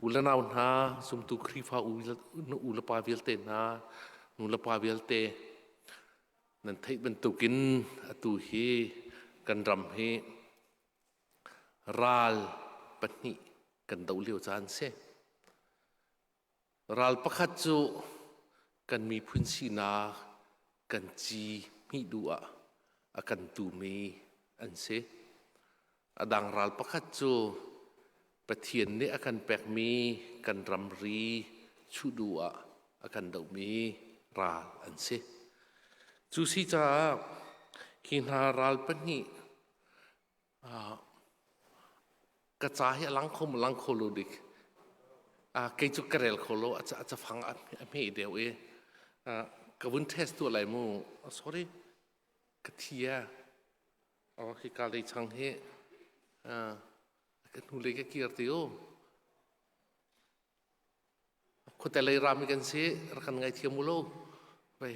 U le nau hna, zumtu Khrihfa u le pa vialte hna, nu le pa vialte, nan theih bantukin atu hi kan ram hi ral pahnih kan doh lio caan si. Ral pakhat cu kan miphun sinak kan ci hmih duh ah a kan tumi an si. A dang ral pakhat cu Pathian nih a kan pekmi kan ramri chuh duh ah a kan dohmi ral an si. Cu si caah hi hna ral pahnih ka ca hi a lang kho maw lang kho lo dik? Kei cu ka rel kho lo, a cafang a hme deuh i ka vun test tuah lai mu. Sorry, ka thi a. Hika lei chang hi ka hnulei ka kir ti u. Khuate lei rami kan si, rak kan ngaithiam u lo. Vei,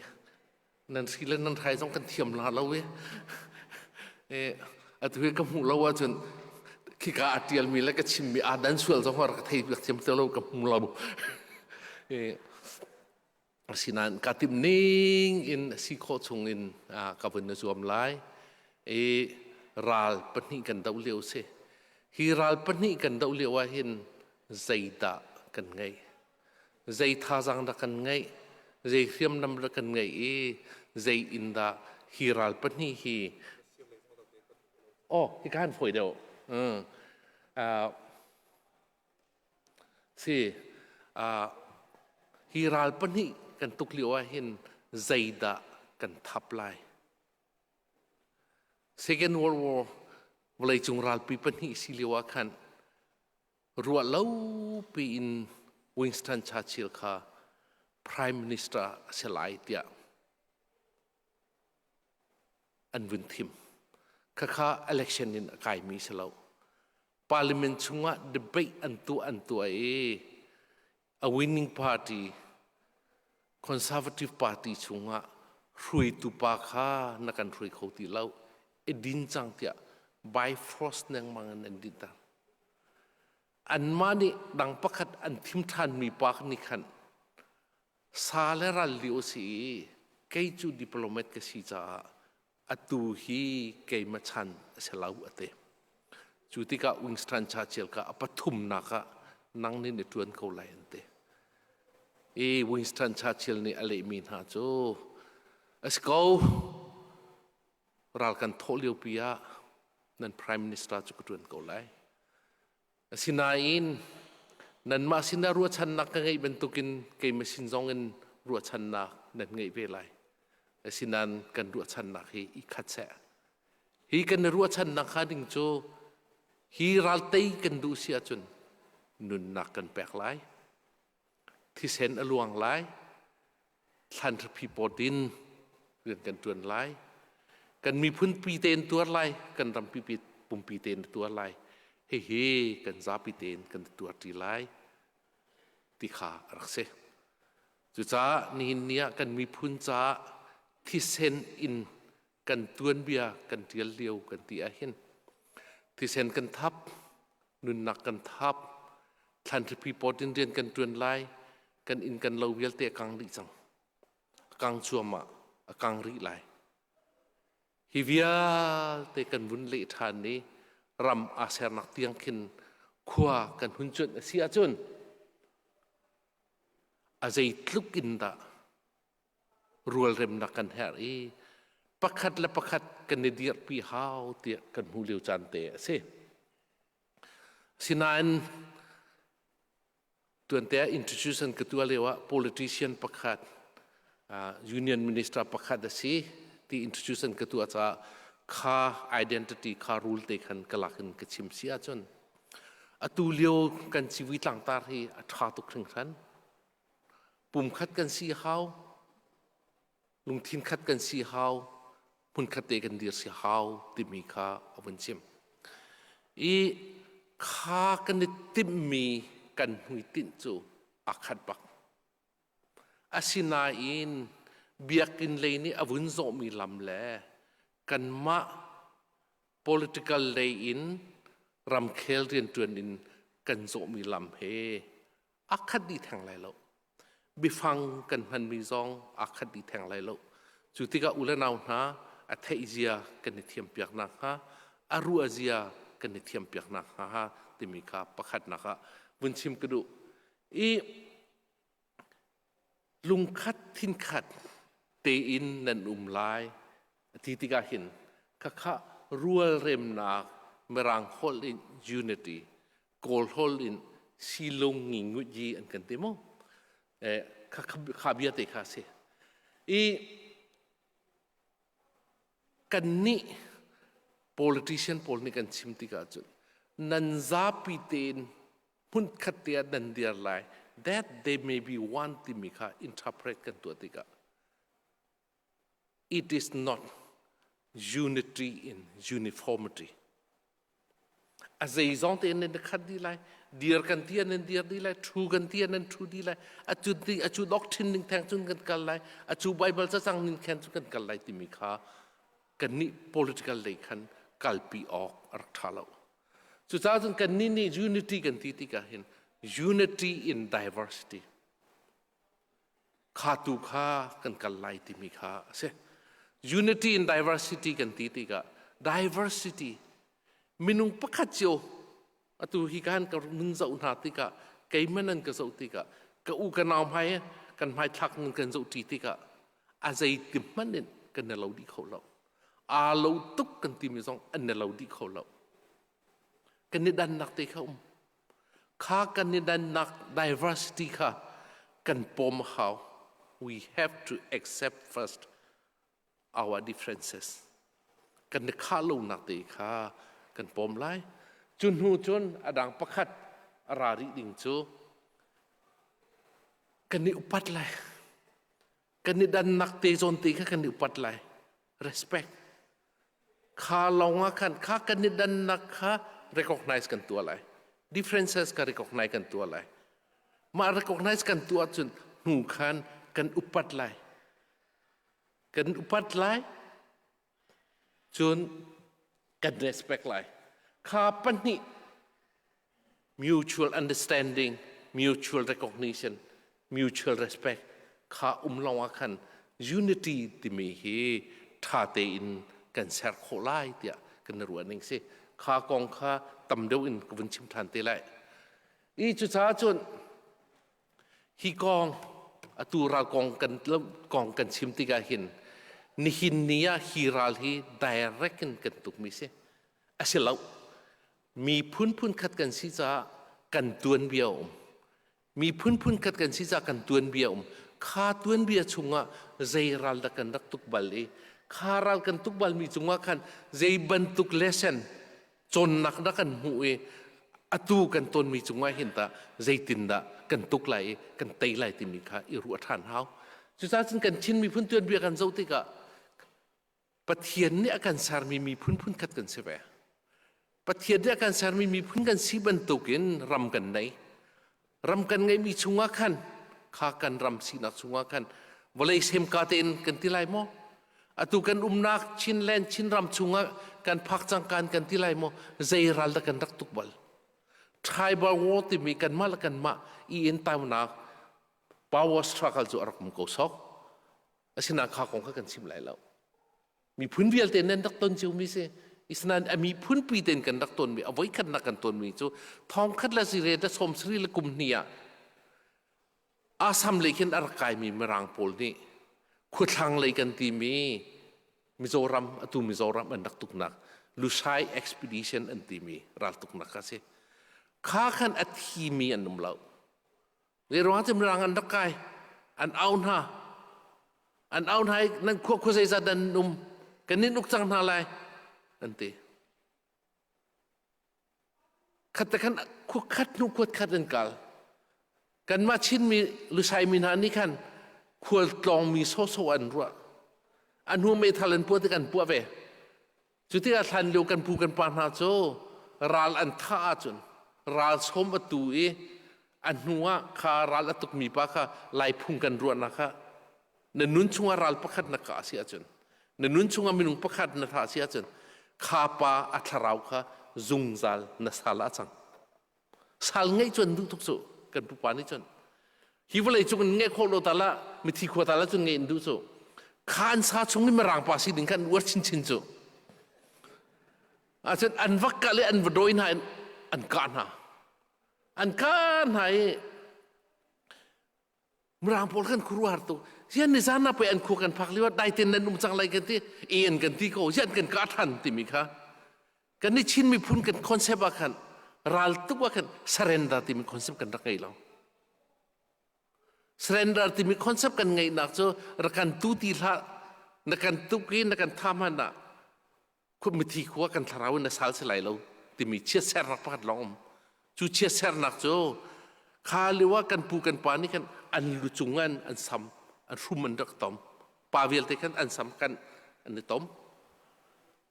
nan hri le nan hrai zong kan thiam la lo i. Atu hi ka hmuh lo ahcun khika a ṭialmi le ka chimmi aa dan sual zong rak ka thei piak thiam ti lo ka hmu lo. Asinain ka timh ning in si khawh chung in ka vun na zuam lai. I ral pahnih kan doh lio si. Hi ral pahnih kan doh lio ah hin zeidah kan ngeih? Zei thazaang dah kan ngeih? Zei hriamnam dah kan ngeih i zei in dah hi ral pahnih hi Oh, hi kan fawi deuh. Si, hi ral pahnih kan tuk lio ah hin zeidah kan thap lai? Second World War vawleicung ralpi pahnih si lio ah khan ruah lo piin Winston Churchill kha Prime Minister a si lai tiah an vun thim. Khakha election in a kaimi si lo. Parliament chungah debate an tuah i a winning party, Conservative Party chungah hruaitu pa kha na kan hruai kho ti lo, i din cang tiah by force nengmang in an din ter. Anmah nih dang pakhat an thim ṭhanmi pa nih khan sa le ral lio si i kei cu diplomat ka si caah atu hi keimah chan a si lo a ti. Cu tikah Winston Churchill kha a pathumnak ah nang nih na ṭuan ko lai an ti. I Winston Churchill nih a lehmi hna cu a si ko, ral kan thawh liopi ah nan prime minister cu ka ṭuan ko lai. Asinain nanmah sinah ruahchannak ka ngeih bantukin keimah sin zongin ruahchannak nan ngeih ve lai. Asinain kan ruahchannak hi i khat seh. Hi kan i ruahchannak hnga ding cu hi raltei kan duh si ahcun nunnak kan pek lai, thisen a luang lai, thlanhripi pawt in rian kan ṭuan lai, kan miphun pi tein tuar lai, kan rampi pumpi tein tuar lai, hihi kan zapi tein kan tuar ṭi lai ti kha a rak si. Cucaah nihin ni ah kan miphun caah thisen in kan tuanbia kan ṭial lio kan ti ahhin thisen kan thap, nunnak kan thap, thlanhripi pawt in rian kan ṭuan lai, kan inn kan lo vialte a kang dih cang. A kang cuahmah, a kang rih lai. Hi vialte kan vun leh ṭhan i ram aa sernak tiang khin khua kan hun cuanh a si ahcun a zeitluk in dah rualremnak kan herh i pakhat le pakhat kan i dirhpi hau tiah kan hmu lio caan te a si. Sinain tuante ah institution ka tuah lio ah politician pakhat, union minister pakhat a si ti institution ka tuah caah kha identity, kha rule te khan ka lak in ka chim si ahcun atu lio kan civui tlangtar hi a ṭha tuk hringhran. Pumkhat kan si hau, lungthin khat kan si hau, hmunkhat te kan dir si hau timi kha a vun chim. I kha kan i timhmi kan hmuitinh cu aa khat bak. Asinain biakinn lei nih a vun zawhmi lam le kanmah political lei in ramkhel rianṭuan in kan zawhmi lam he aa khat dih theng lai lo. Biafang kan hmanmi zong aa khat dih theng lai lo. Cu tikah u le nau hna a theih zia kan i thiampiak nakhnga, a ruah zia kan i thiampiak nakhnga timi kha pakhatnak ah vun chim ka duh. I lungkhat thinkhat tein nan um lai ti tikah hin khakha rualremnak Mirang holh in unity, Kawl holh in silung ngi ngut yi an kan ti mu. Kha bia te kha si. I kannih politician pawl nih kan chim tikah cun nan zapi tein hmunkhat te ah nan dir lai that they may be one timi kha interpret kan tuah tikah it is not unity in uniformity. A zeizong tein nan khat dih lai, dir kan ti ah nan dir dih lai, thu kan ti ah nan thu dih lai, a cu a cu doctrine ning theng cun kan kal lai, a cu Bible cacang ning khen cun kan kal lai timi kha kannih political lei khan kalpi awk a rak ṭha lo. Cucaah cun kannih nih unity kan ti tikah hin unity in diversity kha tu kha kan kal lai timi kha a si. Unity in diversity kan ti tikah diversity minung pakhat cio atu hi kan ka nun zoh hna tikah keimah nan ka zoh tikah ka u ka nau hmai kan hmaithlak nan kan zoh ṭi tikah a zeiti hmanh in kan i lo dih kho lo. Aa lo tuk kan timi zong an i lo dih kho lo. Kan i dannak te kha um. Kha kan i dannak diversity kha kan pawm a hau. We have to accept first our differences. Kan i khah lonak te kha kan pawm lai. Cu hnu cun a dang pakhat a ra rih ding cu kan i upat lai. Kan i dannak te zawn te kha kan i upat lai. Respect. Kha lawng ah khan kha kan i dannak kha recognize kan tuah lai. Differences kha recognize kan tuah lai. Mah recognize kan tuah cun hnu khan kan upat lai. Kan upat lai cun kan respect lai. Kha pahnih mutual understanding, mutual recognition, mutual respect kha um lawng ah khan unity timi hi ṭha tein kan ser khawh lai tiah kan ruah ning si. Kha kong kha tam deuh in ka vun chim ṭhan te lai. I cucaah cun hi kong atu ral kong kan kong kan chim tikah hin nihin ni ah hi ral hi direct in kan tukmi si. A si lo. Miphun phunkhat kan si caah kan tuanbia a um. Miphun phunkhat kan si caah kan tuanbia a um. Kha tuanbia chungah zei ral dah kan rak tuk bal i kha ral kan tuk balmi cungah khan zei bantuk lesson cawnnak dah kan hmuh i atu kan tonmi cungah hin tah zeitindah kan tuk lai i kan tei lai timi kha i ruah ṭhan hau. Cucaah cun kan Chin miphun tuanbia kan zoh tikah Pathian nih a kan sermi miphun phunkhat kan si ve. Pathian nih a kan sermi miphun kan si bantukin ram kan nei. Ram kan ngeihmi chungah khan kha kan ram sinak chungah khan vawlei semka tein kan ti lai maw? Atu kan umnak Chinland Chinram chungah kan phak cangkan kan ti lai maw? Zei ral dah kan rak tuk bal? Tribal war timi kanmah le kanmah i in taunak power struggle cu a rak um ko sok. Asinain kha kong kha kan chim lai lo. Miphun vialte nan rak ton ciomi si. Isnain a miphun pi tein kan rak tonmi, a voikhatnak kan tonmi cu thongkhat le zire le sawm sari le kum hnih ah Assam lei khin a rak kaimi Mirang pawl nih khuathlang lei kan timi Mizoram atu Mizoram an rak tuknak Lushai Expedition an timi raltuknak kha si. Kha khan a thimi an um lo. Zeiruang ah Mirang an rak kai? An au hna. An au hna i nan khua khua zeizat nan um? Kan in uk cang hna lai an ti. Khat te khan khua khat hnu khuat khat an kal. Kanmah Chinmi Lusai mi hna nih khan khual tlawngmi sawhsawh an ruah. A hnu meithal an puah tik an puah ve. Cu tikah hlanlio kan pu kan pa hna cu ral an thah ahcun ral sawm a tu i a hnu ah kha ral a tukmi pa kha Laiphung kan ruahnak kha na nun chungah ral pakhat na kah a si ahcun na nun chungah minung pakhat na thah a si ahcun kha pa a thlarau kha zungzal na sal ah a cang. Sal ngeih cu an duh tuk cu kan pupa nih cun. Hi vawlei cung in ngeih khawh lo ta la mithi khua ta la cun ngeih in duh cu. Kha an sa chung i mirang pa si ding kha an uar chinchin cu. Ahcun an va kal i an va dawi hna in an kah hna. An kah hna i Mirang pawl kan khuaruahhar tuk. Zian ni zan ah pei an khua kan phak lio ah dai ten nan um cang lai kan ti. E an kan ti ko. Zian kan kah than timi kha. Kan ni Chin miphun kan concept ah khan ral tuk ah khan surrender timi concept kan rak ngei lo. Surrender timi concept kan ngeihnak cu rak kan tu ti hlah na kan tuk i na kan tha hmanh ah mithi khua kan thlarau in na sal si lai lo timi chiatsernak pakhat lawng um cu chiatsernak cu kha lio ah kan pu kan pa nih khan an lu cung an an sam an hrum an rak tom pa vialte khan an sam kan an i tom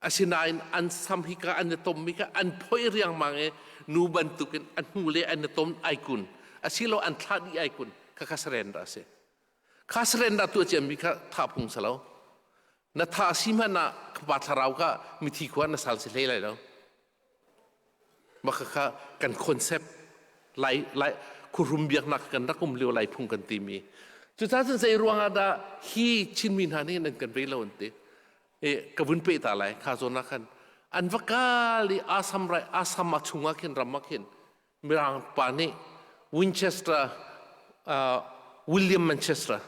asinain an sam hi ka an i tom mi kha an phoi riangmang i nu bantukin a hnu le an i tom ai kun asilo an thlah dih ai kun kha kha surrender a si kha surrender tuah ciami kha thah phung si lo Na tha si hmanh ah pa thlarau kha mithi khua na sal si hlei lai lo. Mah kha kan concept lai lai khuhrum biaknak kan rak um lio lai phung kan timi. Cucaah cun zei ruang ah dah hi Chinmi hna nih nan kan vei lo an ti. E, ka vun pe ta lai kha zawn ah khan an va kal i Assam rai Assam a chungah khin ram ah khin Mirang pa nih Winchester William Manchester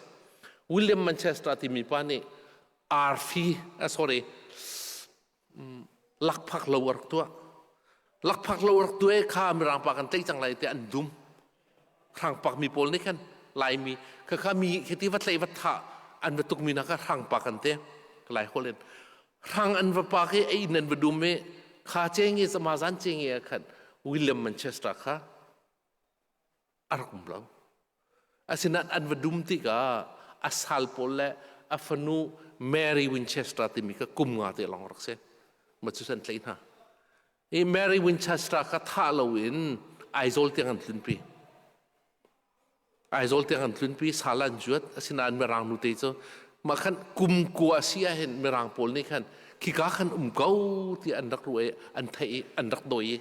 William Manchester timi pa nih arfi sorry lakphak lo a rak tuah lakphak lo a rak tuah i kha mirang pa kan tlaih cang lai tiah an dum hrangpak mi pawl nih khan laimi kha kha mi khiti va tlaih va thah an va tuk mi hna kha hrangpak an te lai holh in Hrang an va pak i a inn an va dum i kha cheng i sama zan cheng i ah khan William Manchester kha a rak um lo. Asinain an va dum tikah a sal pawl le a fanu Mary Winchester timi kha kum nga te lawng rak si. Ma cu an tlaih hna. I Mary Winchester kha thah loin Aizawl tiang an tlunpi. Aizawl tiang an tlunpi sal an zuat asinain Mirang nute cu mah khan kum kua si ah hin Mirang pawl nih khan khika khan um ko ti an rak ruah i an theih i an rak dawi i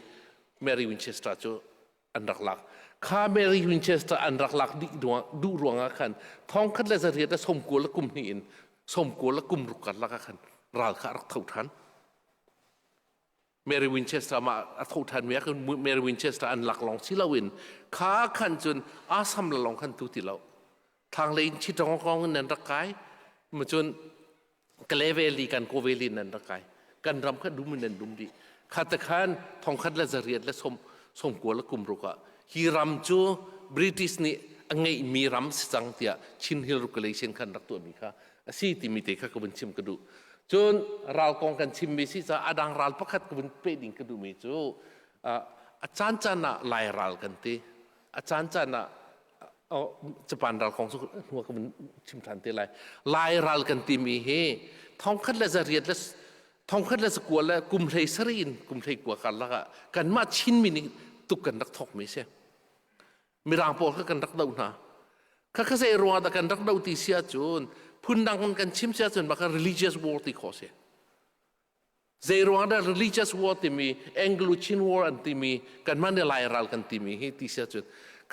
Mary Winchester cu an rak lak. Kha Mary Winchester an rak lak dih duh ruangah khan thongkhat le zariat le sawmkua le kum hnih in sawmkua le kum ruk karlak ah khan ral kha a rak tho ṭhan. Mary Winchester mah a tho ṭhan mi ah Mary Winchester an lak lawng si loin kha khan cun Assam la lawng khan tu ti lo thlanglei in Chittagong kong in nan rak kai ma cun Kale Valley kan Ko Valley nan rak kai kan ram kha dum in nan dum dih kha te khan thongkhat le zariat le som somkua le kum ruk ah hi ram cu British nih a ngeihmi ram si cang tiah Chin Hill Regulation khan rak tuahmi kha a si timi te kha ka vun chim ka duh. Cun ral kong kan chimmi si caah a dang ral pakhat ka vun peh ding ka duhmi cu a caan caan ah Lai ral kan ti. A caan caan ah Japan ral kong cu hnu ka vun chim ṭhan te lai. Lai ral kan timi hi thongkhat le zariat le thongkhat le zakua le kum hlei sarih in kum hlei kua karlak ah kanmah Chinmi nih tuk kan rak thawkmi si. Mirang pawl kha kan rak doh hna. Khakha zei ruangah dah kan rak doh ti si ahcun phundang in kan chim si ahcun maka religious war ti khawh si. Zei ruangah dah religious war timi Anglo-Chin war an timi kanmah nih Lai ral kan timi hi ti si ahcun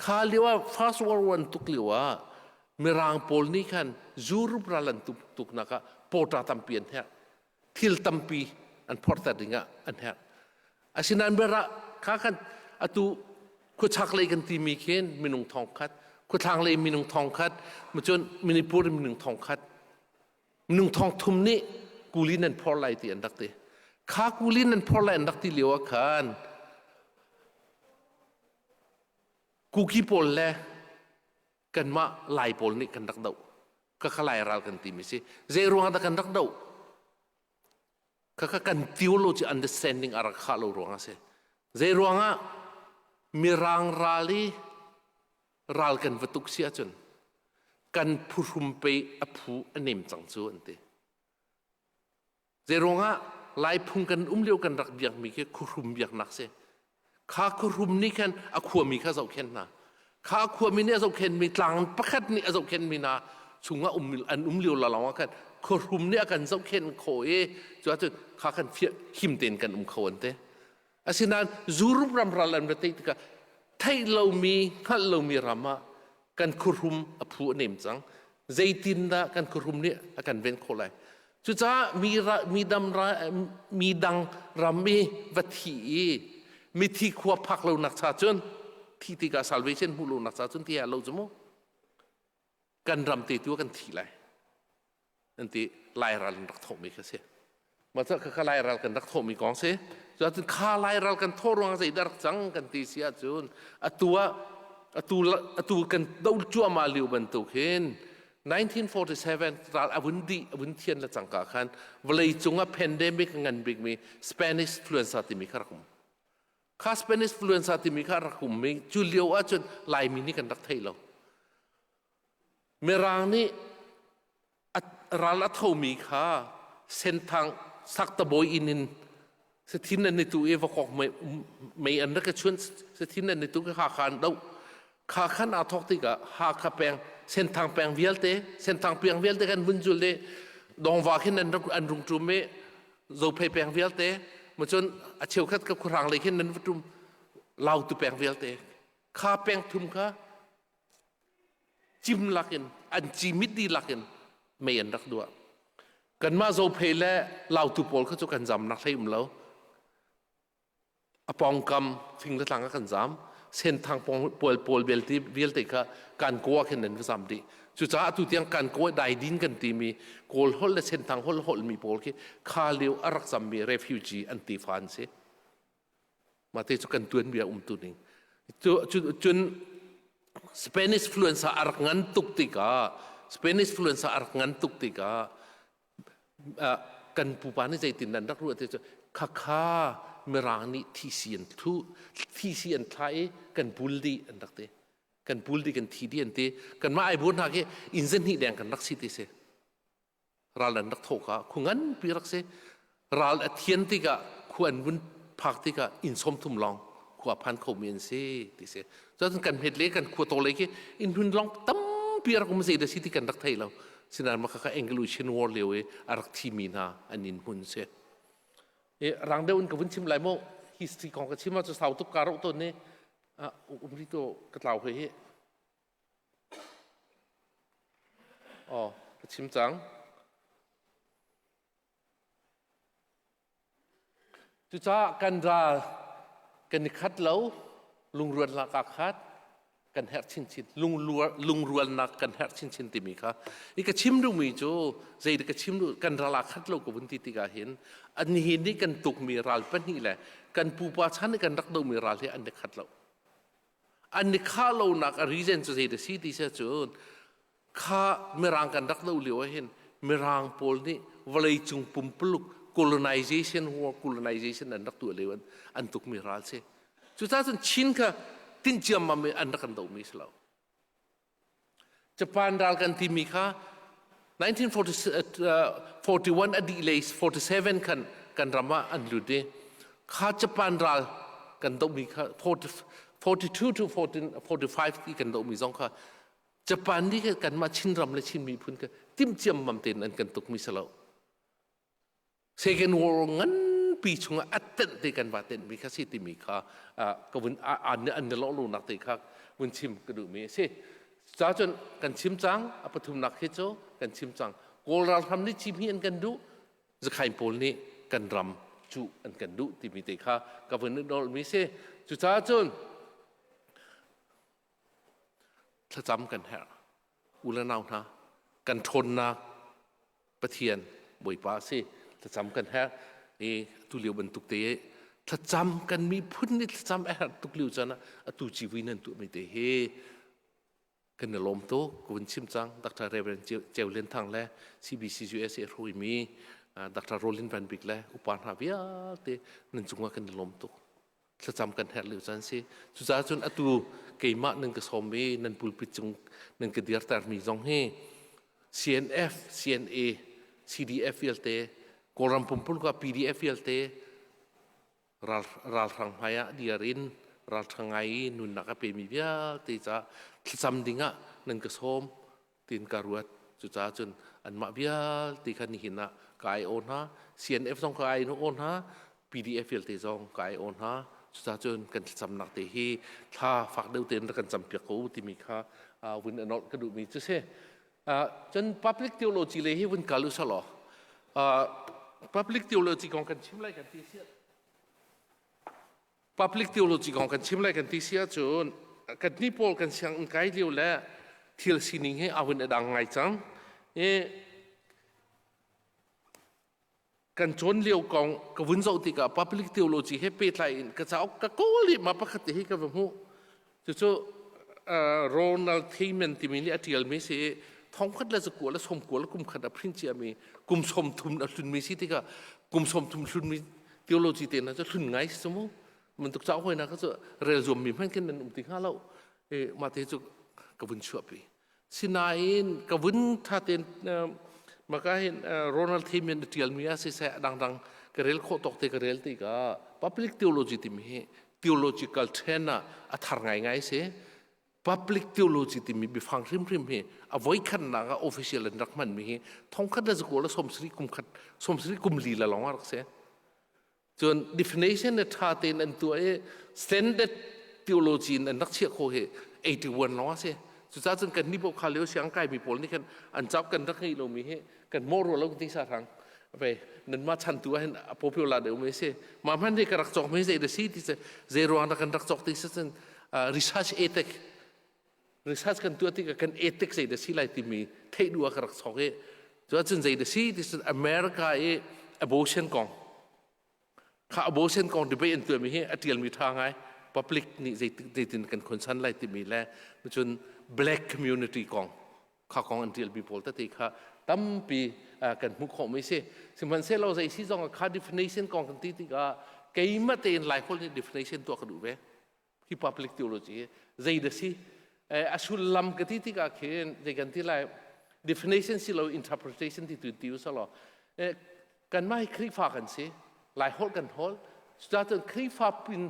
kha lio ah First World War an tuk lio ah Mirang pawl nih khan Europe ral an tuk tuknak ah pawṭa tampi an herh. Thil tampi an phorter dingah an herh. Asinain biara kha khan atu khuachak lei kan timi khin minung thong khat, khuathlang lei minung thong khat, cun Manipur minung thong khat, minung thong thum nih kuli nan phor lai ti an rak ti. Kha kuli nan phor lai an rak ti lio ah khan Kuki pawl le kanmah Lai pawl nih kan rak doh. Ka kha Lai ral kan timi si. Zei ruangah dah kan rak doh? Khakha kan theology understanding a rak khah lo ruang a si. Zei ruangah Mirang ral i ral kan va tuk si ahcun kan phuhrum pei a phu a nem cang cu an ti. Zei ruangah Lai phung kan um lio kan rak biakmi khi khuhrum biaknak si. Kha khuhrum nih khan a khuami kha zohkhenh hna. Kha khuami nih a zohkhenhmi tlang pakhat nih a zohkhenhmi hna chungah um an um lio lalawng ah khan khuahrum nih a kan zohkhenh khawh i cu ahcun kha kan fiah him tein kan um kho an ti. Asinain Europe ram ral an va tei tikah Theih lomi, hngalh lomi ram ah kan khuhrum a phu a nem cang. Zeitindah kan khuhrum nih a kan ven khawh lai? Cucaah mi, ra, mi, dam ra, mi dang ram i va thi i mithi khua phak lo nak cha cun thi tikah salvation hmuh lo nak cha cun ti lo cu mu kan ram te tu kan thi lai an ti. Lairal in rak thawhmi kha si. Mah cu kha Lairal kan rak thawhmi kong si. Cun kha Lairal kan thawh ruang zeidah rak cang kan ti si ahcun, atu ah atu atu kan do cuahmah lio bantuk hin 1947 ral a vun dih, a vun thian le cangka khan vawlei cung ah pandemic ngan bikmi Spanish influenza timi kha rak um. Kha Spanish influenza timi kha rak um mi cu lio ahcun Laimi nih kan rak thei lo. Mirang nih ral a thomi kha Senthang Saktabawi inn in sathin an i tu i vakok mei an rak i chuan, sathin an i tu i Hakha an doh. Kha khan aa thawk tikah Hakha peng, Senthang peng vialte, Senthang peng vialte kan vun zul i Dongva khin an rak an rung ṭum i Zophei peng vialte, ma cun a cheukhat ka khuahrang lei khin nan va ṭum, Lautu peng vialte kha peng thum kha cim lakin an cimit dihlak in mei an rak duah. Kanmah Zophei le Lautu pawl kha cu kan zamnak hlei um lo. A pawngkam fing le tlang ah kan zam. Senthang pawl pawl vialte vialte kha kan kaw ah khin an va zam dih. Cucaah atu tiang kan kaw daidin kan timi Kawl holh le Senthang holh holhmi pawl khi kha lio a rak zammi refugee an tefa an si. Mah te cu kan tuanbia umtu ning. Cun Spanish influenza a rak ngan tuk tikah, Spanish influenza a rak ngan tuk tikah kan pupa nih zeitin an rak ruah ti cu khakha Mirang nih thisi an thu, thisi an thla i kan pul dih an rak ti. Kan pul dih, kan thi dih an ti. Kanmah Aibur hna khi inn zahnih deng kan rak si ti si. Ral an rak thawh kha khu nganpi rak si. Ral a thian tikah, khu an vun phak tikah inn 30 lawng khua phan khomi an si ti si. Cun kan hmet le kan khua to lei khi inn hun lawng tampi rak um, zei da si ti kan rak thei lo. Sinain mah kha Anglo-Chin War lio i a rak thimi hna an inn hmun si. E rang deuh in ka vun chim lai mo, history kong ka chim ah cu sau tuk ka ro ton ni um ri to ka tlau he hi. Aw, ka chim cang. Cucaah kan ral kan i khat lo, lungrualnak aa khat, kan herh chinchin. Lungrualnak kan herh chinchin timi kha. I ka chim duhmi cu, zei ka chim duh, kan ral aa khat lo ka vun ti tikah hin, an hi nih kan tukmi ral pahnih le kan pupa chan i kan rak dohmi ral hi an i khat lo. An i khah lonak a reason cu zei da si ti si cun, kha Mirang kan rak do lio ah hin Mirang pawl nih vawleicung pumpuluk colonization war, colonization an rak tuah lio an tukmi ral si. Cucaah cun Chin kha tinh ciammam in an rak kan dohmi si lo. Japan ral kan timi kha 1941 a dih lei 47 khan kan ram ah an lut i kha Japan ral kan dohmi kha 42 to 45 ti kan dohmi zong kha Japan nih kanmah Chinram le Chin miphun kha timhciammam tein an kan tukmi si lo. Second World nganpi chungah a tenh te kan va tenhmi kha si timi kha ka vun an an lawh lonak te kha vun chim ka duhmi a si. Ca cun kan chim cang, a pathumnak hi cu kan chim cang. Kawl ralhram nih cim hi an kan duh, Zakhain pawl nih kan ram cu an kan duh timi te kha ka vun i mi si. Cucaah cun thlacam kan herh. U le nau hna, kan ṭhawnnak Pathian Bawipa a si. Thlacam kan herh i atu lio bantuk te thlacam kan miphun nih thlacam a herh tuk lio caan ah atu civui nan tuahmi te hi kan i lawm tuk. Ka vun chim cang, Dr. Reverend Ceu Lian Thang le CBC USA hruaimi Dr. Rolin Van Bik le upa hna vialte nan cungah kan i lawm tuk. Thlacam kan herh lio caan si. Cucaah cun atu keimah nan ka sawm i nan pulpit cung nan ka dirtermi zong hi CNF, CNA, CDF vialte, Kawlram pumpuluk ah PDF vialte ralhrang hmai ah dir in ralṭha ngai i nunnak a pemi vialte caah thlacam ding ah nan ka sawm tiin ka ruat. Cucaah cun anmah vialte kha nihin ah ka ai-aw hna. CNF zong ka ai-aw hna, PDF vialte zong ka ai-aw hna. Cucaah cun kan thlacamnak te hi thla fak deuh tein rak kan campiak ko timi kha vun a nolh ka duhmi cu si. Cun public theology le hi vun kal u selaw public theology kong kan chim lai kan ti si Public theology kong kan chim lai kan ti si ahcun kan ni pawl kan sianginn kai lio le thil sining hi a hun a dang ngai cang. I kan cawn lio kong ka vun zoh tikah public theology he pehtlai in ka cauk ka kawl i ma pakhat te hi ka va hmuh. Cucu Ronald Thiemann timi nih a ṭialmi si i thongkhat le zakua le sawmkua le kum khat a print ciami kum 30 a hlunmi si tikah kum 30 hlunmi theology te hna cu hlun ngai si mu bantuk cauk hoi na ka cu rel zuammi hmanh khin nan um ti hnga lo i mah te cu ka vun chuahpi. Sinain ka vun tha tein maka hin Ronald Thiemann a ṭialmi ah siseh dangdang ka rel khawh tawk te ka rel tikah public theology timi hi theological trend ah a thar ngaingai si. Public theology timi biafang hrimhrim hi a voikhatnak ah official in rak hmanmi hi thongkhat le zakua le 70 kum khat 70 kum li la lawng ah rak si. Cun definition le ṭha tein an tuah i standard theology in an rak chiah khawh hi 81 lawng a si. Cucaah cun kan nih kha lio siang kaimi pawl nih khan an cauk kan rak ngeih lomi hi kan mawh rua lo ti sa hrang ve nanmah chan tu ah hin a popular deuh mi si. Mah hmanh hi ka rak cawk mi zei da si ti zei ruang dah kan rak cawk ti si cun research ethic research kan tuah tikah kan ethic zei dah si lai timi theih duh ah ka rak chok i cu ahcun zei dah si ti cun America i abortion kong kha abortion kong debate an tuahmi hi a tialmi tha ngai. Public nih zeitin kan concern lai timi le cun black community kong kha kong an tialmi pawl tete kha tampi kan hmuh khawhmi si. Sihmanhsehlaw zei si zong kha definition kong kan ti tikah keimah tein Laiholh nih definition tuah ka duh ve. Hi public theology hi zei da si a sullam ka ti tikah khin zei kan ti lai, definition si lo interpretation ti tu ti u selaw kanmah hi Khrihfa kan si, Lai holh kan holh, cucaah Khrihfa pin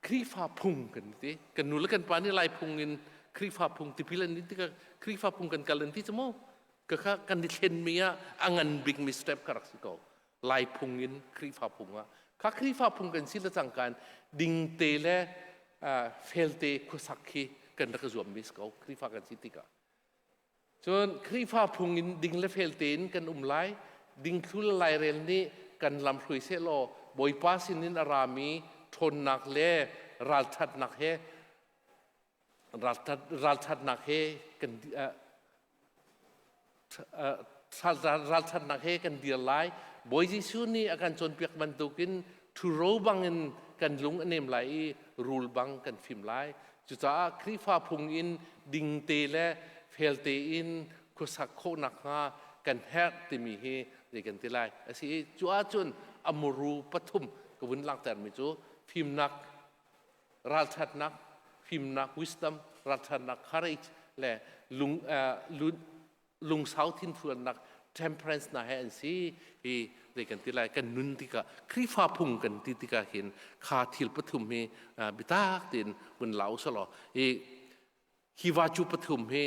Khrihfa phung kan ti. Kan nu le kan pa nih Lai phung in Khrihfa phung tipil an in tikah Khrihfa phung kan kal an ti cu mu ka kha kan i thlenmi ah a ngan bikmi step ka rak si ko. Lai phung in Khrihfa phung ah kha Khrihfa phung kan si le cangkan dingte le felte khuasak khi kan rak zuam mi si ko Khrihfa kan si tikah. Cun Khrihfa phung in ding le fel tein kan um lai, dingthlu le lairel nih kan lam hruai seh law Bawipa sinin a rami ṭhawnnak le ralṭhatnak he ralṭhatnak he kan ralṭhatnak he kan dir lai. Bawi Jesuh nih a kan cawnpiak bantukin ṭhuro bangin kan lung a nem lai i rul bang kan fim lai. Cucaah Khrihfa phung in dingte le felte in khuasak khawh nakhnga kan herh timi hi zei kan ti lai a si i cu ahcun a muru pathum ka vun langhtermi cu fimnak, ralṭhatnak, fimnak wisdom, ralṭhatnak courage le lung lungsau thinfualnak temperance hna he an si. Hi zei kan ti lai, kan nun tikah Khrihfa phung kan ti tikah hin kha thil pathum hi biatak tein vun la usalaw hi hi va cu pathum hi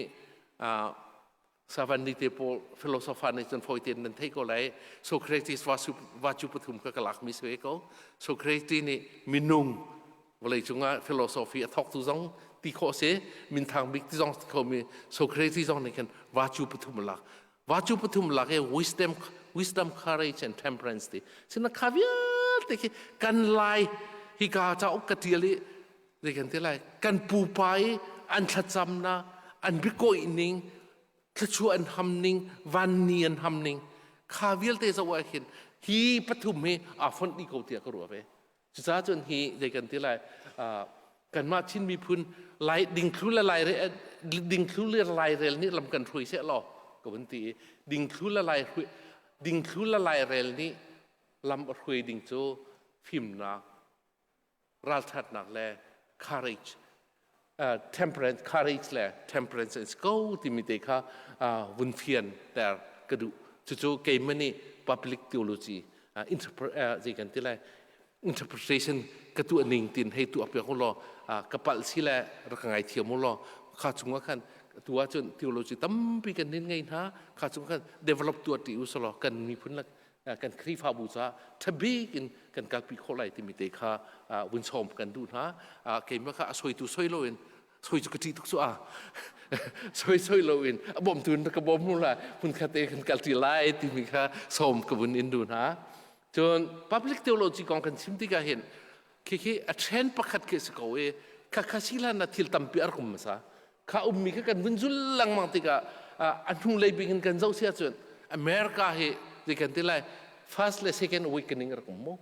Savan ni te pawl philosopher nih cun fawi tein nan theih ko lai. Socrates va cu pathum ka ka lak mi si ko. Socrates nih minung vawlei cungah philosophy a thawktu zong ti khawh si, minthang bik ti zong ti kho mi Socrates zong nih khan va cu pathum lak. Va cu pathum lak i wisdom, courage and temperance ti. Sina kha vialte khi kan lai hi ka cauk ka tial i zei kan ti lai, kan pupa i an thlacamnak, an biakawih ning, thluachuah an ham ning, vanni an ham ning kha vialte zoh ah khin hi pathum hi aa fonh dih ko tiah ka ruah ve. Cucaah cun hi zei kan ti lai, kanmah Chin miphun lai dingthlu le lai dingthlu le lairel nih lam kan hruai seh law ka vun ti i dingthlu le lai dingthlu le lairel nih lam a hruai ding cu fimnak, ralṭhatnak le courage, temperance, courage le temperance an si ko timi te kha vun fian ter ka duh. Cucu keimah nih public theology zei kan ti lai, interpretation ka tuah ning tin hei tuah piak u law ka palh si le rak ka ngaithiam u law. Kha chungah khan tu ahcun theology tampi kan nin ngei hna, kha chung khan develop tuah ti u selaw kan miphun le Kan Khrihfabu ca ṭhabik in kan kalpi khawh lai timi te kha vun sawm kan duh hna. Keimah kha a soitu soi loin soi cu ka ṭih tuk cu a soi soi loin a bawmtu in ka bawm mu lai, hmunkhat te kan kalṭi lai timi kha sawm ka vun in duh hna. Cun public theology kong kan chim tikah hin khi a trend pakhat khi si ko i kha kha sihlan na thil tampi a rak um hmasa. Kha ummi kha kan vun zul lengmang tikah a hnu lei bik in kan zoh si ahcun America hi zei kan ti lai, first le second awakening a rak um mu.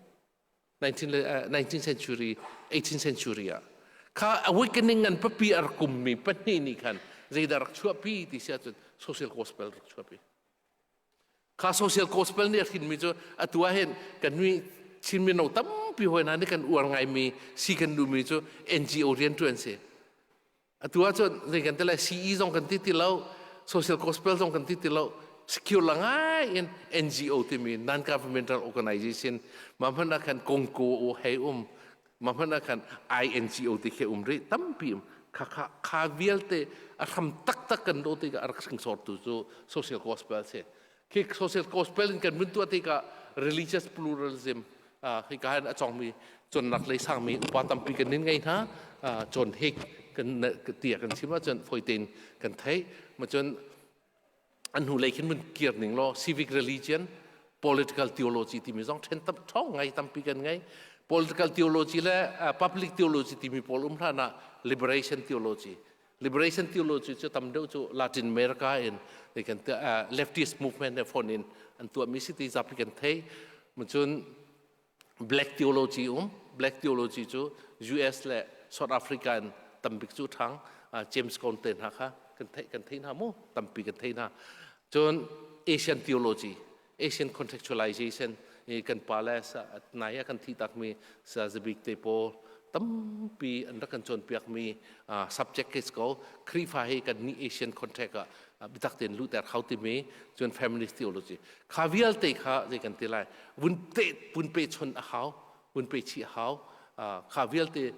19th century, 18th century ah kha awakening ngan papi a rak ummi pahnih nih khan zeidah rak chuahpi ti si ahcun social gospel rak chuahpi. Kha social gospel nih a hrinmi cu atu ah hin kan mi Chin mino tampi hoi hna nih kan uar ngaimi si kan duhmi cu NGO rianṭuan si. Atu ah cun zei kan ti lai, CE zong kan ti ti lo, social gospel zong kan ti ti lo, secure la ngai in NGO timi non governmental organization ma hmanh ah khan kongko o hei um, ma hmanh ah khan INGO ti khi um rih, tampi um. Kha kha kha vialte a hram taktak kan do tikah a rak hringsortu cu social gospel si. Khi social gospel in kan vun tuah tikah religious pluralism khi ka hin a cawngmi cawnnak lei sangmi upa tampi kan nin ngei hna. Cawn hik kan tiah kan chim ahcun foi tein kan theih ma. Cun an hnu lei khin mun kir ning law civic religion, political theology timi zong then tam thong ngai tampi kan ngei. Political theology le public theology timi pawl um hlan ah liberation theology. Liberation theology cu tam deuh cu Latin America in they kan leftist movement he phone in an tuahmi si ti zapi kan thei. Cun black theology um. Black theology cu US le South Africa in tambik cu thang James Cone te hna kha kan thei hna mu, tampi kan thei hna. Cun Asian theology, Asian contextualization, kan pa le nai ah kan thi takmi sa zabik te pawl tampi an rak kan cawnpiakmi subject case ko. Khrihfa hi kan ni Asian context ah bitak tein luhter hau timi. Cun feminist theology kha vialte kha zei kan ti lai, vun te vun pe chon a hau, vun pe chi a hau. Kha vialte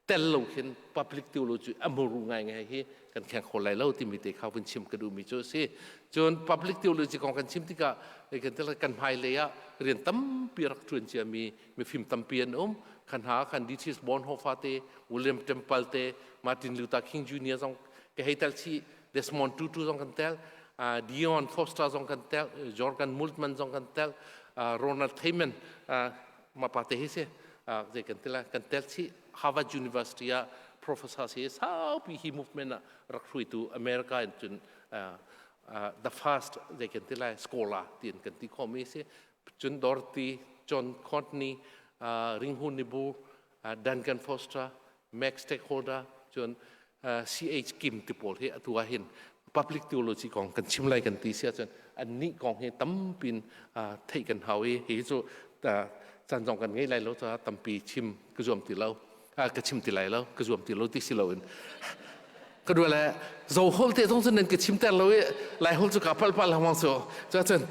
tel lo khin public theology a muru ngai ngai hi kan kheng kho lai lo timi te kha vun chim ka duhmi cu a si. Cun public theology kong kan chim tikah kan kan hmailei ah rian tampi rak ṭuan ciami mifim tampi an um. Khan ha khan Dietrich Bonhoeffer te, William Temple te, Martin Luther King Jr. zong ka hei tel chih, Desmond Tutu zong kan tel, Dion Foster zong kan tel, Jorgen Multman zong kan tel, Ronald Thayman ma pa te hi si zei kan ti lai, kan tel chih. Harvard University ah professor si, saupi hi movement ah rak hruaitu, America in cun the first zei kan ti lai scholar tiin kan ti khomi si. Cun Dorothy, John Courtney, Ringhu Nibu, Duncan Foster, Max Stakeholder, cun CH Kim ti pawl hi atu ah hin public theology kong kan chim lai kan ti si ahcun annih kong hi tampin theih kan hau i hi cu caan zong kan ngei lai lo caah tampi chim ka zuam ti lo, ka chim ti lai lo, ka zuam ti lo ti si loin ka dua le zo hol te zong cun nan ka chim ter lo i lai hol cu ka pal pal hawang so cu cun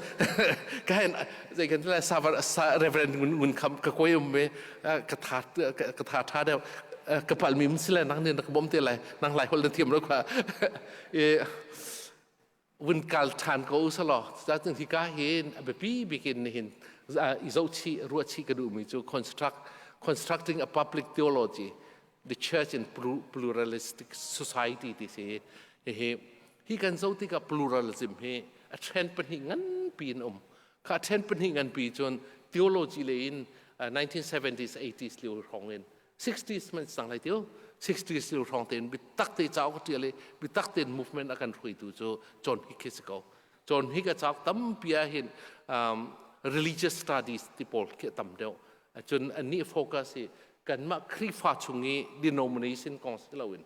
ka hen zei kan lai savar sa reverend ngun kham ka koi um me ka tha ka tha tha deuh ka pal mi si le nang nih na ka bom te lai, nang lai hol na thiam lo kha i vun kal ṭhan ko usalaw. Cun hika hin a biapi bik in nihin i zohchih ruahchih ka duhmi cu constructing a public theology, the church in pluralistic society ti si. Hihi hi kan zoh tikah pluralism hi a trend pahnih nganpi in um. Kha trend pahnih nganpi cun theology lei in 1970s, 80s lio hrawng in, 60s man sang lai tiu, 60s lio hrawng tein bitak te cauk tial i bitak tein movement a kan hruaitu cu John Hick hi si ko. John Hick a cauk tampi ah hin religious studies ti pawl khi a tam deuh. Cun anih focus hi kanmah Khrihfa chung i denomination kong si loin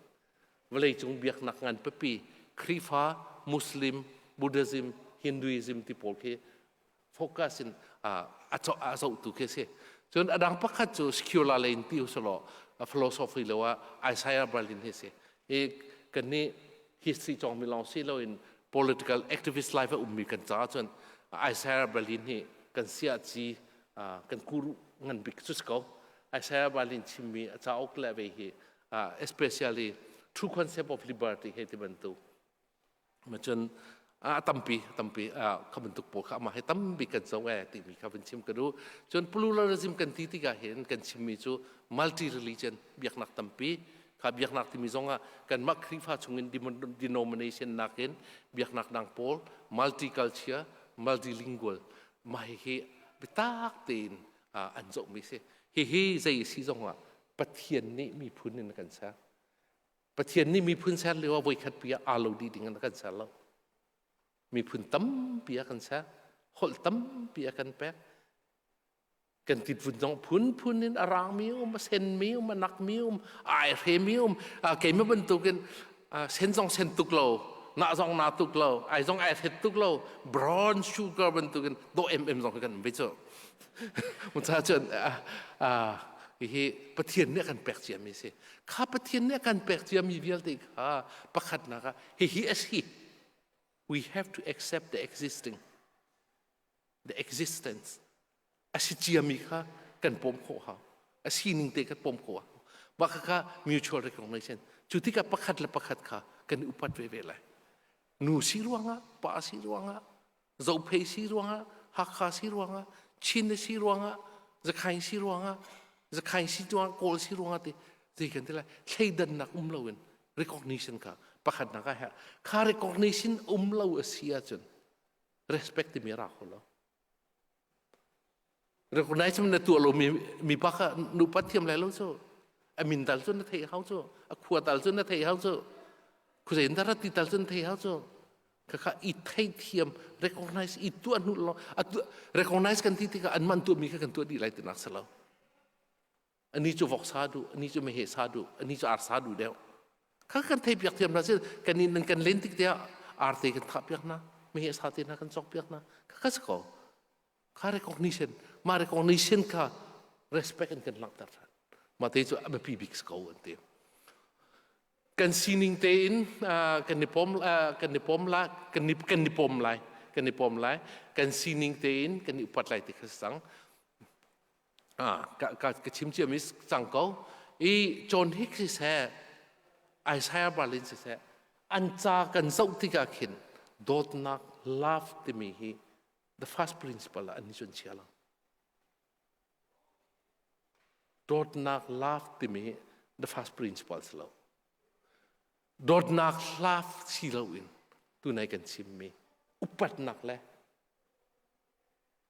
vawleicung biaknak ngan pipi Khrihfa, Muslim, Buddhism, Hinduism ti pawl khi focus in a zohtu khi si. Cun a dang pakhat cu secular lei in ti usalaw philosophy lo ah Isaiah Berlin hi si. Hi kan nih history cawng mi lawng si loin political activist life a ummi kan caah cun Isaiah Berlin hi kan sia ci kan kuru ngan bik cu si ko. Isaiah Berlin chimmi a cauk le ve hi especially True Concept of Liberty he ti bantuk. Cun A tampi tampi kha bantuk pawl kha amah he tampi kan zoh e timi kha van chim ka duh. Cun pluralism kan ti tikah hin kan chimmi cu multi religion, biaknak tampi kha. Biaknak timi zongah kanmah Khrihfa chungin denomination nakin biaknak dang pawl, multicultural, multilingual, mah hi biatak tein an zohmi si. Hihi zei si zongah Pathian nih miphun in a kan ser. Pathian nih miphun ser lio ah voikhat pi ah aa lo dih ding in a kan ser lo. Miphun tampi a kan ser, holh tampi a kan pek. Kan titvun zong phunphun in a rangmi um, a senmi um, a nakmi um, a aihremi um. Keimah bantukin sen zong sen tuk lo, na zong na tuk lo, ai zong ai hret tuk lo, brown sugar bantukin dawh em em zong kan um ve cu. Ca cun hihi Pathian nih a kan pek ciami si. Kha Pathian nih a kan pek ciami vialte kha pakhatnak ah hihi a si. We have to accept the existing, the existence. A si ciami kha kan pawm khawh hau. A sining te kan pawm khawh hau. Mah kha mutual recognition. Cu tikah pakhat le pakhat kha kan i upat ve ve lai. Nu si ruangah, pa si ruangah, Zophei si ruangah, Hakha si ruangah, Chin si ruangah, Zakhain si ruangah, Zakhain si ruangah, Kawl si ruangah ti zei kan ti lai, thleidannak um loin recognition kha pakhatnak ah herh. Kha recognition um lo a si ahcun respect timi a ra kho lo. Recognize na tuah lo mi mi pa kha nu pa thiam lai lo cu. A min tal cu na theih hau cu, a khua tal cu na theih hau cu, khuazei in dah ti tal cu na theih hau cu. Khakha i theithiam, recognize i tuah hnu lo, recognize kan ti tikah an man tuahmi kha kan tuah dih lai tinak si lo. Ani cu voksa duh, ani cu meheh sa duh, ani cu arsa duh deuh. Kha kan thei piak thiam hna si. Kan in kan len tik tiah arte kan thah piak hna, meheh sa te hna kan cawk piak hna. Kha kha si ko. Kha recognition, mah recognition kha respect in kan langhter than. Mah te cu a biapi bik si ko an ti. Kan sining tein kan i pom kan i pom la kan i kan i pom lai kan i pom lai, kan sining tein kan i upat lai ti kha si cang. Ka ka ka chim cia mi cang ko. I John Hicks siseh, Isaiah Berlin siseh, an ca kan zoh tikah khin dawtnak, love timi hi the first principle ah an ni cun chia lo. Dawtnak, love timi hi the first principle si lo. Dawtnak, love si loin tunai kan chimmi upatnak le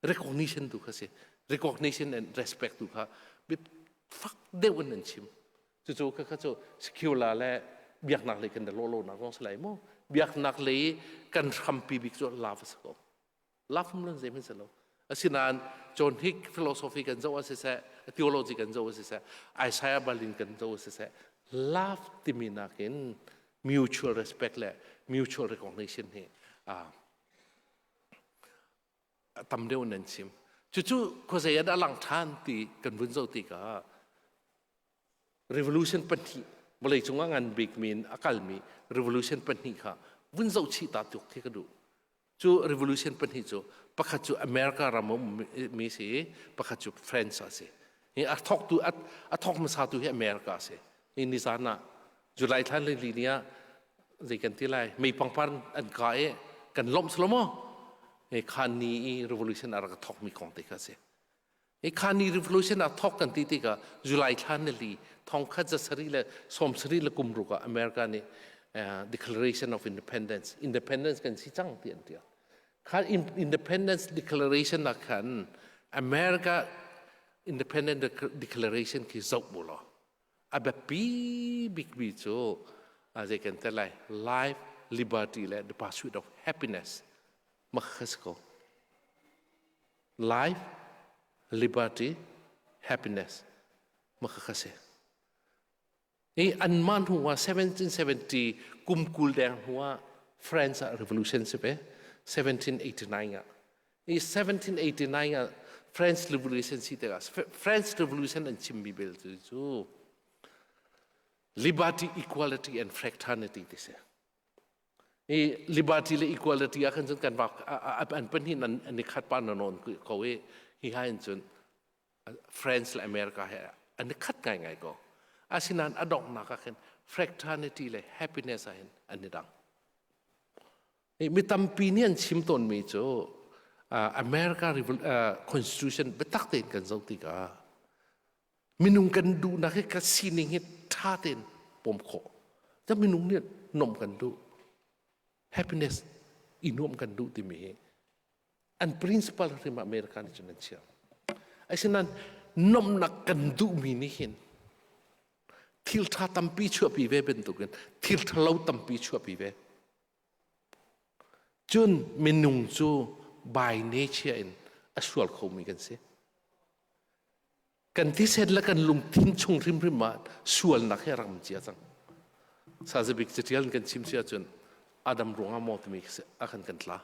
recognition tu kha si. Recognition and respect tu kha fak deuh in an chim. Cucu kha kha cu secular le biaknak lei kan lo lo nak zong si lai mu. Biaknak lei kan hrampi bik cu love a si ko. Love um lan zei si lo. Asinain John Hick philosophy kan zoh ah siseh, theology kan zoh ah siseh, Isaiah Berlin kan zoh ah siseh, love timi nakin mutual respect le mutual recognition hi tam deuh nan chim. Cucu khuazei ah dah lang ṭhan ti kan vun zoh tikah revolution pahnih, vawleicung ah ngan bik mi in a kalmi revolution pahnih kha vun zoh chih ta tuk khi ka duh. Cu revolution pahnih cu pakhat cu America ram um mi si i pakhat cu France a si. Hi a thawktu, a thawk hmasa tu hi America a si. Hi nizan ah July thla li ni ah zei kan ti lai, mei pangpar an ka i kan lawmh silo maw? Hi khan ni i revolution a rak thawk mi kong te kha si. Hi khan ni revolution a thawk kan ti tikah July thla ni li 1776 ah America nih Declaration of Independence, independence kan si cang ti an tial. Khan Independence Declaration ah khan America Independence Declaration khi zoh bu law a biapi bikmi cu zei kan ti lai, life, liberty le the pursuit of happiness mah kha si ko. Life, liberty, happiness mah kha si. I anmah hnu ah 1770 kum 20 deng hnu ah France ah revolution si ve, 1789 ah. I 1789 ah French Revolution si tikah French Revolution an chimmi bel cu liberty, equality and fraternity ti si. I liberty le equality ah khan cun kan vak an pahnih an i khat pa na nawn ko i hi ha in cun France le America he an i khat ngaingai ko. Asinain a donghnak ah khin fraternity le happiness ah hin an i dang. Mi tampi nih an chim tawnmi cu America Constitution biatak tein kan zoh tikah minung kan duhnak hi ka sining hi ṭha tein pom khawh. Ca minung nih nuamh kan duh. Happiness i nuamh kan duh timi hi an principle hrim America nih cun an chiah. Asinain nuamhnak kan duhmi nih hin thil ṭha tampi chuahpi ve bantukin thil ṭhalo tampi chuahpi ve. Cun minung cu by nature in a sual khomi kan si. Kan thisen le kan lungthin chung hrimhrim ah sualnak hi a rak um cia cang. Sazabik catial in kan chim si ahcun Adam ruangah maw timi a kan kan tla.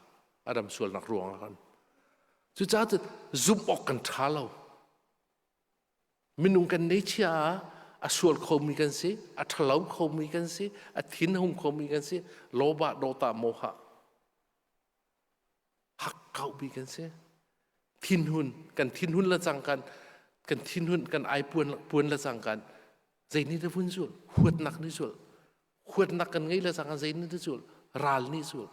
Adam sualnak ruangah kan. Cucaah zumh awk kan ṭha lo. Minung kan nei chia ah a sual khomi kan si, a ṭhalo khomi kan si, a thinhung khomi kan si, loba dota moha hakkauhmi kan si. Thinhun, kan thinhun le cang kan kan thinhun kan ai puan puan le cang kan zei nih dah vun zul huatnak nih zul huatnak kan ngei le cang kan zei nih dah zul ral nih zul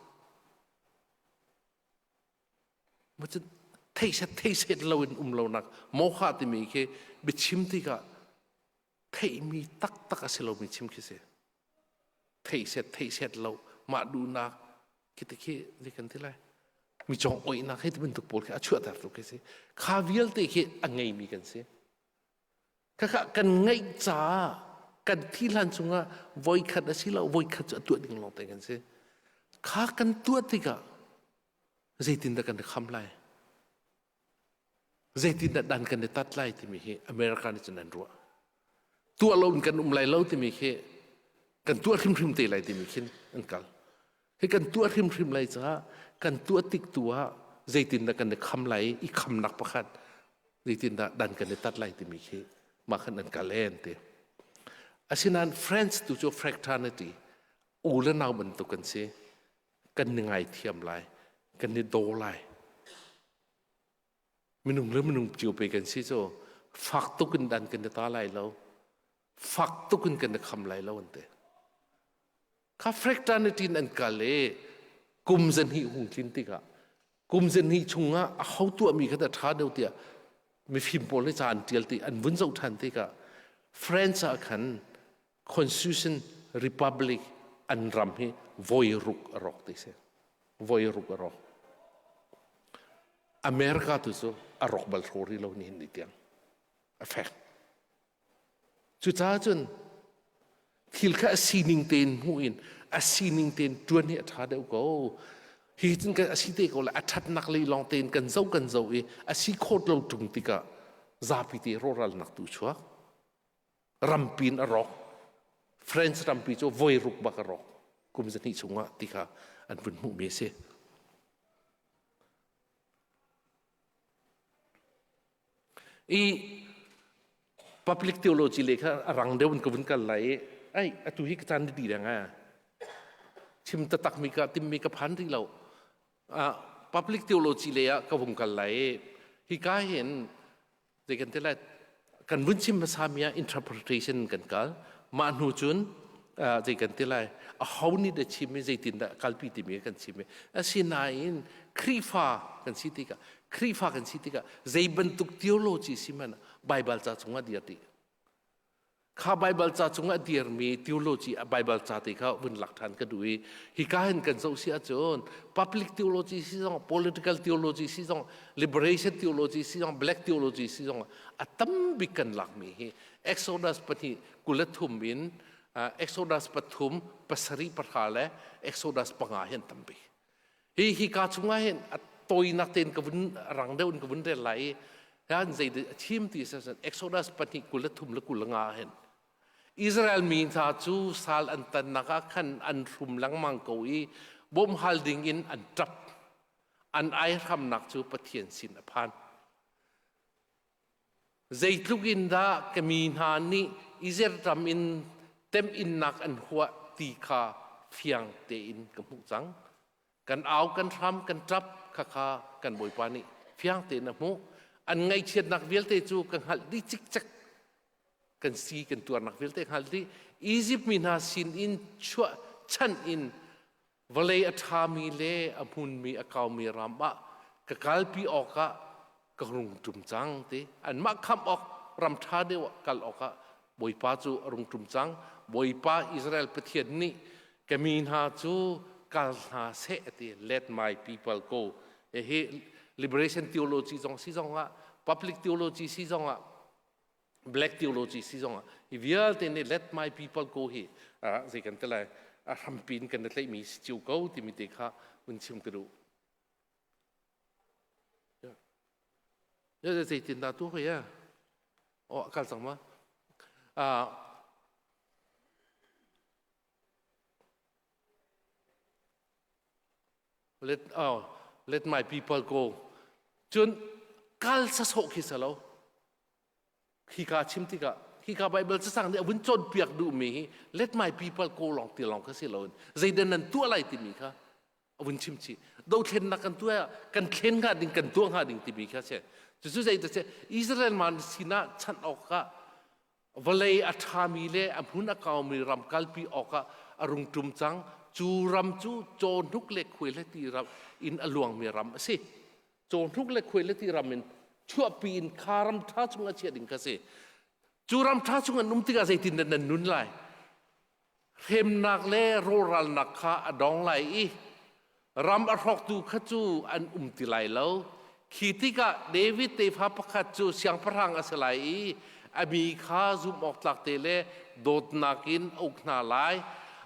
Theihset theihset loin um lonak moha timi khi biachim tikah theihmi taktak a si lomi chim khi si. Theihset theihset lo mah duhnak khi te khi zei kan ti lai mi cong oihnak hei ti bantuk pawl khi a chuahter tu khi si. Kha vialte khi a ngeimi kan si. Khakha kan ngeih caah kan thi hlan chungah voikhat a si lo voikhat cu a tuah ding lawng te kan si. Kha kan tuah tikah zeitindah kan i kham lai? Zeitindah dan kan i tat lai timi hi America nih cun an ruah. Tuah lo in kan um lai lo timi khi kan tuah hrimhrim te lai timi khin an kal. Hi kan tuah hrimhrim lai caah kan tuah tik tu ah zeitindah kan i kham lai i khamnak pakhat zeitindah dan kan i tat lai timi khi mah khan an kal en ti. Asinain French tu cu fraternity u le nau bantuk kan si. Kan ni ngaithiam lai, kan ni daw lai. Minung le minung cio pe kan si cu fak tuk in dan kan i ta lai lo. Fak tuk in kan i kham lai lo an ti. Kha fraternity in an kal i kum zahnih hung tlin tikah kum zahnih chungah a ho tuahmi kha dah ṭha deuh tiah mifim pawl nih ca an ṭial ti an vun zoh ṭhan tikah France ah khan Constitution Republic an ram hi voi ruk a rawk ti si voi ruk a rawk America tu cu a rawk bal hraw rih lo nihin ni tiang a fek Cucaah cun thil kha a sining tein hmuh in a sining tein ṭuan hi a ṭha deuh ko. Hi cun kan a si te ko le a ṭhatnak lei lawng tein kan zoh kan zoh i a si khawt lo ṭung tikah zapi te rawhralnak tu chuak. Rampi in a rawk. French rampi cu voi ruk bak a rawk. Kum zahnih chungah ti kha an vun hmuhmi a si. I public theology le kha a rang deuh in ka vun kal lai i ai atu hi ka caan di deng a chim taktak mi ka timmi ka phan rih lo public theology le ah ka vung kal lai i hi ka hin zei kan ti lai kan vun chim hmasa mi ah interpretation kan kal mah hnu cun zei kan ti lai a ho nih dah chim i zeitin dah kalpi timi kan chim i asinain Khrihfa kan si tikah Khrihfa kan si tikah zei bantuk theology si hmanh Baibal ca chungah dir dih kha Baibal ca chungah dirmi theology Baibal ca te kha vun lak ṭhan ka duh i hika hin kan zoh si ahcun public theology si zong political theology si zong liberation theology si zong black theology si zong a tam bik kan lakmi hi Exodus pahnih 23 in Exodus pathum pasarih pahra le Exodus panga hi an tam bik. Hi hi ka chungah hin a tawinak tein ka vun rang deuh in ka vun rel lai i han zei a chim ti sa Exodus pahnih 23 le 25 hin Israel mi hna cu sal an tannak ah khan an hrum lengmang ko i bawmhal ding in an ṭap an aihramnak cu Pathian sin a phan Zeitluk in dah ka mi hna nih Izipt ram in temhinnak an huah ti kha fiang tein ka hmuh cang. Kan au, kan hram, kan ṭap khakha kan Bawipa nih fiang tein a hmuh. An ngaihchiatnak vialte cu ka hngalh dih cikcek. Kan si kan tuarnak vialte hngalh dih. Izipt mi hna sinin chuah chanh in Vawlei a ṭhami le a hmunmi a kaumi ram ah ka kalpi awkah ka rung ṭum cang ti. Anmah khamh awk ram ṭha deuh ah kal awkah Bawipa cu a rung ṭum cang. Bawipa Israel Pathian nih ka mi hna cu kal hna seh a ti. Let my people go. Hihi liberation theology zong si zongah public theology si zongah black theology si zongah hi vialte nih let my people go hi zei kan ti lai a hrampi in kan i tlaihmi si cio ko timi te kha hun chim ka duh. Zeitin dah tu hoi ya? Oh, kal cang ma? Let oh, let my people go. Cun kal sasawh khi salo. Hika chim tikah hika Bible cacang nih a vun cawnpiak duhmi hi let my people go lawng ti lawng kha si loin zeidah nan tuah lai timi kha a vun chim chih. Dothlennak kan tuah kan thlen hnga ding kan tuah hnga ding timi kha si. Cucu zeidah si Israel man sinah chanh awkah vawlei a ṭhami le a hmun a kaumi ram kalpi awkah a rung ṭum cang. Cu ram cu cawhnuk le khuai le ti ram in a luangmi ram a si. Cawhnuk le khuai le ti ram in chuahpi in kha ram ṭha chung a chiah ding kha si. Cu ram ṭha chung an um tikah zeitin dah nan nun lai? Hremnak le rawlralnak kha a dong lai i ram a hrawktu kha cu an um ti lai lo. Khi tikah David tefa pakhat cu siangpahrang a si lai i a mi kha zumhawktlak te le dawtnak in a uk hna lai.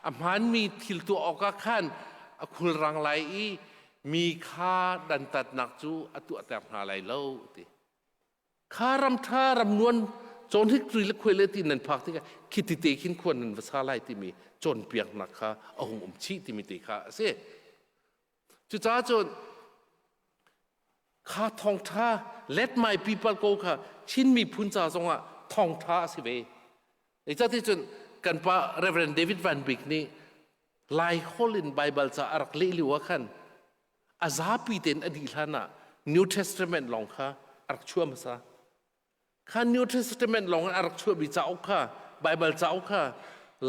A hmaanmi thil tuah awkah khan a khulrang lai i mi kha dantatnak cu a tuahter hna lai lo ti. Kha ram ṭha ram nuan cawn hik ri le khuai le ti nan phak tikah khi ti te khin khuan nan va sa lai timi cawnpiaknak kha a hung um chih timi te kha a si. Cucaah cun kha thawngṭha let my people go kha Chin miphun ca zongah thawngṭha a si ve. Zeicahti cun kan pa Reverend David Van Bik nih Lai holh in Bible ca a rak leh lio ah khan a zapi tein a dih hlan ah New Testament lawng kha a rak chuah hmasa. Kha New Testament lawng in a rak chuahmi cauk kha Bible cauk kha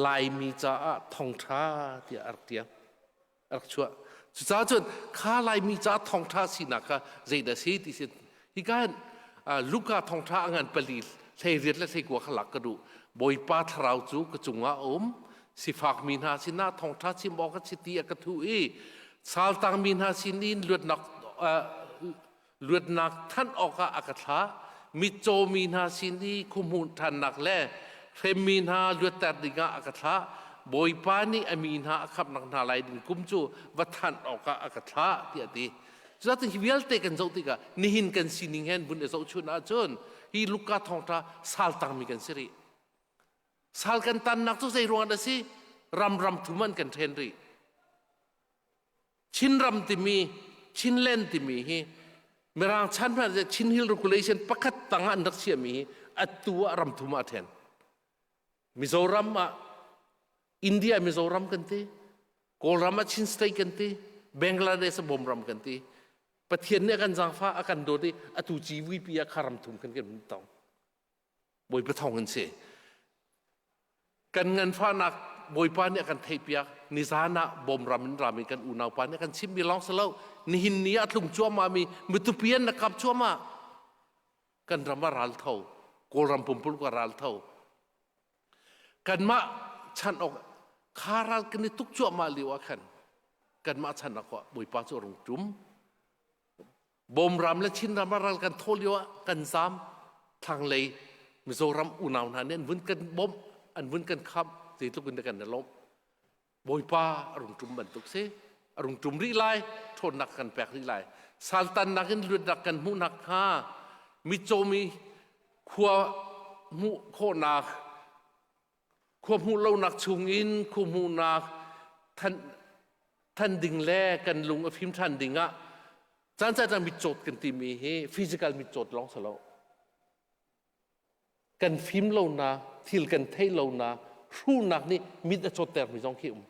Laimi caah thawngṭha tiah a rak tial. A rak chuah. Cucaah cun kha Laimi caah thawngṭha sinak kha zeidah si ti si. Hika hin Luka thawngṭha a ngan pali 18 le 19 kha lak ka duh. Bawipa thlarau cu ka cungah a um. Sifakmi hna sinah thawngṭha chim awk a si ti a ka thuh i saltangmi hna sinin luatnak luatnak thanh awkah a ka thlah. Mitcawmi hna sin i khuhmuh ṭhannak le hremmi hna luatter dingah a ka thlah. Bawipa nih a mi hna a khamhnak hna lai ding kum cu va thanh awkah a ka thlah tiah a ti. Cucaah hi vialte kan zoh tikah nihin kan sining hen vun i zohchun ahcun hi Luka thawngṭha sal tangmi kan si rih. Sal kan tannak cu zei ruangah dah si? Ram ram thum an kan ṭhen rih. Chinram timi, Chinland timi hi Mirang chan hmanh Chin Hill Regulation pakhat tang ah an rak chiahmi hi atu ah ram thum ah a ṭhen. Mizoram ah India Mizoram kan ti, Kawlram ah Chin State kan ti, Bangladesh ah Bawmram kan ti. Pathian nih a kan zaangfah a kan dawt i atu civuipi ah kha ram thum kan kan tong. Bawipa thawng in si. Kan nganfahnak Bawipa nih a kan theihpiak. Nizan ah Bawmram in rami kan unau pa nih a kan chimmi lawng si lo. Nihin ni ah tlung cuahmah mi mitupi an na kap cuahmah. Kan ram ah ral tho. Kawlram pumpuluk ah ral tho. Kanmah chan awk kha ral kan i tuk cuahmah lio ah khan kanmah chan awk ah Bawipa cu a rung ṭum. Bawmram le Chinram ah ral kan thawh lio ah kan zaam thlanglei Mizoram unau hna nih an vun kan bawmh an vun kan khamh zeitluk in dah kan i lawmh Bawipa a rung ṭum bantuk si a rung ṭum rih lai ṭhawnnak kan pek rih lai saltannak in luatnak kan hmuhnak hnga mitcawmi khua hmuh khawhnak khua hmuh lonak chungin khua hmuhnak than than ding le kan lung a fim than ding ah caan caan mitcawt kan timi hi physical mitcawt lawng si lo kan fim lonak thil kan theih lonak hruhnak nih mit a cawtter mi zong khi um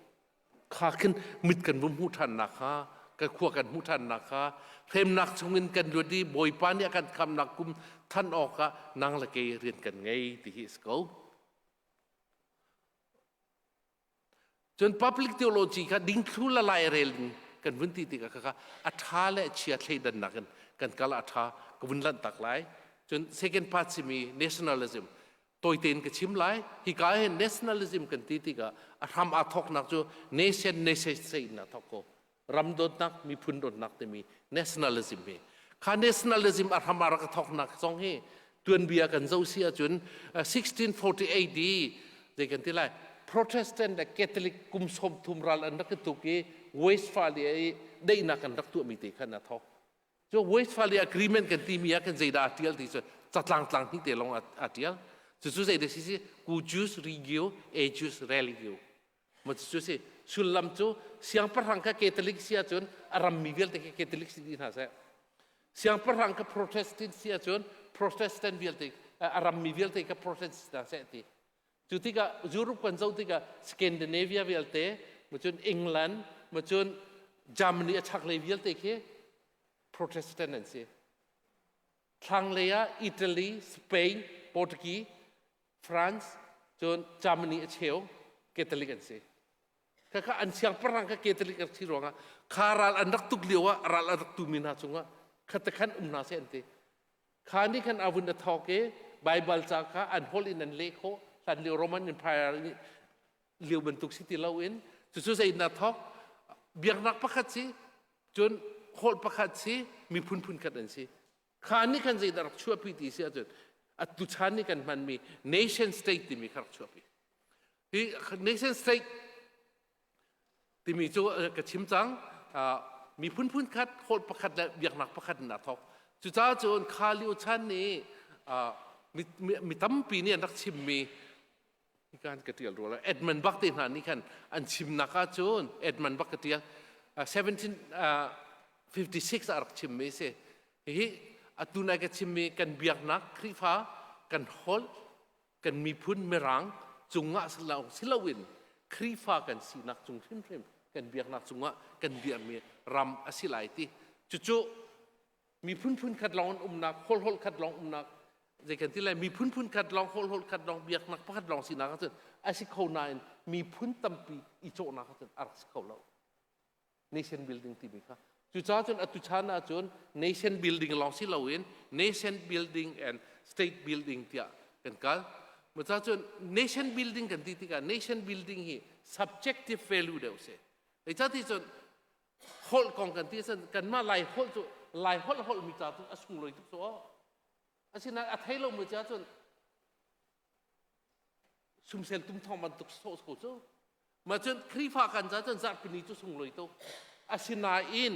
kha khin mit kan vum hmuh ṭhannak kha kan khua kan hmuh ṭhannak kha hremnak chungin kan luat i Bawipa nih a kan khamnak kum than awkah nang le kei rian kan ngei ti hi a si ko. Cun public theology kha dingthlu la lai rel in kan vun ti tikah kha a ṭha le a chia thleidannak in kan kal a ṭha ka vun lanh tak lai. Cun second part simi nationalism tawite in ka chim lai. Hika hin nationalism kan ti tikah a hram aa thawknak cu nation nation state in aa thawk ko. Ram dawtnak, miphun dawtnak timi nationalism hi. Kha nationalism a hram a rak thawknak zong hi tuanbia kan zoh si ahcun 1648 i zei kan ti lai Protestant le Catholic kum 30 ral an rak i tuk i Westphalia i daihnak an rak tuahmi te khan a thawk. Cu Westphalia Agreement kan timi ah kan zeidah a tial ti cu catlang tlang hnih te lawng a tial. Cucu zeidah si si Cuius regio eius religio. Ma cucu si sullam cu siangpahrang kha Catholic si ahcun a rammi vialte khi Catholic si dih hna seh. Siangpahrang kha Protestant si ahcun Protestant vialte a rammi vialte kha Protestant si hna seh ti. Cu tikah Europe kan zoh tikah Scandinavia vialte, cun England, cun Germany a chaklei vialte khi Protestant an si. Thlanglei ah Italy, Spain, Portuguese, France, cun Germany a cheu Catholic an si. Khakha an siangpahrang kha Catholic an si ruangah kha ral an rak tuk lio ah ral a rak tumi hna cungah khatakhan um hna seh an ti. Kha nih khan a vun a thawk i Baibal ca kha an holh in an leh khawh. Hlan lio Roman Empire lio bantuk si ti loin cucu zei in a thawk biaknak pakhat si cun holh pakhat si miphun phunkhat an si. Kha nih khan zeidah rak chuahpi ti si ahcun atu chan nih kan hmanmi nation state timi kha rak chuahpi. Hi nation state timi cu ka chim cang. Miphun phun khat, holh pakhat le biaknak pakhat in aa thawk. Cucaah cun kha lio chan nih mi tampi nih an rak chimmi kan ka tial rua Edmund Burke te hna nih khan an chimnak ah cun Edmund Burke ka tial 1756 ah rak chimmi si. Hihi atu nai ka chimmi kan biaknak Khrihfa kan holh kan miphun Mirang cungah si loin Khrihfa kan sinak cung hrimhrim kan biaknak cungah kan biakmi ram a si lai ti. Cucu miphun phun khat lawng an umnak, holh holh khat lawng umnak, zei kan ti lai, miphun phun khat lawng, holh holh khat lawng, biaknak pakhat lawng sinak ahcun a si kho nain miphun tampi i cawhnak ahcun a rak si kho lo. Nation building timi kha. Cucaah cun atu chan ahcun nation building lawng si loin nation building and state building tiah kan kal. Cucaah cun nation building kan ti tikah nation building hi subjective value deuh si. Zeicahti cun holh kong kan ti cun kanmah Lai holh cu Lai holh holhmi ca tu a sunglawi tuk cu aw. Asinain a thei lomi ca cun sumsel tum thong bantuk sawh ko cu. Mah cun Khrihfa kan ca cun zarhpini cu sunglawi tuk. Asinain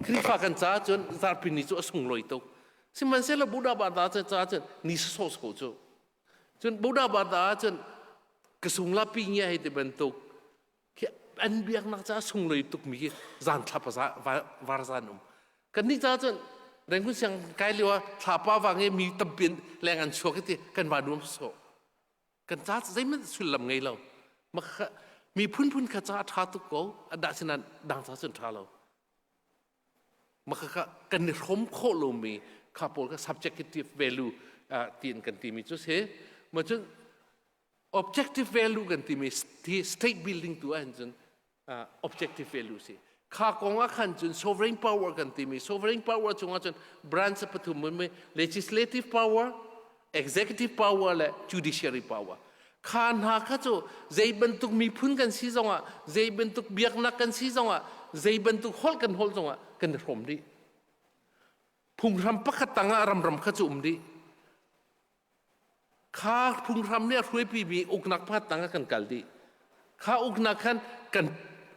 Khrihfa kan ca cun zarhpini cu a sunglawi tuk. Sihmanhsehlaw Buddha Bada ca cun ni sawsawh ko cu. Cun Buddha Bada cun ka sungla pi ngia hei ti bantuk khi an biaknak ca sunglawi tukmi khi zan thlapa var zan um. Kan nih ca cun Rangoon siang kai lio ah thlapa vang i mi tampi leng an chuak i ti kan va nuam sawh. Kan ca zeihmanh sullam ngei lo. Mi phunphun kha ca a ṭha tuk ko, a dah sinan dang ca cun ṭha lo. Maka kan i hrawm khawh lomi kha pawl kha subjective value tiin kan timi cu si. Ma cun objective value kan timi state building tu ahhin cun objective value si. Kha kong ah khan cun sovereign power kan timi sovereign power chungah cun branch pathum mi legislative power, executive power le judiciary power. Kha hna kha cu zei bantuk miphun kan si zongah, zei bantuk biaknak kan si zongah, zei bantuk holh kan holh zongah kan i hrawm dih. Phunghram pakhat tangah ramram kha cu um dih. Kha phunghram nih a hruaipimi uknak pakhat tangah kan kal dih. Kha uknak khan kan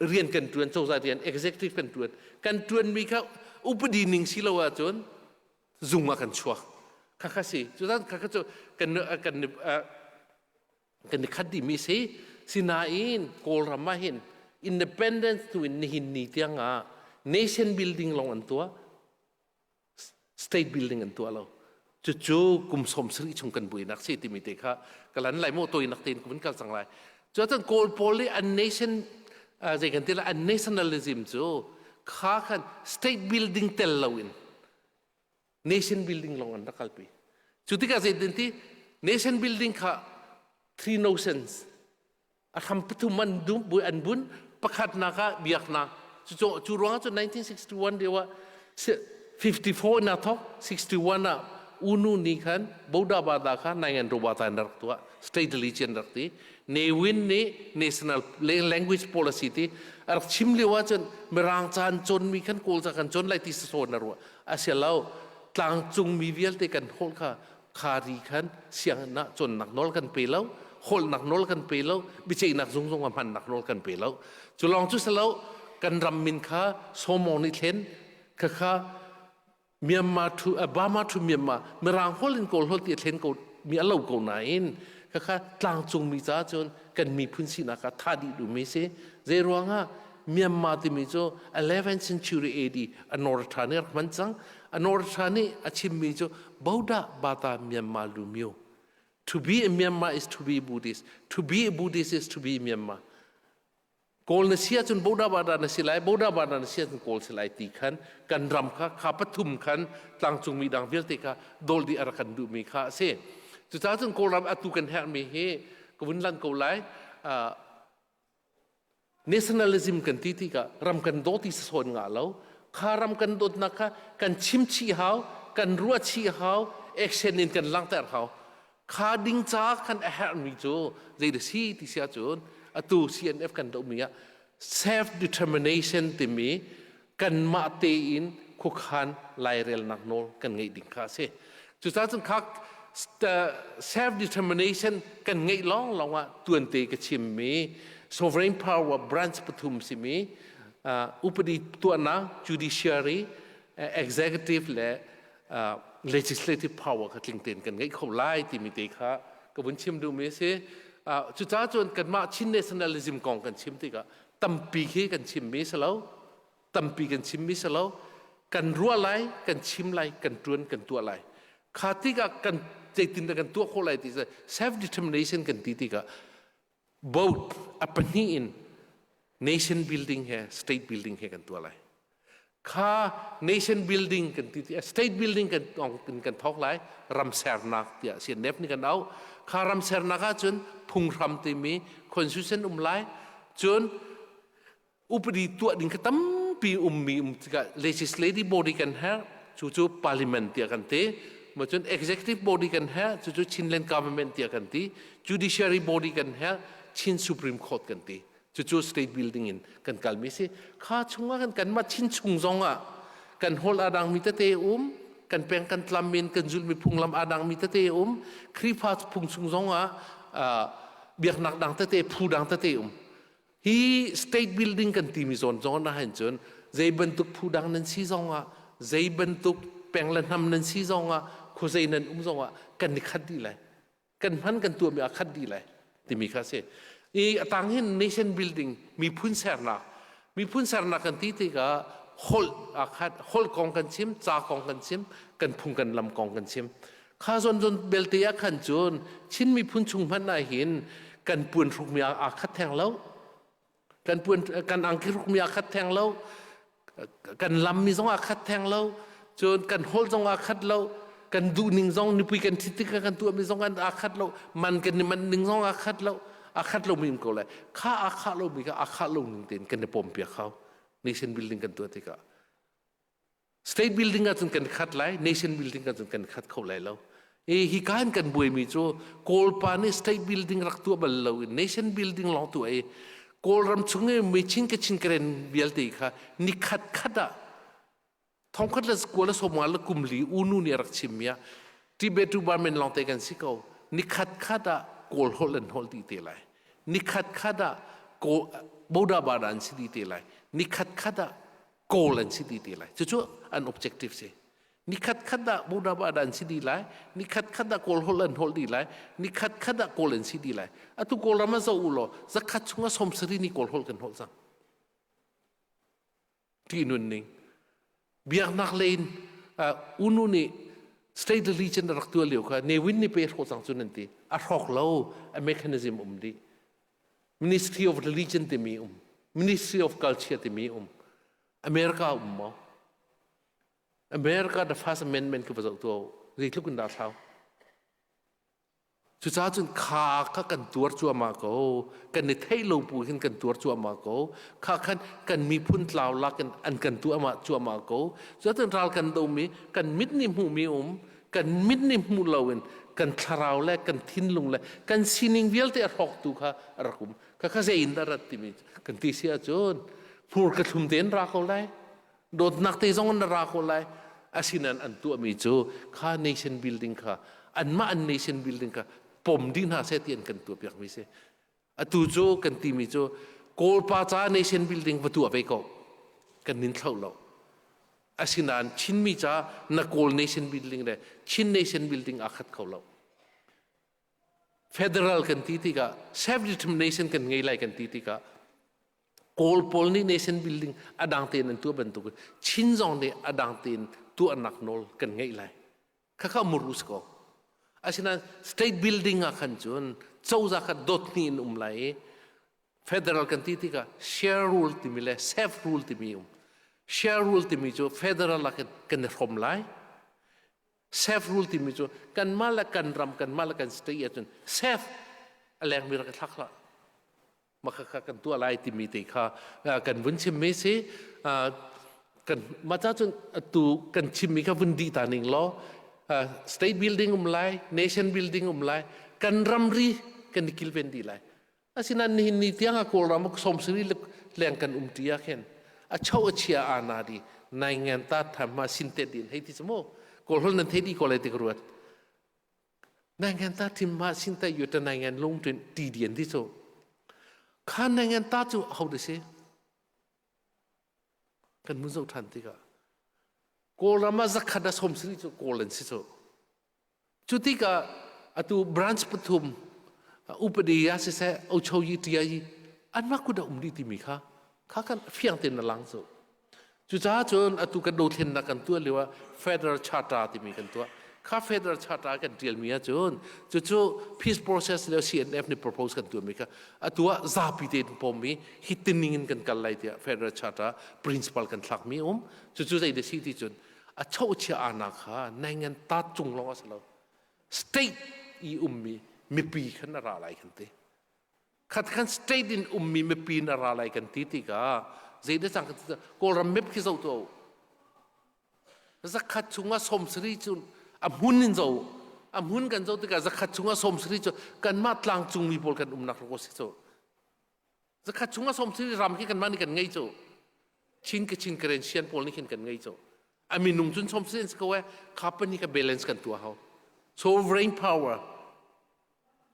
rian kan ṭuan, cozah rian, executive kan ṭuan. Kan ṭuanmi kha upadi ning si lo ahcun zung ah kan chuak. Kha kha si. Cucaah kha kha cu kan kan kan i khat dihmi si. Sinain Kawlram ah hin independence tu in nihin ni tiang ah nation building lawng an tuah. State building an tuah lo. Cucu kum 70 chung kan buainak si timi te kha kalan lai maw toinak tein kun kal cang lai. Cuacun Kawl pawl i an nation zei kan ti lai an nationalism cu kha khan state building tel loin nation building lawng an rak kalpi. Cu tikah zeitin ti nation building kha three notions. A hram pathum an dum bu an bun. Pakhatnak ah biaknak. Cu cu ruangah cu 1961 lio ah 54 in a thok, 61 ah Unu nih khan Boda Bada kha Naingan Robata in rak tuah, state religion rak ti. Ne Win nih national language policy ti a rak chim lio ahcun Mirang ca an cawnmi khan Kawl ca kan cawn lai ti sasawn a ruah. A si lo, tlangcung mi vialte kan holh kha khari khan sianginn ah cawnnak nawl kan pe lo, holhnak nawl kan pe lo, biaceihnak zung zong ah hmannak nawl kan pe lo. Cu lawng cu si lo, kan ram min kha Sawmong nih thlen khakha Myanmar to Burma to Myanmar, Mirang holh in Kawl holh ti a thlen ko mi a lo ko nain khakha tlangcung mi ca cun kan miphun sinak ah tha dih duhmi si. Zei ruangah Myanmar timi cu 11th century AD Anortha nih rak hman cang. Anortha nih a chimmi cu Boda Bata Myanmar Lumio. To be a Myanmar is to be Buddhist. To be a Buddhist is to be Myanmar. Kawl na si ahcun Boda Bada na si lai, Boda Bada na si ahcun Kawl si lai ti khan kan ram kha kha pathum khan tlangcungmi dang vialte kha dol dih a rak kan duhmi kha a si. Cucaah cun Kawlram atu kan herhmi hi ka vun lan ko lai. Nationalism kan ti tikah ram kan daw ti sasawn ngah lo. Kha ram kan dawtnak kha kan chim chih hau, kan ruah chih hau, action in kan langhter hau. Kha ding ca khan a herhmi cu zei dah si ti si ahcun atu CNF kan dohmi ah self determination timi kanmah tein khuakhan lairelnak nawl kan ngeih ding kha a si. Cucaah cun kha self determination kan ngeih lawnglawng ah tuante ka chimmi sovereign power branch pathum simi upadi tuahnak, judiciary, executive le legislative power kha tling tein kan ngeih kho lai timi te kha ka vun chim duhmi a si. Cucaah cun kanmah Chin nationalism kong kan chim tikah tampi khi kan chimmi si lo, tampi kan chimmi si lo, kan ruah lai, kan chim lai, kan ṭuan, kan tuah lai. Kha tikah kan zeitin dah kan tuah khawh lai ti self determination kan ti tikah both a pahnih in nation building he state building he kan tuah lai. Kha nation building kan ti ti state building kan kan thawk lai, ram sernak tiah CNF nih kan auh. Kha ram sernak ahcun phunghram timi constitution um lai, cun upadi tuah ding kha tampi ummi um tikah legislative body kan herh, cucu parliament tiah kan ti. Ma cun executive body kan herh, cucu Chinland government tiah kan ti. Judiciary body kan herh, Chin Supreme Court kan ti. Cucu state building in kan kalmi si. Kha chungah kan kanmah Chin chung zong ah kan hol aa dangmi tete um, kan peng kan tlam in kan zulmi phunglam aa dangmi tete um, Khrihfa phung chung zong ah biaknak dang tete, phu dang tete um. Hi state building kan timi zawn zong ah hin cun zei bantuk phu dang nan si zong ah, zei bantuk peng le hnam nan si zong ah, khuazei nan um zong ah kan i khat dih lai. Kan hman kan tuahmi aa khat dih lai timi kha a si. I a tang hin nation building, miphun sernak, miphun sernak kan ti tikah holh aa khat, holh kong kan chim, ca kong kan chim, kan phung kan lam kong kan chim. Kha zawn zawn belte ah khan cun Chin miphun chung hmanh ah hin kan puan hrukmi aa khat theng lo, kan puan kan angki hrukmi aa khat theng lo, kan lammi zong aa khat theng lo, cun kan holh zong aa khat lo, kan duhning zong nupui kan ṭhit tikah kan tuahmi zong an aa khat lo, man kan i manh ning zong aa khat lo, aa khat lomi um ko lai. Kha aa khah lomi kha aa khah lo ning tein kan i pompiak hau nation building kan tuah tikah. State building ahcun kan khat lai, nation building ahcun kan khat kho lai lo. I hi ka in kan buaimi cu Kawlpa nih state building rak tuah bal lo in nation building lawng tuah i Kawlram chung i mi Chin Kachin Karen vialte kha ni khat khat ah 1994 U Nu nih a rak chimmi ah Tibet tu Burman lawngte kan si ko, ni khat khat ah Kawl holh an holh dih te lai, ni khat khat ah Boda Bada an si dih te lai, ni khat khat ah Kawl an si dih te lai. Cucu an objective si. Ni khat khat ah Buddha Bada an si dih lai, ni khat khat ah Kawl holh an holh dih lai, ni khat khat ah Kawl an si dih lai. Atu Kawlram ah zoh u law zakhat chung ah 70 ni Kawl holh kan holh cang. Ti nun ning. Biaknak lei in unu nih state religion rak tuah lio kha Ne Win nih pe hrawk cang cu nan ti. A hrawk lo, a mechanism um dih. Ministry of Religion timi um. Ministry of Culture timi um. America um maw? America the First Amendment ka va zoh tuah. Zeitluk in dah thlau? Cucaah cun kha kha kan tuar cuahmah ko. Kan i theih lo bu hin kan tuar cuahmah ko. Kha khan kan miphun tlau lak in an kan tuah cuahmah ko. Cuacun ral kan domi kan mit nih hmuhmi um, kan mit nih hmuh loin kan thlarau le kan thinlung le kan sining vialte a hrawktu kha a rak um. Kha kha zei in dah rat timi kan ti si ahcun hmur ka thlum tein ra ko lai. Dawtnak te zong na ra ko lai. Asinain an tuahmi cu kha nation building kha anmah an nation building kha pom dih hna seh ti an kan tuahpiakmi si. Atu cu kan timi cu Kawlpa ca nation building va tuah ve ko. Kan nin thlo lo. Asinain Chinmi ca na Kawl nation building le Chin nation building aa khat kho lo. Federal kan ti tikah self determination kan ngei lai kan ti tikah Kawl pawl nih nation building a dang tein an tuah bantuk Chin zong nih a dang tein tuahnak nawl kan ngeih lai. Khakha muru si ko. Asinain state building ah khan cun cozah kha dot hnih in um lai i federal kan ti tikah share rule timi le self rule timi um. Share rule timi cu federal ah kan i hrom lai. Self rule timi cu kanmah le kan ram kanmah le kan state ahcun self a lengmi rak i thlak hlah. Mah kha kan tuah lai timi te kha kan vun chimmi si. Kan mah ca cun atu kan chimmi kha vun dih ta ning law state building um lai, nation building um lai, kan ramri kan i kilven dih lai. Asinain nihin ni tiang ah Kawlram ah sawmsarih leng kan um ṭi ah khin a cho a chia aa na di nai ngan ta tham ma sin te din hei ti cu mu Kawlholh nan thei dih ko lai ti ka ruat. Nai ngan ta thim ma sin te yu ta nai ngan lung tin ti dian ti cu kha nai ngan ta cu ho de si kan mun zo than tikah Kawlram ah zakhat a 70 cu Kawl an si cu. Cu tikah atu branch pathum upadi ya siseh ochoyi tiayi anmah kut a um dih timi kha kha kan fiang tein a lang cu. Cucaah cun atu kan dothlennak kan tuah lio ah federal charter timi kan tuah. Kha federal charter kan tialmi ahcun cucu peace process le CNF nih propose kan tuahmi kha atu ah zapi tein pawmmi hi tining in kan kal lai tiah federal charter principle kan thlakmi um. Cucu zei da si ti cun a chochia ana kha naingan ta cung lawng a si lo state i ummi mipi khan a ra lai kan ti khat khan state in ummi mipi in a ra lai kan ti tikah zei da cang kawlram map khi zo to zakhat chungah 70 cu a hmun in zo a hmun kan zo tikah zakhat chungah 70 cu kanmah tlangcung mi pawl kan umnak ro si cu zakhat chungah 70 ram khi kanmah nih kan ngei cu Chin Kachin Karen Sian pawl nih khin kan ngei cu. A minung cun som sin ko eh kha pan hi ka balance kan tuah hau. Sovereign power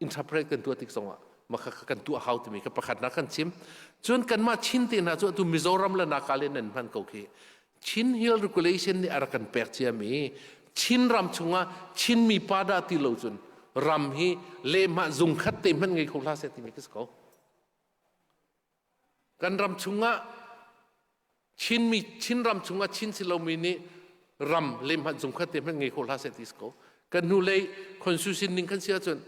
interpret kan tuah tik zongah maka kan tuah hau timi ka pakhat na kan chim. Cun kanmah Chin te hna cu atu Mizoram le Nagaland nan hman ko khi. Chin Hill Regulation nih a rak kan pek ciami Chin ram chungah Chin mi pa dah ti lo cun ram hi lehmah zung khat te hmanh ngei kho hlah seh timi ka si ko. Kan ram chungah Chinmi Chinram chungah Chin si lomi nih ram lem hmanh zungkhat te hmanh ngei kho hlah seh ti si ko. Kan hnulei constitution ning kan si ahcun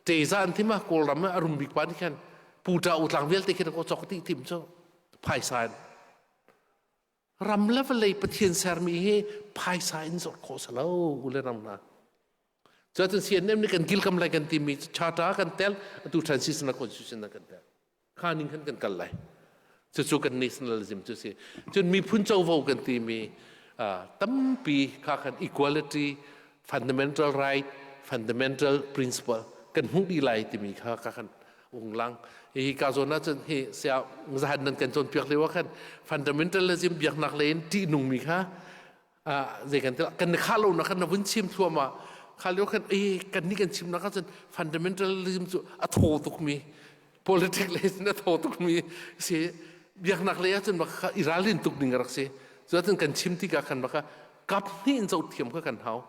teza an thim ah Kawlram ah a rum bik pa nih khan puta utlang vialte khin ko chok ti tim cu phaisa in ram le vawlei Pathian sermi hi phaisa in zawt khawh si lo ule ram hna. Cuacun CNM nih kan kilkam lai kan timi charter kan tel atu transitional constitution kan tel. Kha ning khan kan kal lai. Cucu kan nationalism cu si. Cun miphun covo kan timi tampi kha khan equality, fundamental right, fundamental principle kan hmuh dih lai timi kha ka khan unglang. Hi ka zawn ahcun hi sia zahan nan kan cawnpiak lio ah khan fundamentalism biaknak lei in ṭihnungmi kha zei kan ti kan kha lo na khan na vun chim thluahmah kha lio khan e kan ni kan chim nak ahcun fundamentalism cu a thaw tuk mi politics lei cun a thaw tuk mi si biaknak lei ahcun bak i ralrin tuk ding a rak si cuacun kan chim tikah khan baka kap hnih in zoh thiam kha kan hau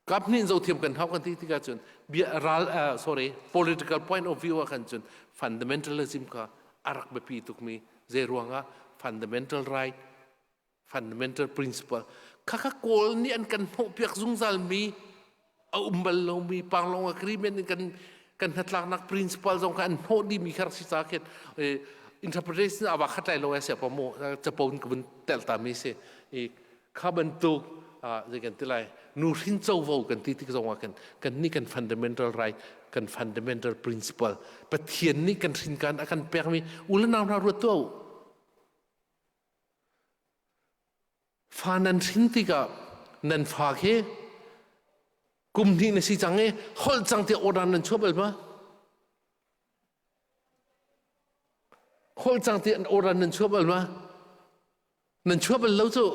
kap hnih in zoh thiam kan hau kan ti tikah cun bia ral sorry political point of view ah khan cun fundamentalism kha a rak biapi tuk mi zei ruangah fundamental right fundamental principle khakha kawl nih an kan hnawhpiak zungzal mi a um bal lomi panglong agreement in kan kan hnatlaknak principle zong kha an hnawh dih mi kha rak si ca khin interpretation awa khat lai lo ai sia pa mu capo in ka vun tel ta mi si i kha bantuk. Zei kan ti lai, nuhrin covo kan ti tik zong ah kan kan nih kan fundamental right, kan fundamental principle, Pathian nih kan hrinkan a kan pekmi u le nau hna, ruat tuah u. Fa nan hrin tikah nan fa khi kum hnih na si cang i holh cang tiah order nan chuah bal ma? Holh cang tiah order nan chuah bal ma? Nan chuah bal lo cu.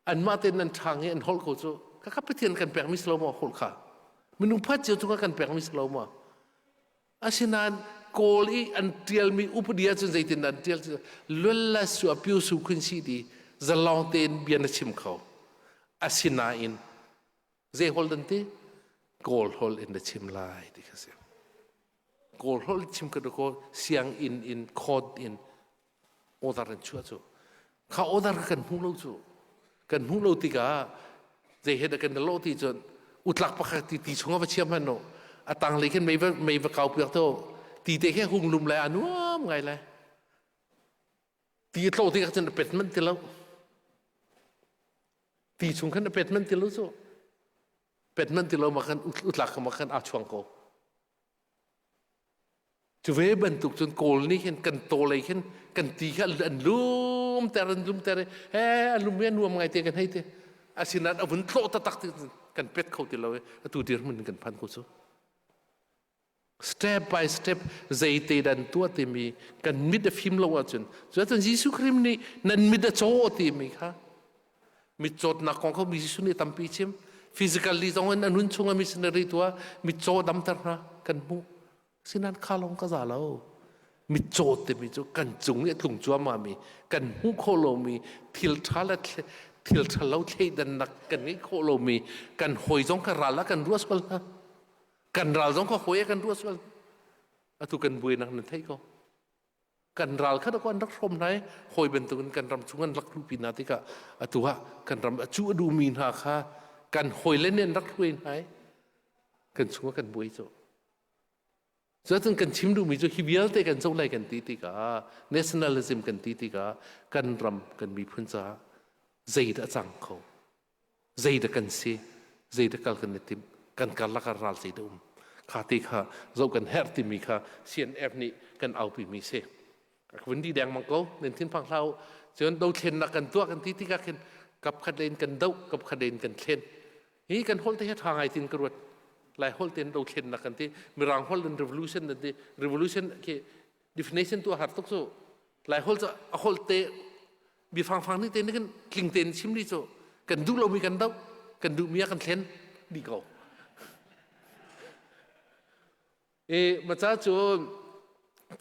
Anmah tein nan ṭhang i an holh ko cu. Kaka Pathian kan pekmi si lo maw holh kha? Minung phat cio cungah kan pekmi si lo maw? Asinain Kawl i an ṭialmi upadi ahcun zeitin an ṭial cu lualla su a pyu su khun si ti zalong tein bia na chim kho. Asinain zei holh dan ti? Kawl holh in na chim lai ti kha si. Kawl holh chim ka ko sianginn in court in order an chuah cu. Kha order kan hmu lo cu. Kan hmu lo tikah zei he dah kan lo ti cun utlak pakhat ti ti chung va chiam han no a tang lei khin mei va mei va kau piak to ti te khe hung lum lai a nuam ngai lai. Ti tlo tikah cun a pet man ti lo. Ti chung khan a pet man ti lo cu. Pet man ti lo ma khan utlak ma khan aa chuang ko. Cu ve bantuk cun Kawl nih hin kan taw lei khin kan ti kha an lum ter, an lum ter i he a lum i a nuam ngai te kan hei ti. Asinain a vun tlawh taktak ti kan pet kho ti lo i atu dirhmun in kan phan ko cu. Step by step zeite dan tuah timi kan mit a fim lo ahcun, cuacun Jesuh Khrih nih nan mit a caw timi kha, mitcawtnak kong kha Jesuh nih tampi chim. Physically zong in a nun chung a missionary tuah, mitcaw damter hna kan hmuh. Sinan kha lawng ka za lo. Mitcaw timi cu kan cung i a tlung cuahmah mi, kan hmuh khawh lomi thil ṭha le thil ṭha lo thleidannak kan ngeih khawh lomi, kan hawi zong kan ral ah kan ruah sual hna, kan ral zong kha hawi ah kan ruah sual. Atu kan buainak nan theih ko. Kan ral kha an rak hrawm hna i hawi bantukin kan ram chung an rak luhpi hna tikah atu ah kan ram a cu a duhmi hna kha kan hawile nih an rak hruai hna i kan chungah kan buai cu. Cuacun kan chim duhmi cu hi vialte kan zoh lai kan ti tikah, nationalism kan ti tikah, kan ram kan miphun caah zeidah cang kho, zeidah kan si, zeidah kal kan i timh, kan karlak ah ral zeidah um, kha ti kha zoh kan herh timi kha CNF nih kan aupi mi si. Ka vun di dengmang ko, nan thin phang hlah u. Cun dothlennak kan tuah kan ti tikah khin kap khat in kan doh, kap khat in kan thlen. Hi kan holh te hi ṭha ngai tin ka ruat. Lai holh ten dothlennak kan ti, Mirang holh in revolution kan ti. Revolution khi definition tu a har tuk cu. Lai holh cu a holh te biafang fang nih te nih kan tling tein chim ni cu kan duh lomi kan doh, kan duhmi ah kan thlen dih ko. E maca cu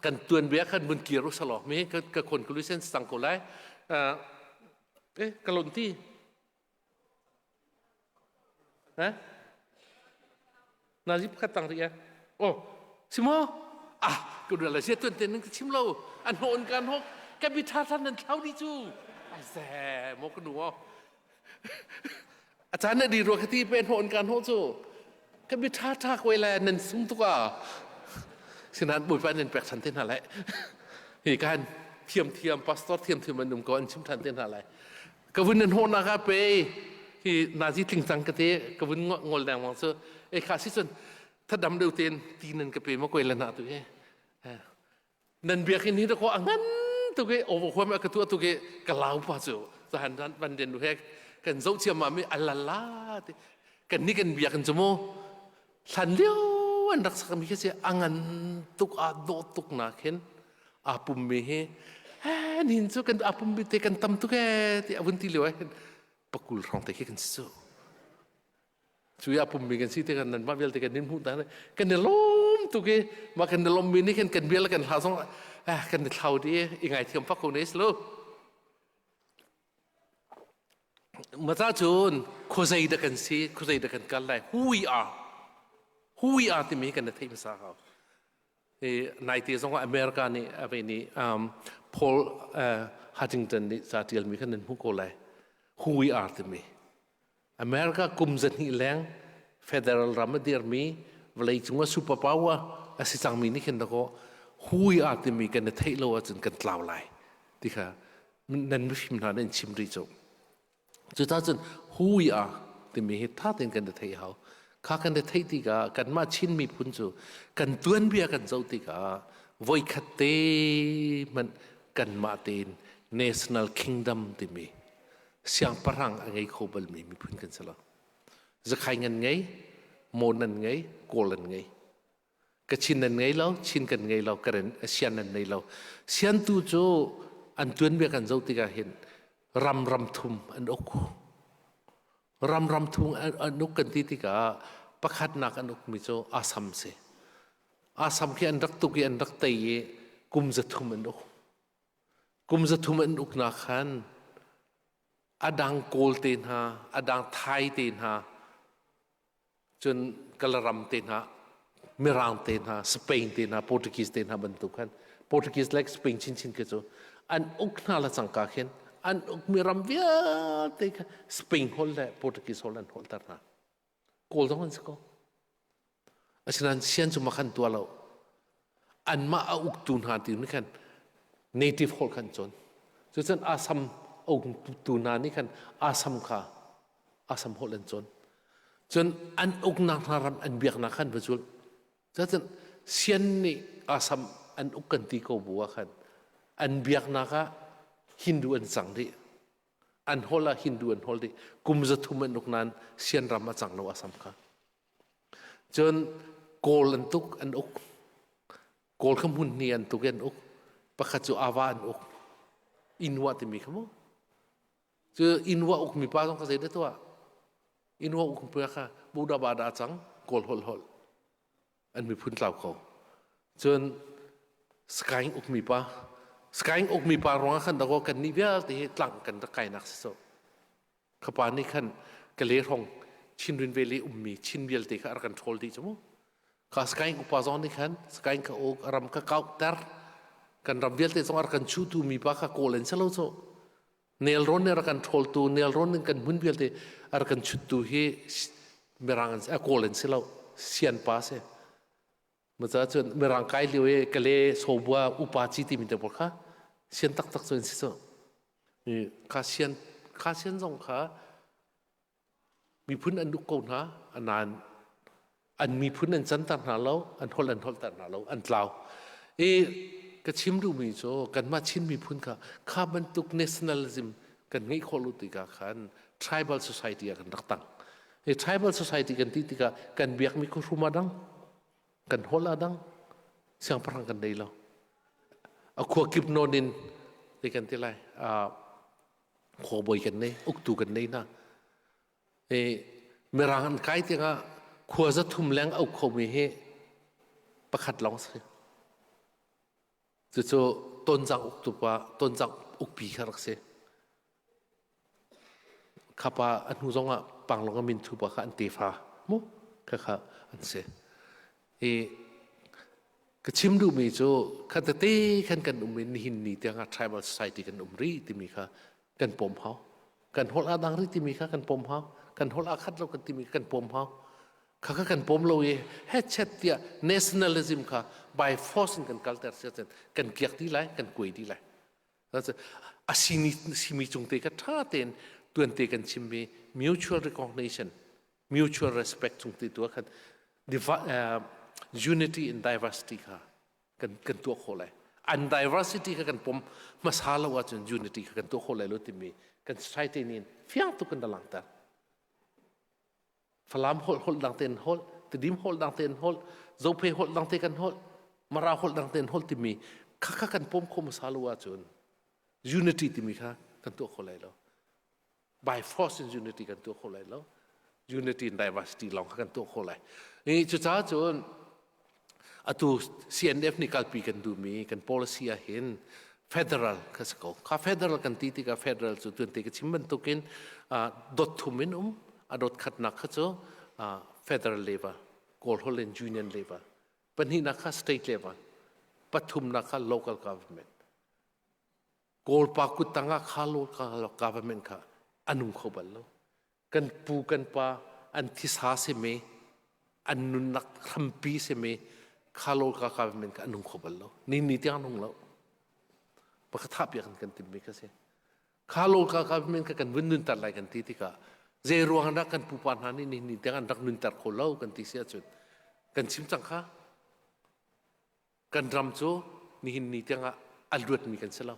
kan tuanbia khan mun kir u salo mi ka conclusion sang ko lai. Eh ka lon ti. Eh? Najib khat tang ri eh. Oh, simo? Ah, ku dal sia tuan ten ka chim lo. An ho an kan ho. Ka bi tha than nan thlau di cu. Ai se, mo ka nu o. A caan na di rua ka ti pe ho an kan ho cu. Ka bi tha tha koi le nan sung tuk a. Sinan bawipa nan pek than te hna lai. Hi kan thiam thiam pastor thiam thiam an um ko, an chim than te hna lai. Ka vun nan hawhnak ah pe hi nazi tling cang ka te ka vun ngol dengmang cu e kha si cun thadam deuh ten ti nan ka pe ma koi le na tu he nan biakinn hi ko a ngan tu ke overwhelm ka tu tu ke ka lau pa cu zahan ran van den he kan zo chiam ma mi alala te kan ni kan biakinn chu mu hlan lio an rak sak mi khi si a ngan tuk a dawh tuk na khin a pum mi hi nin cu kan a pum mi te kan tam tuk e ti a vun ti lio ah hin pakul hrawng te khi kan si cu. Cu a pum mi kan si te kan nan mah vialte kan nin hmuh ta kan i lawm tuk i mah kan i lawm mi nih khin kan bia le kan hla zong kan i thlau di i ngai thiam fak ko ne si lo. Mata cun khuazei dah kan si, khuazei dah kan kal lai, who we are. Who we are timi kan theih hmasa hau. I naite zong ah America nih ave nih Paul Huntington nih ca tialmi khan nan hmuh ko lai. Who we are timi. America kum zahnih leng federal ram a dirmi, vawlei cung ah super power a si cangmi nih khin dakaw who we are timi kan i theih lo ahcun kan tlau lai ti kha nan mifim hna nan chim rih cu. Cucacun. Who we are timi hi tha tein kan i theih hau. Kha kan i theih tikah kanmah Chin miphun cu kan tuanbia kan zoh tikah voikhat te hmanh kanmah tein national kingdom timi siangpahrang a ngei kho balmi miphun kan si lo. Zakhai ngan ngei, Mon an ngei, Kawl an ngei. Kachin nan ngei lo, Chin kan ngei lo, Karen Sian nan ngei lo. Sian tu cu an tuanbia kan zoh tikah hin ram ram thum an uk. Ram ram thum an uk kan ti tikah pakhatnak an ukmi cu Assam si. Assam khi an rak tuk i an rak tei i kum 300 an uk. Kum 300 an uknak khan a dang Kawl te hna, a dang Thai te hna, cun Kalaram te hna, Mirang te hna, Spain te hna, Portuguese te hna bantuk khan Portuguese like Spain chinchin khi cu an uk hna la cangka khin an ukmi ram vialte kha Spain holh le Portuguese holh an holhter hna. Kawl zong an si ko. Asinain sian cu makhan tuah lo. Anmah a uktu hna ti nih khan native holh khan cawn. Cucun Assam a uktu hna nih khan Assam kha Assam holh an cawn. Cun an uknak hna ram an biaknak khan va zul. Cucun sian nih Assam an uk kan ti ko bu ah khan an biaknak ah Hindu an cang dih. An holh ah Hindu an holh dih. Kum 300 an uk nain sian ram a cang lo Assam kha. Cun Kawl an tuk an uk. Kawl kha hmun hnih an tuk i an uk. Pakhat cu Ava an uk. Inwa timi kha mu. Cu Inwa ukmi pa zong kha zei dah tuah? Inwa ukmi pa kha Buddha ba dah cang Kawl holh holh. An miphun tlau ko. Cun Skying ukmi pa Skying ukmi pa ruangah khan dakaw kan nih vialte hi tlang kan rak kainak si so. Khapa nih khan Kale hrawng Chinrin Valley ummi Chin vialte kha a rak kan ṭhawl dih cu mu. Kha Skying upa zong nih khan Skying kha uk ram kha kauhter kan ram vialte zong a rak kan chuhtu mi pa kha Kawl an si lo cu. Nelrawn nih a rak kan ṭhawltu, nelrawn in kan hmun vialte a rak kan chuttu hi Mirang an si, a Kawl an si lo, Sian pa si. Maca cun Mirang kai lio i Kale Sobua upa ci timi te pawl kha sian taktak cu an si cu. Kha sian kha sian zong kha miphun an uk ko hna nain an miphun an canter hna lo an holh an holhter hna lo an tlau. I ka chim duhmi cu kanmah Chin miphun kha kha bantuk nationalism kan ngeih khawh lo tikah khan tribal society ah kan rak tang. Hi tribal society kan ti tikah kan biakmi khuhrum a dang, kan holh a dang, siangpahrang kan nei lo. A khua kip nawn in ti kan ti lai khuabawi kan nei, uktu kan nei hna. I Mirang an kai tiangah khua 300 leng a uk khomi hi pakhat lawng si. Cucu Tonzang uktu pa, Tonzang ukpi kha rak si. Khapa a hnu zongah Panglong a minthu pa kha an tefa mu khakha an si. I ka chim duhmi cu kha tete khan kan um i nihin ni tiangah tribal society kan um rih timi kha kan pom hau. Kan holh aa dang rih timi kha kan pom hau. Kan holh aa khat lo kan timi kha kan pom hau. Khakha kan pom lo i hechet tiah nationalism kha by force in kan kalter si ahcun kan kiak dih lai, kan kuai dih lai. A simi simi cung te kha ṭha tein tuante kan chimmi mutual recognition, mutual respect cung te tu ah khan unity in diversity kha kan kan tuah khawh lai. An diversity kha kan pom hmasa lo ahcun unity kha kan tuah khawh lai lo timi kan society nih fiang tuk in a langhter. Falam holh holh dang tein holh, Tidim holh dang tein holh, Zophei holh dang te kan holh, Mara holh dang tein holh timi kha kha kan pom kho hmasa lo ahcun unity timi kha kan tuah kho lai lo. By force in unity kan tuah kho lai lo. Unity in diversity lawng kha kan tuah kho lai. I cucaah cun Atu CNF nih kalpi kan duhmi kan policy ah hin federal kha si ko. Kha federal kan ti tikah federal cu tuante ka chim bantukin dot thum in um. A dot khatnak kha cu federal level, Kawl holh in union level. Pahnihnak kha state level. Pathumnak kha local government. Kawlpa kut tangah kha local government kha a nung kho bal lo. Kan pu kan pa an thisa simi an nunnak hrampi simi kha local government kha a nung kho bal lo. Ni ni tiang nung lo. Pakhat piak kan timmi kha si. Kha local government kha kan vun nunter lai kan ti tikah Zei ruang dah kan pupa hna nih nihin ni tiang an rak nunter kho lo kan ti si ahcun kan chim cang kha. Kan ram cu nihin ni tiang ah a luatmi kan si lo.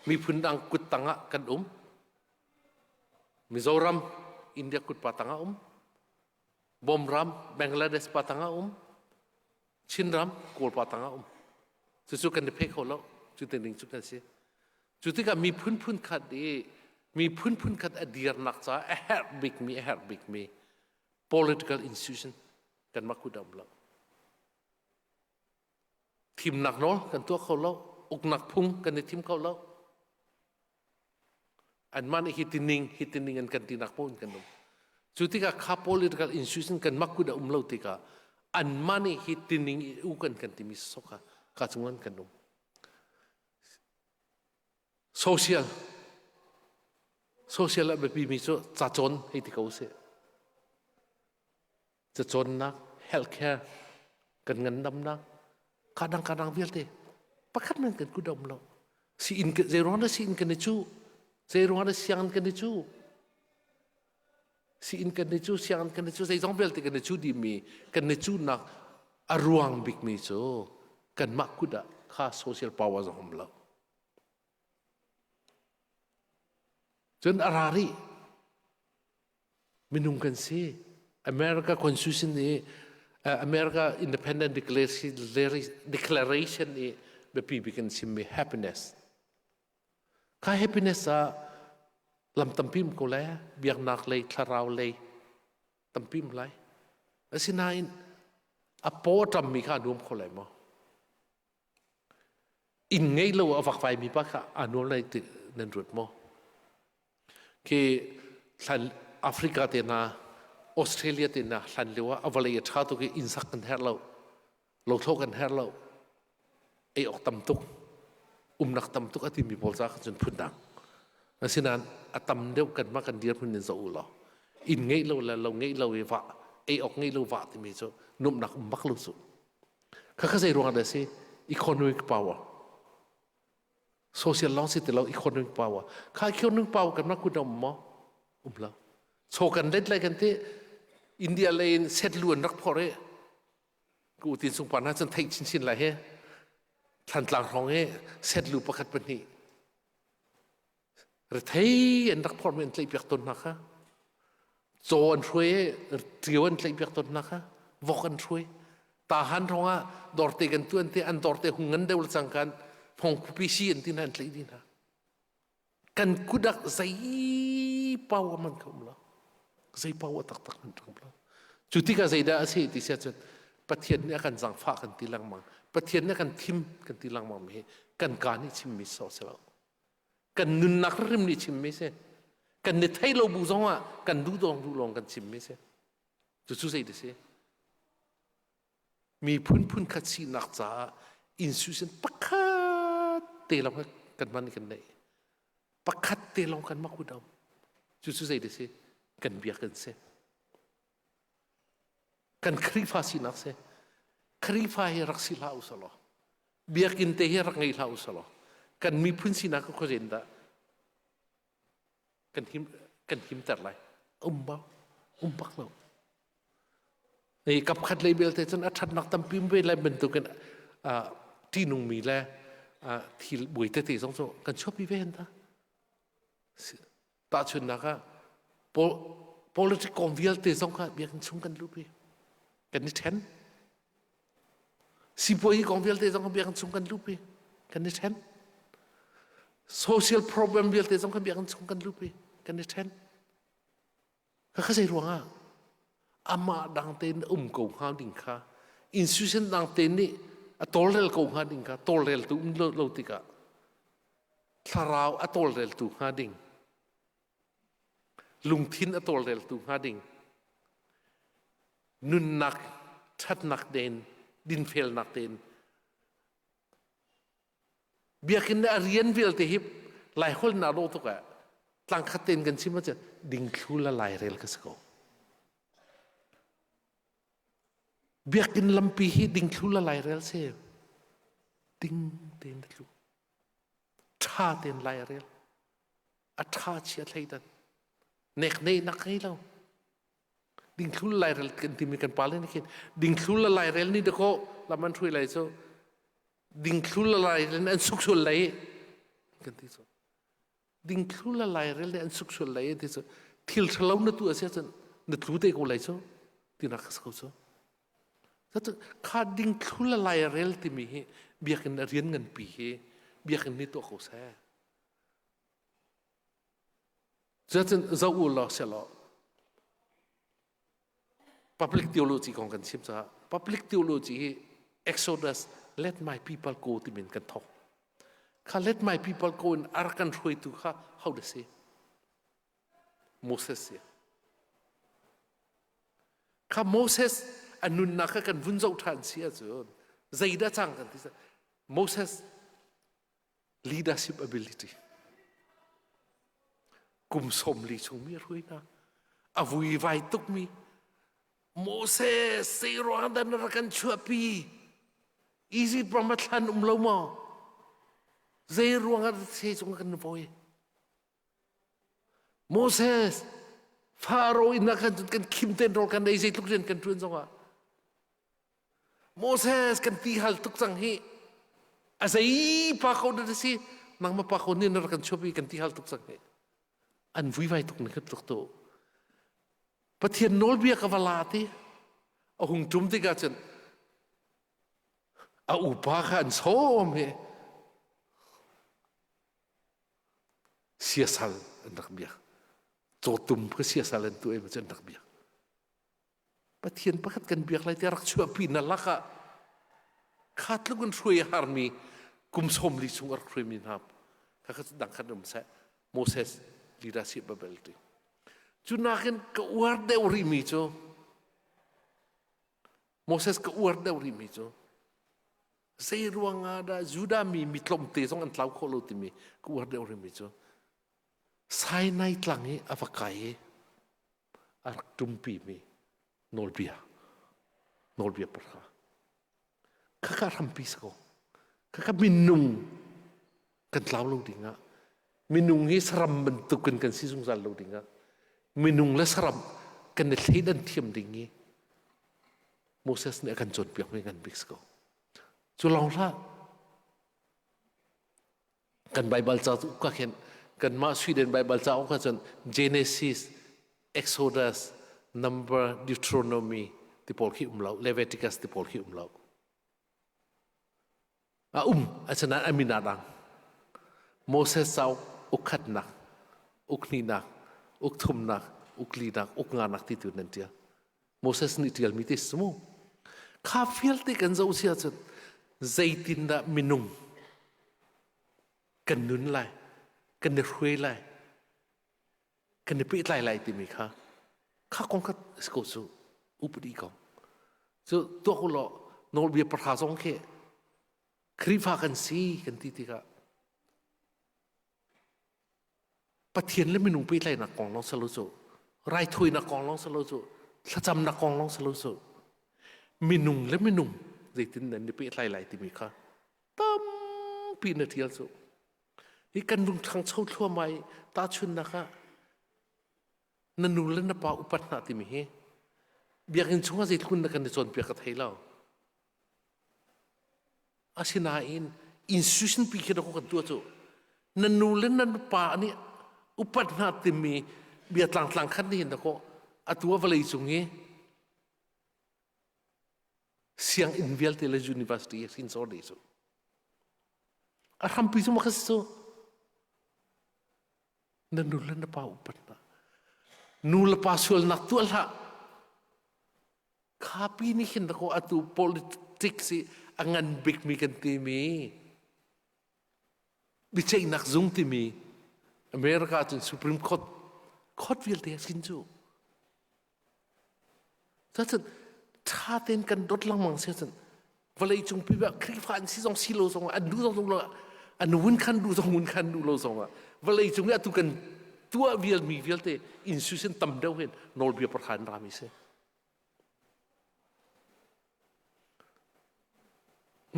Miphun dang kut tang ah kan um. Mizoram, India kut pa tang ah um. Bawmram, Bangladesh pa tang ah um. Chinram, Kawl pa tang ah um. Cucu kan i pheh kho lo. Cu ti ning cu kan si. Cu tikah miphun phun khat i miphun phun khat a dirnak caah a herh bikmi a herh bikmi political institution kanmah kut ah um lo. Thimnak nawl kan tuah kho lo. Uknak phung kan i thim kho lo. Anmah nih hi tining hi tining an kan tinak paoh in kan um. Cu tikah kha political institution kan mak kut a um lo tikah anmah nih hi tining i u kan kan timi sawk kha ka cung an kan um. Social social a biapi mi cu ca cawn hei ti ko sih. Cacawnnak, healthcare, kan ngandamnak, kadang kadang vialte pakhat men kan kut a um lo. Si inn zei ruang dah si inn kan i cu? Zei ruang dah sianginn kan i cu? Si inn kan i cu, sianginn kan i cu, zeizong vialte kan i cu dimi kan i cunak a ruang bikmi cu kanmah kut ah kha social power zong um lo. Cun a ra rih. Minung kan si. America Constitution nih America Independent Declaration i biapi bik in chimmi happiness. Kha happiness ah lam tampi um ko lai, biaknak lei, thlarau lei tampi um lai. Asinain a paw a ṭammi kha a nuam kho lai maw? Inn ngei lo a vakvaimi pa kha aa nuam lai ti nan ruat maw? Khi thlan Africa te hna, Australia te hna hlan lio ah a vawlei a ṭha tuk i inn sak kan herh lo, lothlo kan herh lo, ei awk tam tuk, umnak tam tuk a timi pawl ca kha cun phundang. Asinain a tam deuh kanmah kan dirhmun in zoh u law inn ngeih lo le lo ngeih lo i vah, ei awk ngeih lo vah timi cu nuamhnak um bak lo cu. Khakha zei ruang dah si? Economic power. Social lawng si ti lo economic power. Kha economic power kan rak kut um maw? Um lo. Chaw kan let lai kan ti India lei in set lu an rak phor i ku tin sung pa na cun theih chinchin lai he Thlantlang hrawng hi set lu pakhat pahnih Rethei an rak phormi an tlaihpiak tawn hna kha. Caw an hruai i ṭio an tlaihpiak tawn hna kha. Vok an hruai. Tahan hrawngah dawrte kan tuan te an dawrte hung ngan deuh le cang kan phong khupi si an ti hna an tlaih dih hna. Kan kudak zei pau man kha um lo. Zei pau taktak man um lo. Cu tikah zeidah a si ti si ahcun Pathian nih a kan zangfah kan ti lengmang. Pathian nih a kan thim kan ti lengmang mi hi kan ka nih chimmi sawh si lo. Kan nunnak hrim nih chimmi si. Kan ni thei lo bu zong ah kan duh dong duh lawng kan chimmi si. Cucu zei ti si? Miphun phun khat sinak caah institution pakhat te lawng kan hman kan neih. Pakhat te lawng kan mak um. Cucu zei ti si? Kan biak kan si. Kan Khrihfa sinak si. Khrihfa hi rak si hlah usih law biakinn te hi rak ngei hlah usih law kan miphun sinak ka khuazen dah kan him kan himter lai um ba um bak lo ni kap khat lei belte cun a thatnak tampi ve lai bantukin ṭihnungmi le thil buai tete zong cu kan chuahpi ve hen ta Tahchunhnak ah politic kong vialte zong kha biakinn chung kan luhpi. Kan i ṭhen. Sipuazi kong vialte zong kha biakinn chung kan luhpi. Kan i ṭhen. Social problem vialte zong kha biakinn chung kan luhpi. Kan i ṭhen. Khakha zei ruangah amah dang tein um ko hnga ding kha institution dang te nih a tawlrel ko hnga ding kha tawlreltu um lo, lo tikah thlarau a tawlreltu hnga ding lungthin a tawlreltu hnga ding nunnak ṭhatnak tein dinfelnak tein biakinn a rian vialte hi laiholh na dawh tuk ah tlangkhat tein kan chim ahcun dingthlu la lairel ka si ko biakinn lampi hi dingthlu la lairel si ding tein tlu ṭha tein lairel a ṭha chia thleidan. Nek nak ngei lo. Dingthlul lairel kan timi kan pale nih khin dingthlul le lairel ni dakaw lam an hrui lai cu dingthlul le lairel an suk sual lai kan ti cu. Dingthlu le lairel nih an suk sual lai ti cu thil ṭhalo na tu a si ahcun na tlu te ko lai cu tinak ka si ko cu. Cu kha dingthlu le lairel timi hi biakinn a rian nganpi hi biakinn nih tuah ko seh. Cuacun zoh u law selaw public theology kong kan chim caah public theology hi Exodus let my people go timin kan thok. Kha let my people go in a rak kan hruaitu kha ho da si? Moses si. Kha Moses a nunnak kha kan vun zoh ṭhan si ahcun zeidah cang kan ti Moses leadership ability kum 40 chung mi a hruai hna a vuivai tukmi Moses sei ruang dah na rak kan chuahpi Egypt ram a thlan um lo maw zei ruang ah sei cung kan voi Moses Pharaoh inn ah khan kan khim ten rawl kan ei zeitluk rian kan ṭuan zongah Moses kan ti hal tuk cang hi a zei pa ko na si nangmah pa ko nih na rak kan chuapi kan ti hal tuk cang hi an vuivai tuk ni khat tluk tu Pathian nawlbia ka va la ti a hung ṭum tikah cun a upa kha an sawm hi siasal an rak biak cawtum kha siasal an tu em cu an rak biak Pathian pakhat kan biak lai ti rak chuahpi na lakah kha tluk in hruai a harmi kum 40 chung a rak hruaimi hna kha kha dang khat um seh Moses leadership ability cu nakin ka uar deuh rihmi cu Moses ka uar deuh rihmi cu zei ruangah dah Judah mi mi tlawmte zong an tlau khawh lo timi ka uar deuh rihmi cu Sinai tlang i a va kai i a rak ṭumpimi nawlbia nawlbia pahra khaka hrampi si ko khaka minung kan tlau lo dingah minung hi saram bantukin kan si zungzal lo dingah minung le saram kan i thleidan thiam ding hi Moses nih a kan cawnpiakmi ngan bik si ko cu lawng hlah Kan Baibal ca ka khin kanmah Sweden Baibal cauk ah cun Genesis, Exodus, Number, Deuteronomy ti pawl khi um lo, Leviticus ti pawl khi um lo. A um, asinain a min aa dang. Moses cauk ukkhatnak, ukhnihnak, ukthumnak, uklinak, uknganak ti tu nan ṭial. Moses nih ṭialmi te si mu. Kha vialte kan zoh si ahcun zeitindah minung kan nun lai, kan i hruai lai, kan i pehtlai lai timi kha kha kong kha si ko cu upadi kong. Cu tuak u law nawlbia pahra zong khi Khrihfa kan si kan ti tikah Pathian le minung pehtlaihnak kong lawng si lo cu raithawinak kong lawng si lo cu thlacamnak kong lawng si lo cu minung le minung zeitin nan i pehtlai lai timi kha tampi na ṭial cu hi kan lung ṭhangcho thluahmah i tahchunhnak ah na nu le na pa upat hna timi hi biakinn chungah zeitluk na kan i cawnpiak ka thei lo Asinain institution pi khi kan tuah cu nan nu le nan pa nih upat hna timi bia tlangtlang khat nih hin dakaw atu a vawlei cung i sianginn vialte le university a hrinsor dih cu a hrampi cu maw si cu na nu le na pa upat hna nu le pa sualnak tuah hlah Khapi nih khin dakaw atu politics i a ngan bikmi kan timi biaceihnak zung timi America cun Supreme Court court vialte a sin cu. Cun ṭha tein kan dawt lengmang si ahcun vawlei cung pi Khrihfa an si zong si lo zong an duh zong lo an wun khan duh zong wun khan duh lo zong ah vawlei cung i atu kan tuah vialmi vialte institution tam deuh hin nawlbia pakhat rami si.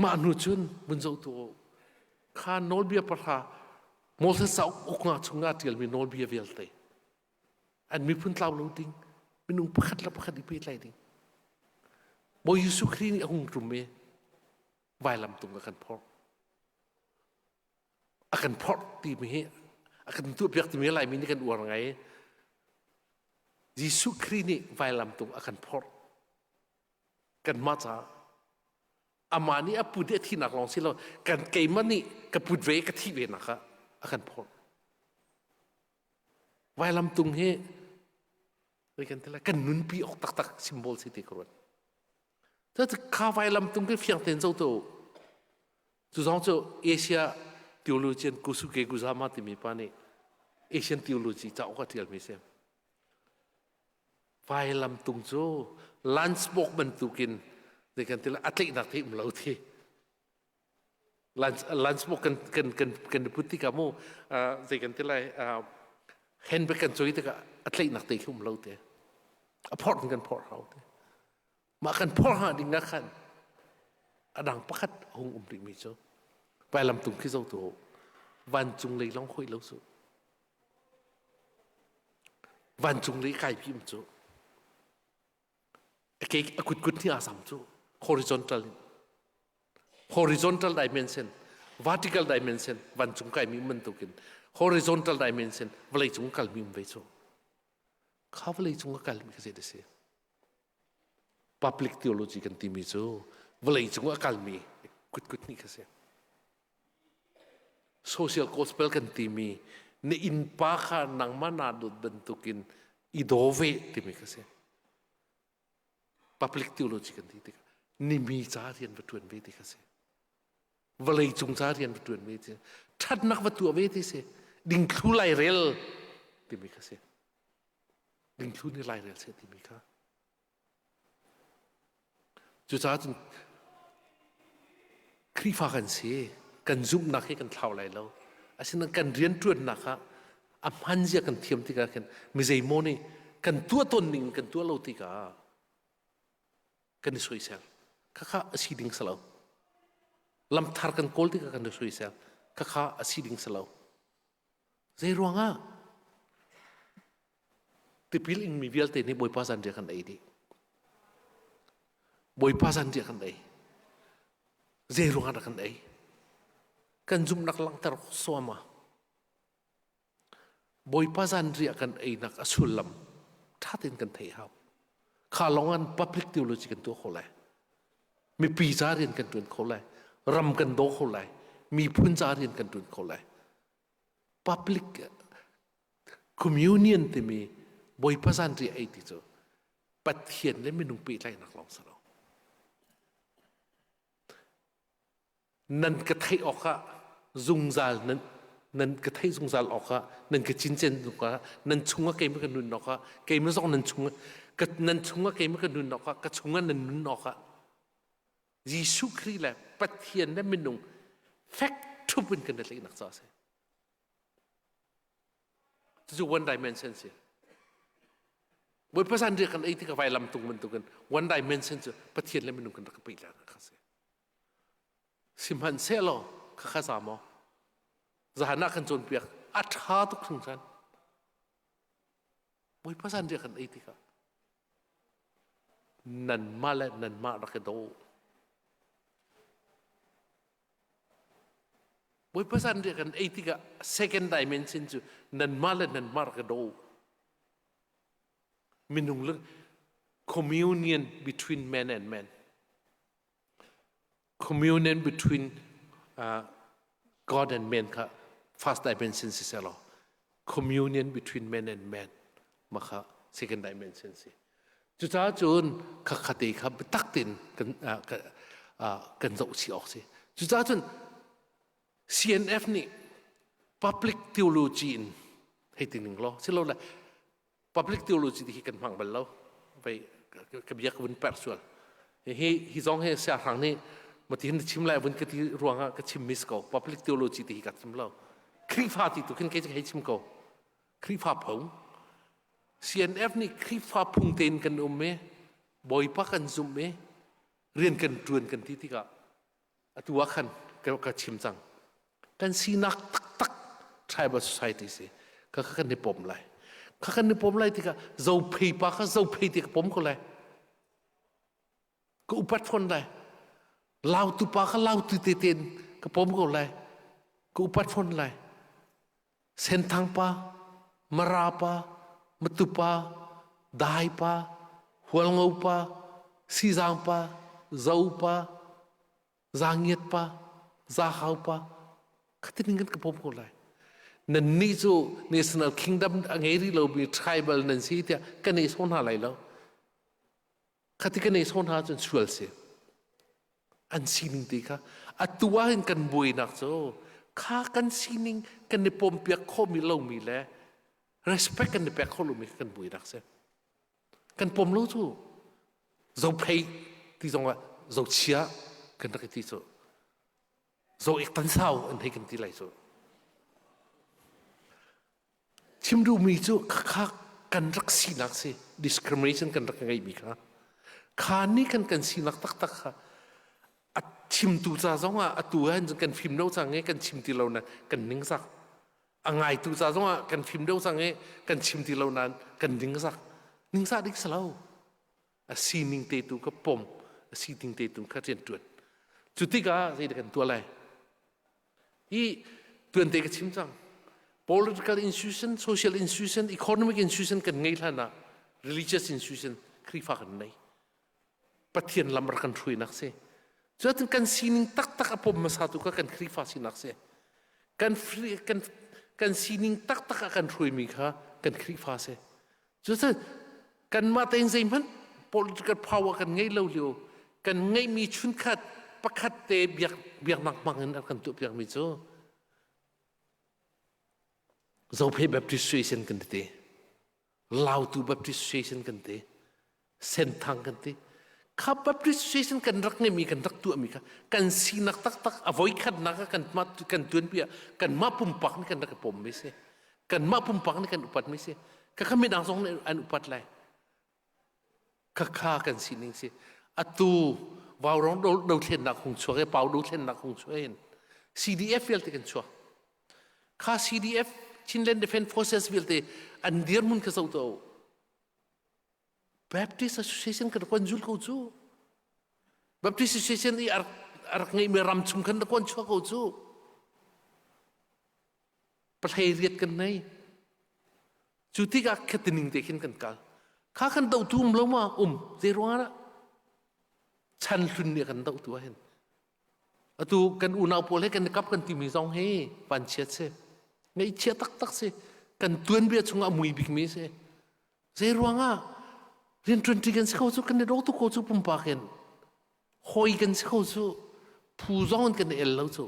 Mah hnu cun vun zoh tu kha nawlbia pahra Moses cauk uknak chungah ṭialmi nawlbia vialte. An miphun tlau lo ding, minung pakhat le pakhat i pehtlai ding. Bawi Jesuh Khrih nih a hung ṭum i vailam tung a kan phorh. A kan phorh timi hi a kan tuahpiak timi Laimi nih kan uar ngai. Jesuh Khrih nih vailam tung a kan phorh. Kanmah caah amah nih a put i a thihnak lawng si lo kan keimah nih ka put ve ka thih ve nak ah a kan phorh. Vailam tung hi zei kan ti lai kan nunpi awk taktak symbol si ti ka ruat. Cu kha vailam tung khi fiang tein zo tu cu zong cu Asia theologian Kusuke Kuzama timi pa nih Asian theology cauk a ṭialmi si. Vailam tung cu lunchbox bantukin zei kan ti lai a tlaihnak thei um lo thi. Lunchbox kan kan kan kan put tikah mu zei kan ti lai handbag kan cawi tikah a tlaihnak te khi um lo te. A phorh in kan phorh hau te. Mah kan phorh hnga ding ah khan a dang pakhat a hung um rihmi cu vailam tung khi zo tu vancung lei lawng hoi lo cu. Vancung lei kai pi um cu. A ke a kut kut ni a sam cu horizontal in. Horizontal dimension, vertical dimension vancung kai mi bantukin horizontal dimension vawlei cung kal mi um ve cu. Kha vawlei cung a kal mi kha zei si? Public theology kan timi cu vawlei cung a kalmi kutkut nih kha si. Social gospel kan timi na innpa kha nangmah naa dawt bantukin i daw ve timi kha si. Public theology kan ti tikah nimi ca rian va ṭuan ve ti kha si. Vawlei cung ca rian va ṭuan ve ti ṭhatnak va tuah ve ti si. Dingthlu lairel timi kha si. Dingthlu nih lairel seh timi kha. Cucaah cun Khrihfa kan si, kan zumhnak hi kan thlau lai lo. Asinain kan rianṭuannak ah a hman zia kan thiam tikah khin mi zeimaw nih kan tuah tawn ning kan tuah lo tikah kan i soisel. Khakha a si ding si lo. Lamthar kan kawl tikah kan i soisel. Khakha a si ding si lo. Zei ruangah? Tipil ingmi vialte nih Bawipa zanriah kan ei dih. Bawipa zanriah kan ei. Zei ruangah dah kan ei? Kan zumhnak langhter suama. Bawipa zanriah kan einak a sullam ṭha tein kan theih hau. Kha lawng an public theology kan tuah kho lai. Mipi ca rian kan ṭuan kho lai. Ram kan daw kho lai. Miphun ca rian kan ṭuan kho lai. Public communion timi Bawipa zanriah ei ti cu Pathian le minung pehtlaihnak lawng si lo. Nan ka theih awkah zungzal nan nan ka theih zungzal awkah nan ka cincen awkah nan chungah keimah ka nun awkah keimah zong nan chungah ka nan chungah keimah ka nun awkah ka chungah nan nun awkah Jesuh Khrih le Pathian le minung fek ṭhup in kan i tlaihnak ca a si. Cucu one dimension si. Bawipa zanriah kan ei tikah vailam tung bantukin one dimension cu Pathian le minung kan rak pehtlaihnak kha si. Sihmanhsehlaw khakha za maw? Zahan ah kan cawnpiak a ṭha tuk hringhran. Bawipa zanriah kan ei tikah nanmah le nanmah rak i daw. Bawipa zanriah kan ei tikah second dimension cu nanmah le nanmah rak i daw. Minung le communion between man and man. Communion between God and man kha first dimension si selaw communion between man and man ma kha second dimension si. Cucaah cun khakhate kha biatak tein kan kan zoh chih awk si. Cucaah cun CNF nih public theology in hei ti ning law silole public theology ti hi kan hmang bal lo vei ka bia ka vun per sual hi hi zong hi siahrang nih mati hin chim lai vun ka ti ruangah ka chim mis ko public theology ti hi ka chim lo Khrihfa ti tu khin kei hei chim ko Khrihfa phung CNF nih Khrihfa phung tein kan um i Bawipa kan zumh i rian kan ṭuan kan ti tikah atu ah khan ka chim cang kan sinak taktak tribal society si ka kan i pom lai. Kha kan i pom lai tikah zophei pa kha zophei ti ka pom ko lai. Ka upat fawn lai. Lautu pa kha lautu te tein ka pom ko lai. Ka upat fawn lai. Senthang pa, Mara pa, Matu pa, Dai pa, Hualngo pa, Sizang pa, Zo pa, Zangiat pa, Zahau pa, khatin kan ka pom ko lai. Nan nih cu National Kingdom a ngei rih lomi tribal nan si tiah kan ei sawn hna lai lo. Khati kan ei sawn hna cun sual si. An sining te kha atu ah hin kan buainak cu kha kan sining kan i pompiak khawhmi lomi le respect kan i pek kho lomi kan buainak si. Kan pom lo cu zophei ti zong ah zochia kan rak i ti cu zo ek tan sau an hei kan ti lai cu chim duhmi cu khakha kan rak sinak si discrimination kan rak ngeihmi kha kha ni kan kan sinak taktak kha a chimtu ca zong ah atu ah kan fim lo cang i kan chim ti lo na kan ningzak a ngaitu ca zongah kan fim deuh cang i kan chim ti lo nain kan ningzak ningzah ding si lo a sining te tu ka pom a sining te tu kha rian tuan cu tikah zeidah kan tuah lai hi tuan te ka chim cang political institution social institution economic institution kan ngei hlan ah religious institution Khrihfa kan nei Pathian lam rak kan hruainak si. Cuacun kan sining taktak a pom hmasa tu kha kan Khrihfa sinak si. Kan kan kan sining taktak a kan hruaimi kha kan Khrihfa si. Cuacun kanmah tein zeihmanh political power kan ngei lo lio kan ngeihmi chunkhat pakhat te biak biaknak hmang in an kan tuahpiakmi cu Zophei Baptist Association kan ti. Lautu Baptist Association kan ti Senthang kan ti kha Baptist Association kan rak ngeimi kan rak tuahmi kha kan sinak taktak a voikhatnak ah kan mah kan tuanpi ah kanmah pumpak nih kan rak i pommi si kanmah pumpak nih kan upatmi si kha kha midang zong nih an upat lai khakha kan sining si atu vaurong dothlennak hung chuak i pau dothlennak hung chuak in CDF vialte kan chuak kha CDF Chinland Defense Forces vialte an dirhmun kha zo to Baptist Association kan kon zul ko cu Baptist Association i arak ngeimi ram chung khan kon chuak ko cu pahlei riat kan nei Cu tikah khatining te khin kan kal. Kha kan dohtu um lo ma um zei ruangah dah chan hlun nih kan dohtu ah hin. Atu kan unau pawl he kan i kap kan timi zong hi vanchiat si. Ngaihchia taktak si. Kan tuanbia chungah a mui bikmi si. Zei ruangah rianṭuan ṭi kan si ko cu kan i do tuk ko cu pumpak in. Hawi kan si ko cu phu zong in kan i el lo cu.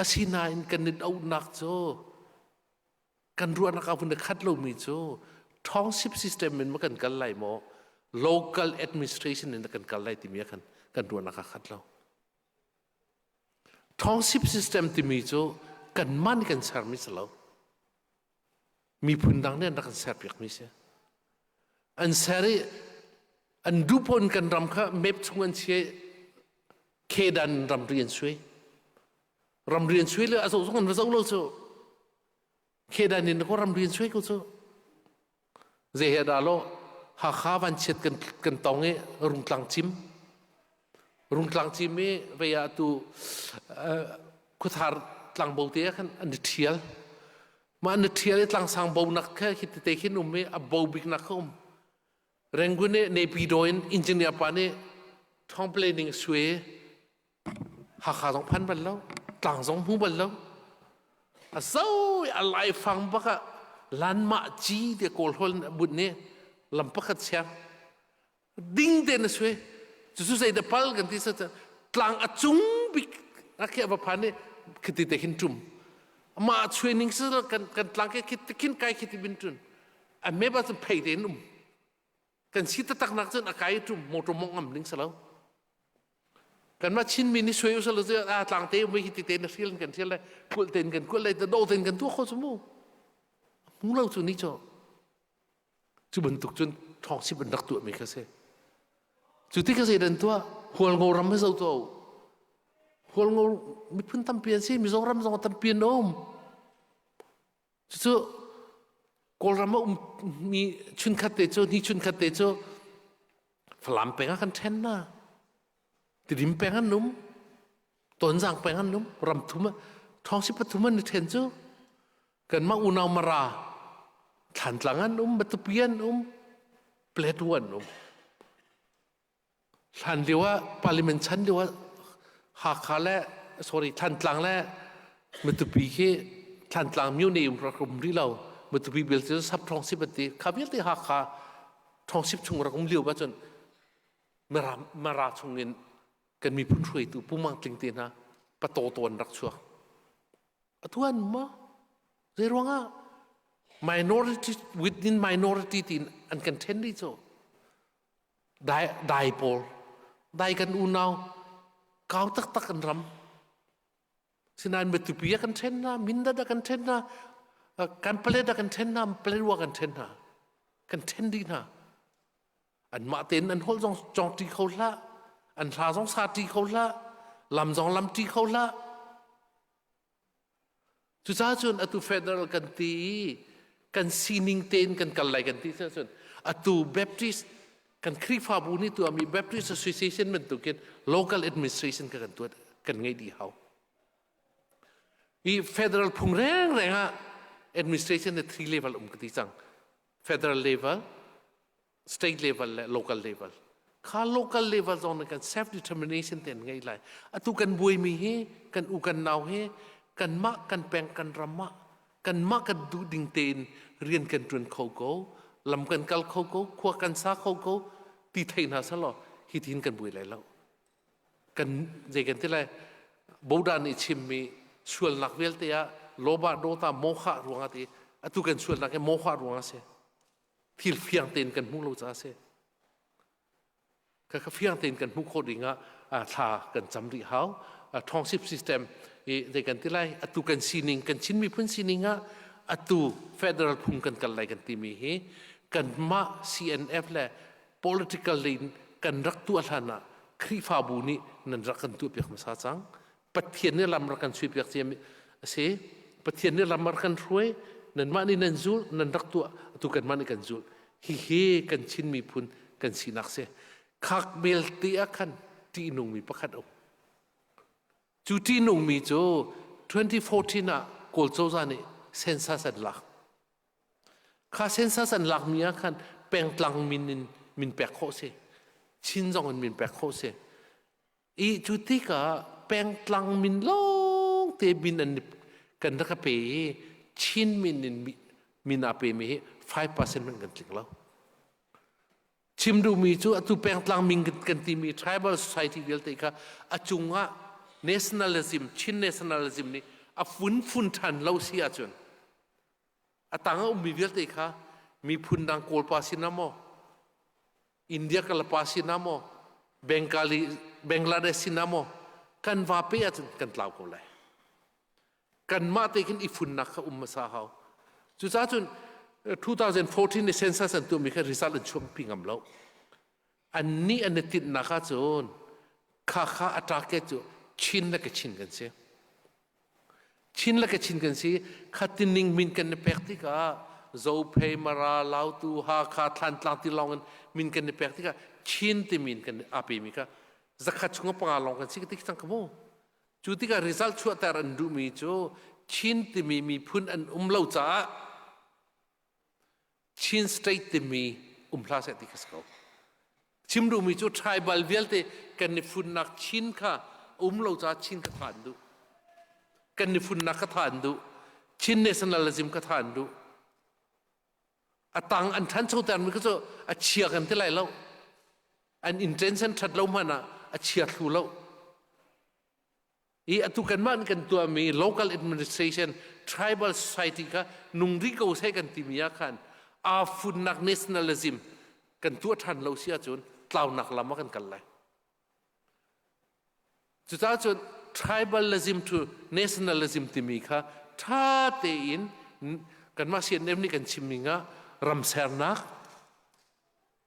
Asinain kan i dohnak cu kan ruahnak ah vun i khat lomi cu township system in ma kan kal lai maw local administration in kan kal lai timi ah khan kan ruahnak a khat lo township system timi cu kanmah nih kan sermi si lo miphun dang nih an rak kan serpiakmi si an ser i an duh pawn kan ram kha map chung an chia khedan ramri an sui ramri an sui le a zoh zong an va zoh lo cu khedan in ko ramri an sui ko cu zei he dah lo Hakha van chiat kan kan tong i rungtlang cim rungtlang cim i vei ah tu khuathar tlangbo te ah khan an i ṭhial mah an i ṭhial i tlangsang bo nak kha khi tete khin um i a bo bik nak kha um Rangoon i Naypyidaw in engineer pa nih thawng planning sui Hakha zong phan bal lo, tlang zong hmu bal lo. A zo i a laifang bak ah lanmah ci te kawl hol but nih lam pakhat siang ding te na sui. Cucu zei da pal kan ti sa tlang a cung bik a khi a va phan i khiti te khin tum. Amah a ning sa kan kan tlang ke khit khin kai khiti bin tun. A me ba cun phei te in um. Kan si taktak nak cun a kai tum motor mong ngam ding sa lo. Kanmah Chinmi nih suai usah cu a tlang te um hi ti te na hrial kan hrial lai kulh ten kan kulh lai do ten kan tuah kho cu mu hmu lo cu ni cu cu bantuk cun ṭhawngsip an rak tuahmi kha si cu ti ka zei dan tuah Hualngo ram hi zo to Hualngo miphun tampi an si Mizoram zong tampi an um cucu Kawlram a ummi chunkhat te cu ni chunkhat te cu Falam peng ah kan ṭhen na. Tidim peng an um, Tonzang peng an um, ram thum ṭhawngsi pathum an i ṭhen cu. Kanmah unau Mara Thlantlang an um, Matupi an um, Plateau an um. Hlan lio ah parliament chan lio ah Hakha le sorry Thantlang le Matupi khi Thantlang myo ne um rak um rih lo. Matupi bel cu sub ṭhawngsip an ti. Kha vialte Hakha ṭhawngsip chung rak um lio ah cun Mara, Mara chung in kan miphun hruaitu Pu Mang Tling te hna pataw tawn rak chuak. Atu an ma? Zei ruangah? Minority within minority tiin an kan ṭhen rih cu. Dai, dai pawl, dai kan unau, kau taktak an ram. Sinain Matupi a kan ṭhen hna, Mindat a kan ṭhen hna, Kanpalet a kan ṭhen hna, Paletwa kan ṭhen hna. Kan ṭhen dih hna. Anmah tein an holh zong cawng ṭi kho hlah, an hla zong sa ṭi kho hlah, lam zong lam ṭi kho hlah. Cucaah cun atu federal kan ti i kan sining tein kan kal lai kan ti cun atu Baptist kan Khrihfabu nih tuahmi Baptist Association bantukin local administration ka kan tuah kan ngei dih hau. Hi federal phung rengreng ah administration na three level um ka ti cang. Federal level, state level le local level kha local level zong nih kan self determination te an ngei lai. Atu kan buaimi hi, kan u kan nau hi, kanmah kan peng kan ram ah kanmah kan duh ding tein rian kan ṭuan kho ko, lam kan kal kho ko, khua kan sa kho ko ti thei hna selaw hi tin kan buai lai lo. Kan zei kan ti lai, Boda nih chimmi sualnak vialte ah loba dota moha ruangah ti atu kan sualnak hi moha ruangah si. Thil fiang tein kan hmuh lo caah a si. Kha fiang tein kan hmuh khawh ding ah thla kan cam rih hau. Township system i zei kan ti lai, atu kan sining, kan Chin miphun sining ah atu federal phung kan kal lai kan timi hi kanmah CNF le political in kan rak tuah hlan ah Khrihfabu nih nan rak kan tuah piak hmasa cang. Pathian nih lam rak kan sui piak ciam a si. Pathian nih lam rak kan hruai. Nanmah nih nan zul, nan rak tuah, atu kanmah nih kan zul. Hihi kan Chin miphun kan sinak si. Khak belte ah khan ṭihnungmi pakhat um. Cu ṭihnungmi cu 2014 ah Kawl cozah nih census an lak. Kha census an lakmi ah khan pengtlang min in min pek khawh si. Chin zong in min pek khawh si. I cu tikah pengtlang min lawngte min an kan rak pe i Chin min in min aa pemi hi 5% hmanh kan tling lo. Chim duhmi cu atu pengtlang min kan timi tribal society vialte kha a cungah nationalism, Chin nationalism nih a funfun ṭhan lo si ahcun a tang a ummi vialte kha miphun dang Kawlpa sin ah maw, India kalapa sin ah maw, Bengali Bangladesh sin ah maw kan va pe ahcun kan tlau ko lai. Kanmah te khin i funnak kha um hmasa hau. Cucaah cun 2014 ni census an tuahmi kha result an chuahpi ngam lo. Annih an i tinhnak ahcun kha kha a target cu Chin le Kachin kan si. Chin le Kachin kan si. Khatining min kan i pek tikah Zophei, Mara, Lautu, Hakha, Thlantlang ti lawng in min kan i pek tikah Chin ti min kan aa pemi kha zakhat chung panga lawng kan si ka ti cang ka mu. Cu tikah result chuahter an duhmi cu Chin timi miphun an um lo caah Chin state timi um hlah seh ti kha si ko. Chim duhmi cu tribal vialte kan i funnak Chin kha um lo caah Chin kha tha an duh. Kan i funnak kha tha an duh. Chin nationalism kha tha an duh. A tang an ṭhanchoter mi kha cu a chia kan ti lai lo. An intention ṭhat lo hmanh ah a chia thlu lo. I atu kanmah nih kan tuahmi local administration tribal society kha nung rih ko seh kan timi ah khan aa funnak nationalism kan tuah ṭhan lo si ahcun tlaunak lam ah kan kal lai. Cucaah cun tribalism to nationalism timi kha ṭha tein kanmah CNF nih kan chim ning ah ram sernak,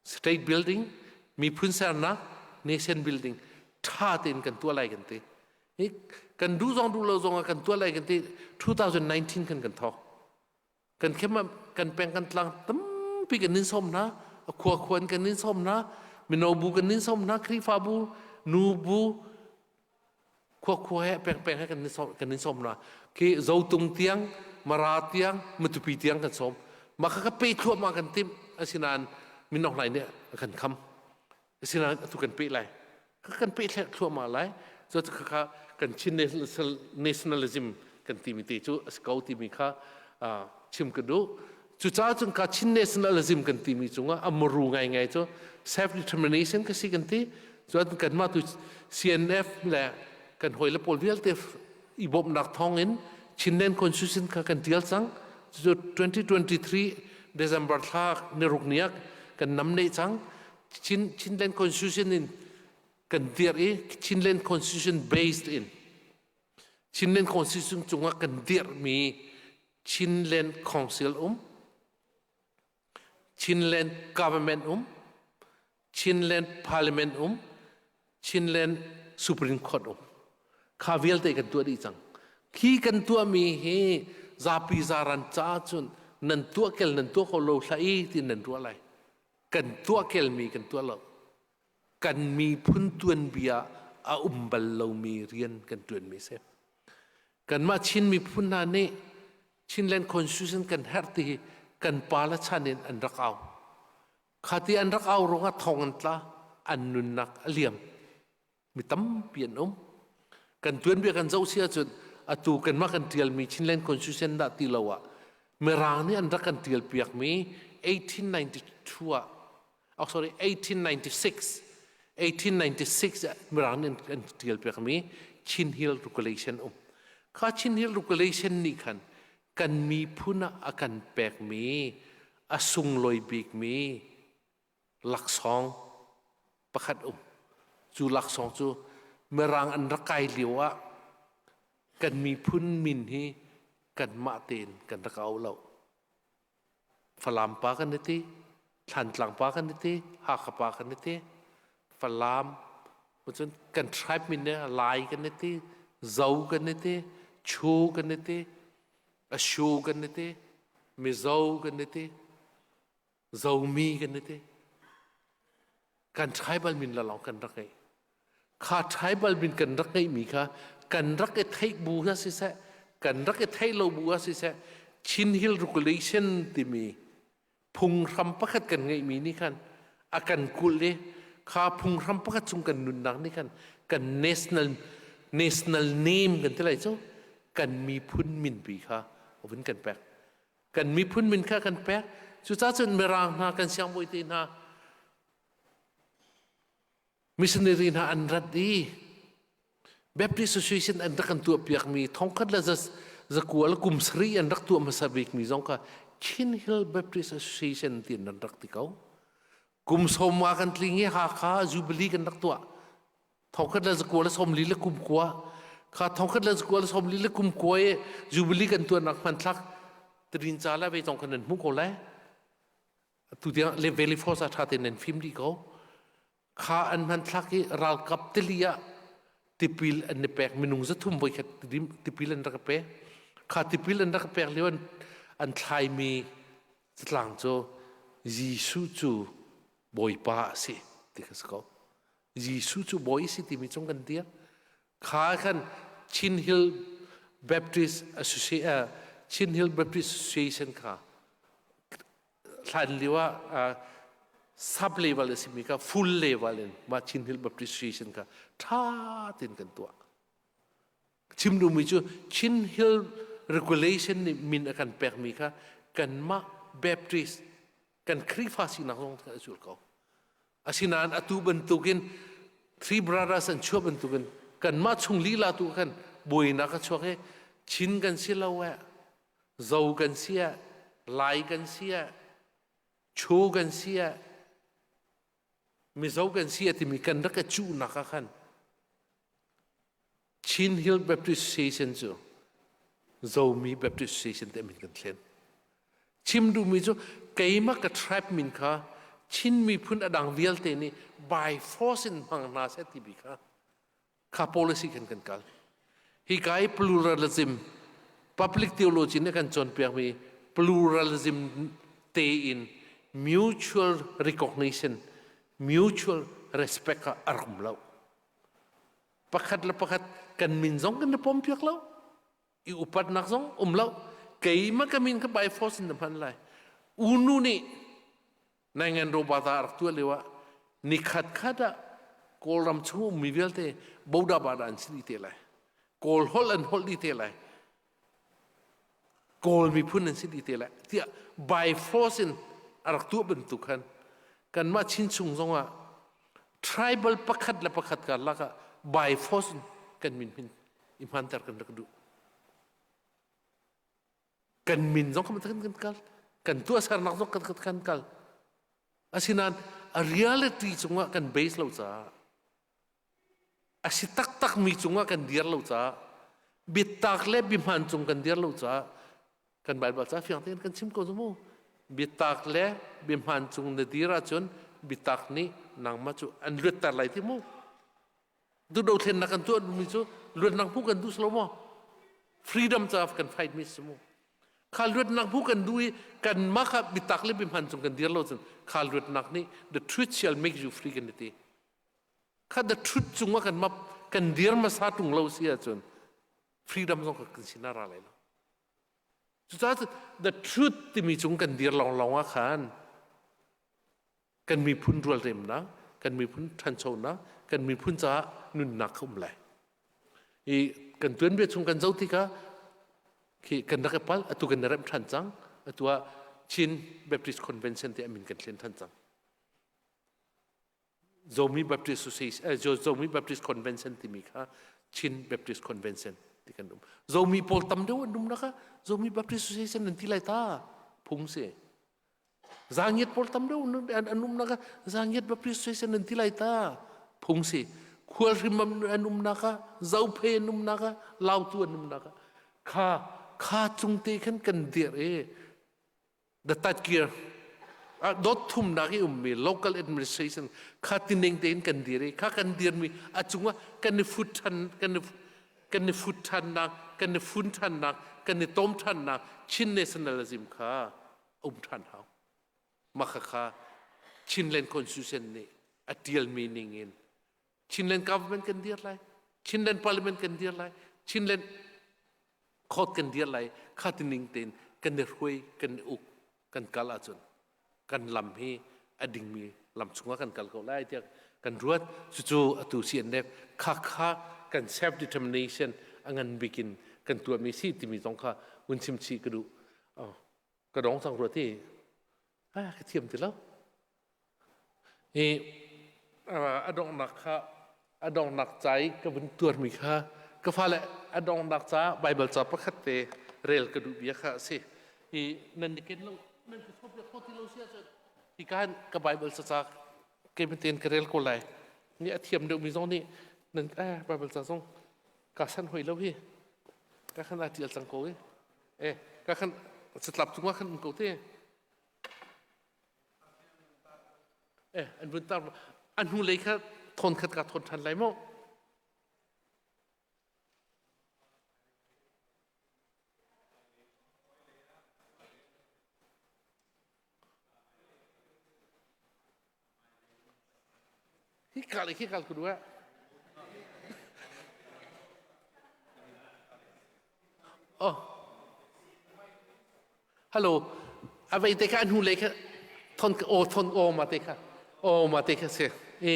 state building, miphun sernak, nation building ṭha tein kan tuah lai kan ti. Hi kan duh zong duh lo zong ah kan tuah lai kan ti. 2019 kan kan thawk. Kan khem kan peng kan tlang tampi kan nin som hna, khua khuan kan nin som hna, mino bu kan nin som hna, Khrihfabu, nu bu, khua khua he peng peng he kan nin som hna. Khi Zotung tiang, Mara tiang, Matupi tiang kan som. Mah kha ka pe thluahmah kan timh. Asinain minok lai nih a kan kham. Asinain atu kan peh lai. Kan peh thluahmah lai. Cu kha kan Chin nationalism kan timi te cu a si ko timi kha chim ka duh. Cucaah cun ka Chin nationalism kan timi cungah a muru ngaingai cu self determination ka si kan ti. Cun kanmah tu CNF le kan hawile pawl vialte i bawmhnak thawngin Chinland Constitution kha kan tial cang. Cucu 2023 December thla niruk ni ah kan nam ne cang. Chinland Constitution in kan dir i Chinland Constitution based in Chinland Constitution cungah kan dirhmi Chinland Council um, Chinland Government um, Chinland Parliament um, Chinland Supreme Court um. Kha vialte kan tuah dih cang. Khi kan tuahmi hi zapi zaran caah cun nan tuah kel nan tuah ko lo hlah i ti nan ruah lai. Kan tuah kelmi kan tuah lo. Kan miphun tuanbia a um bal lomi rian kan tuanmi si. Kanmah Chin miphun hna nih Chinland Constitution kan herh ti hi kan pa le chan in an rak au. Khati an rak au ruangah thong an tla, an nunnak a liam. Mi tampi an um. Kan tuanbia kan zoh si ahcun atu kanmah kan tialmi Chinland Constitution dah ti lo ah Mirang nih an rak kan tial piakmi 1892 ah oh sorry 1896 1896 ah Mirang nih an tial piakmi Chin Hill Regulation um. Kha Chin Hill Regulation nih khan kan miphun ah a kan pekmi a sunglawi bikmi laksawng pakhat um. Cu laksawng cu Mirang an rak kai lio ah kan miphun min hi kanmah tein kan rak au lo. Falam pa kan i ti, Thlantlang pa kan i ti, Hakha pa kan i ti, Falam, cun kan tribe min ne Lai kan i ti, Zo kan i ti, Chu kan i ti, Ashu kan i ti, Mizo kan i ti, Zomi kan i ti. Kan tribal min lalong kan rak ngei. Kha tribal min kan rak ngeihmi kha kan rak i theih bu ha siseh, kan rak i theih lo bu ha siseh, Chin Hill Regulation timi phunghram pakhat kan ngeihmi nih khan a kan kulh i kha phunghram pakhat chung kan nunnak nih khan kan national national name kan ti lai cu kan miphun minpi kha a vun kan pek. Kan miphun min kha kan pek. Cucaah cun Mirang hna kan siangbawi te hna missionary hna an rat i Baptist Association an rak kan tuahpiakmi thongkhat le zakua le kum sarih an rak tuah hmasa bikmi zong kha Chin Hill Baptist Association tiin an rak ti ko. Kum sawma kan tling i Hakha Jubilee kan rak tuah. Thongkhat le zakua le 40 le kum kua. Kha thongkhat le zakua le 40 le kum kua i Jubilee kan tuahnak hmanthlak Trin ca le ve zong khan nan hmuh ko lai. Tu tiang le Valley Force ah ṭha tein nan fim dih ko. Kha an hmanthlak i ralkap tili ah tipil an i pek minung 300 voi khat tipil an rak pek. Kha tipil an rak pek lio an thlaimi catlang cu Jesuh cu Bawipa a si ti kha si ko. Jesuh cu Bawi si timi cung kan dir. Kha khan Chin Hill Baptist Association Chin Hill Baptist Association kha hlan lio ah sub level a simi kha full level in mah Chin Hill Baptist Association kha ṭha tein kan tuah. Chim duhmi cu Chin Hill Regulation nih min a kan pekmi kha kanmah Baptist kan Khrihfa sinak zong kha a zul ko. Asinain atu bantukin Three Brothers an chuah bantukin kanmah chung lila tu khan buainak a chuak i Chin kan si lo eh Zo kan si ah, Lai kan si ah, Chu kan si ah, Mizo kan si ah timi kan rak i cuhnak ah khan Chin Hill Baptist Association cu Zomi Baptist Association te min kan thlen. Chim duhmi cu keimah ka tribe min kha Chin miphun a dang vialte nih by force in hmang hna seh timi kha kha policy khan kan kal. Hi ka i pluralism public theology nih kan cawnpiakmi pluralism tein mutual recognition, mutual respect ah a rak um lo. Pakhat le pakhat kan min zong kan i pompiak lo, i upatnak zong um lo. Keimah ka min kha by force in na hman lai. Unu nih Naingan robata a rak tuah lio ah nikhat khat ah Kawlram chung ummi vialte boda bada an si dih te lai. Kawl holh an holh dih te lai. Kawl miphun an si dih te lai. Tiah by force in a rak tuah bantuk khan kanmah Chin chung zongah tribal pakhat le pakhat karlak ah by force in kan min min i hmanter kan rak duh. Kan min zong kan kan kal, kan tuahsernak zong kan kan kal. Asinain a reality cungah kan base lo caah, a si taktak mi cungah kan dir lo caah, biatak le biahman cung kan dir lo caah, kan Bible ca fiang tein kan chim ko cu mu. Biatak le biahman cung na dir ahcun biatak nih nangmah cu an luatter lai ti mu. Duhdothlennak kan tuah mi cu luatnak hmuh kan duh si lo maw? Freedom ca kan fight mi si mu. Kha luatnak hmuh kan duh i kanmah kha biatak le biahman cung kan dir lo cun kha luatnak nih the truth shall make you free kan ti. Kha the truth cungah kan map kan dir hmasa tung lo si ahcun freedom zong kan sin ah ra lai lo. Cucaah the truth timi cung kan dir lawnglawng ah khan kan miphun rualremnak, kan miphun ṭhanchonak, kan miphun caah nunnak kha um lai. I kan tuanbia chung kan zoh tikah khi kan rak i palh, atu kan i remh ṭhan cang. Atu ah Chin Baptist Convention ti a min kan thlen ṭhan cang. Zomi Baptist Association, Zomi Baptist Convention timi kha Chin Baptist Convention ti kan um. Zomi pawl tam deuh an um na kha Zomi Baptist Association an ti lai ta phung si. Zangiat pawl tam deuh an umnak ah Zangiat Baptist Association an ti lai ta. Phung si. Khualhrim an umnak ah, Zophei an umnak ah, Lautu an umnak ah. Kha kha cung te khan kan dir i the tatkir dot thumnak i ummi local administration kha tining tein kan dir i kha kan dirmi a cungah kan i fut than kan i kan i fut thannak kan i fun thannak kan i tom thannak Chin nationalism kha um ṭhan hau. Mah khakha Chinland Constitution nih a ṭialmi ning in Chinland government kan dir lai, Chinland parliament kan dir lai, Chinland court kan dir lai, kha ti ning tein kan i hruai, kan i uk, kan kal ahcun kan lam hi a dingmi lam chungah kan kal ko lai tiah kan ruat. Cucu atu CNF khakha kan self determination a ngan bik in kan tuahmi si timi zong kha hun chim chih ka duh. Ka dong cang rua ti ah ka thiam ti lo hi a donghnak kha a donghnak ca i ka vun tuarmi kha ka fale a donghnak ca Bible ca pakhat te rel ka duh bia kha a si hi nan ni ken lo nan ka sop kho ti lo si ahcun hi ka ka Bible ca ca keimah ka rel ko lai ni a thiam deuhmi zong nih nan eh Bible ca zong ka san hoi lo hi ka khan a tial cang ko i Eh, ka khan catlap cungah khan um ko te. Eh, an vun tar a hnu lei kha thon khat ka thon than lai mo. Hi kal hi kal ku duh. Oh. Hello. A vei te kha a hnu lei kha thon o thon o ma te kha o ma te kha se. E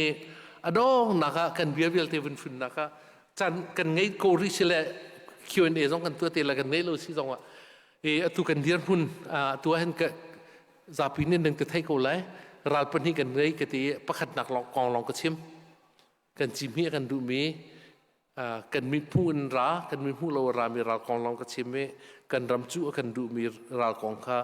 a dong nak ah kan bia vialte vun fun nak ah chan kan ngei ko ri si le Q&A zong kan tua te la kan ngei lo si zong ah e atu kan dir hmun tu ah hin ka zapi nih nan ka thei ko lai ral pahnih kan ngei ka ti pakhat nak lawng kong lawng ka chim kan cim hi kan duhmi kan mithmuh in ra kan mithmuh lo ra mi ral kong lawng ka chim i kan ram cu a kan duhmi ral kong kha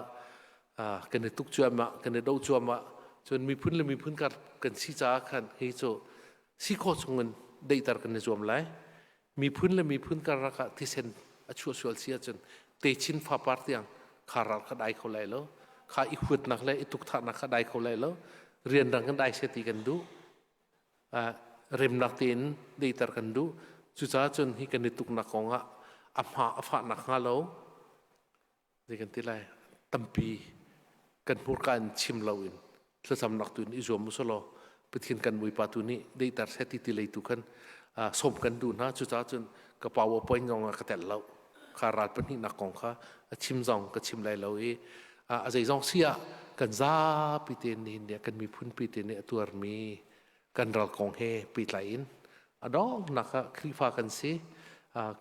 kan i tuk cuahmah kan i do cuahmah cun miphun le miphun kar kan si caah khan hi cu si khawh chungin deihter kan i zuam lai miphun le miphun karlak ah thisen a chuah sual si ahcun techin fapar tiang kha ral kha dai kho lai lo kha i huatnak le i tukthahnak kha dai kho lai lo rianrang kan dai se ti kan duh remnak tein deiter kan duh cucaah cun hi kan i tuknak kong ah a hma a fahnak hnga lo zei kan ti lai. Tampi kan hmurka in chim loin thlacamnak tu in i zuam usulaw Pathian kan Bawipa tu nih deihter seh ti ti lei tu khan sawm kan duh hna. Cucaah cun ka PowerPoint zong ah ka tel lo. Kha ral pahnihnak kong kha a chim zong ka chim lai lo i a zeizong si ah kan zapi te nihin nih kan miphun pi te nih a tuarmi kan ral kong he pehtlai in a donghnak ah Khrihfa kan si.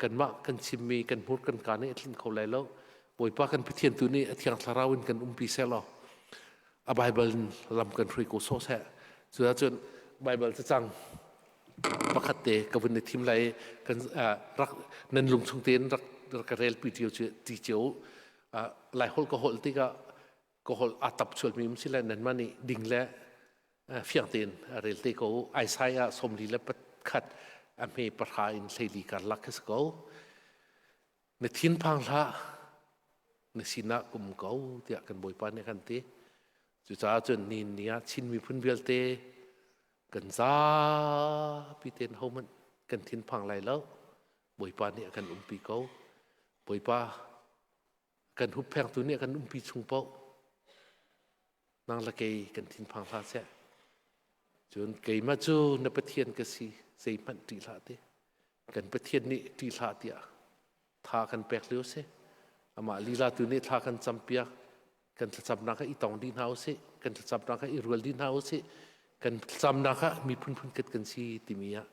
Kanmah kan chimmi kan hmur kan ka nih a tlinh kho lai lo. Bawipa kan Pathian tu nih a Thiang Thlarau in kan umpi seh law a Bible in lam kan hrui ko sawh seh. Cuahcun Bible cacang pakhat te ka vun i thim lai kan rak nan lung chung tein rak ka rel pi cio ti cio lai holh ka holh tikah ka holh a tap chualmi um si le nan mah nih ding le fiang tein rel te ko. Isaiah 41 a hme 10 in 14 karlak khi si ko. Na thinphang hlah, na sinah kum ko tiah kan Bawipa nih kan ti. Cucaah cun ni ni ah Chin miphun vialte kan zapi tein hohmanh kan thinphang lai lo. Bawipa nih a kan umpi ko. Bawipa kan hupphengtu nih a kan umpi chung paoh nang le kei kan thinphang hlah seh. Cun keimah cu na Pathian ka si, zeihmanh ṭih hlah ti. Kan Pathian nih ṭih hlah tiah tha kan pek lio si. Amah lila tu nih thla kan campiak. Kan thlacamnak ah i tong dih hna usih. Kan thlacamnak ah i rual dih hna usih. Kan thlacamnak ah miphun phunkhat kan si timi ah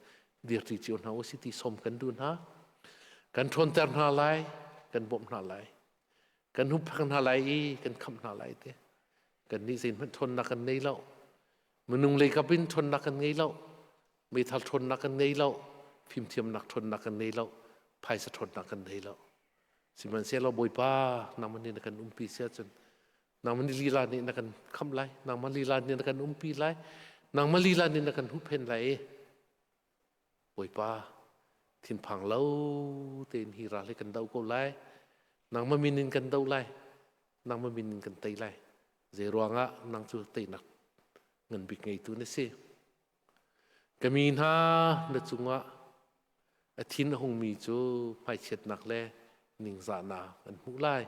dirṭi cio hna usih ti sawm kan duh hna. Kan ṭhawnter hna lai, kan bawmh hna lai. Kan huppheng hna lai i kan khamh hna lai te. Kan nih zeihmanh ṭhawnnak kan nei lo. Minung lei kap in ṭhawnnak kan ngei lo. Meithal ṭhawnnak kan ngei lo. Fimthiamnak ṭhawnnak kan ngei lo. Phaisa ṭhawnnak kan ngei lo. Sihmanhsehlaw Bawipa, nangmah nih na kan umpi si ahcun nangmah nih lila nih na kan khamh lai, nangmah lila nih na kan umpi lai, nangmah lila nih na kan huhphenh lai i Bawipa, thinphang lo tein hi ral hi kan doh ko lai. Nangmah min in kan doh lai. Nangmah min in kan tei lai. Zei ruangah nang cu teinak ngan bik ngeitu na si. Ka mi hna na cungah a thin a hungmi cu hmaichiatnak le ningzahnak an hmuh lai.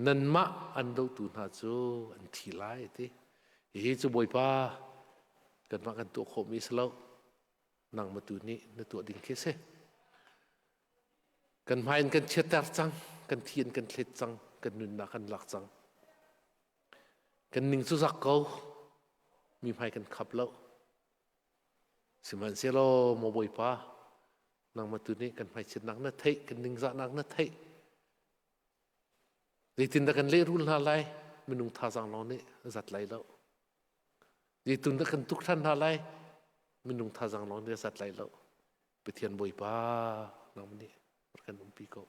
Nanmah an dotu hna cu an thi lai a ti. Hihi cu Bawipa kanmah kan tuah khawhmi a si lo. Nangmah tu nih na tuah ding khi a si. Kan hmai in kan chiatter cang, kan thi in kan thlet cang, kan nunnak kan lak cang. Kan ning cu zak ko, mi hmai kan khap lo. Sihmanhsehlaw maw Bawipa, nangmah tu nih kan hmaichiatnak na theih, kan ningzahnak na theih. Zeitindah kan lehrul hna lai? Minung thazaang lawng nih a zat lai lo. Zeitindah kan tuk ṭhan hna lai? Minung thazaang lawng nih a zat lai lo. Pathian Bawipa, nangmah nih rak kan umpi ko.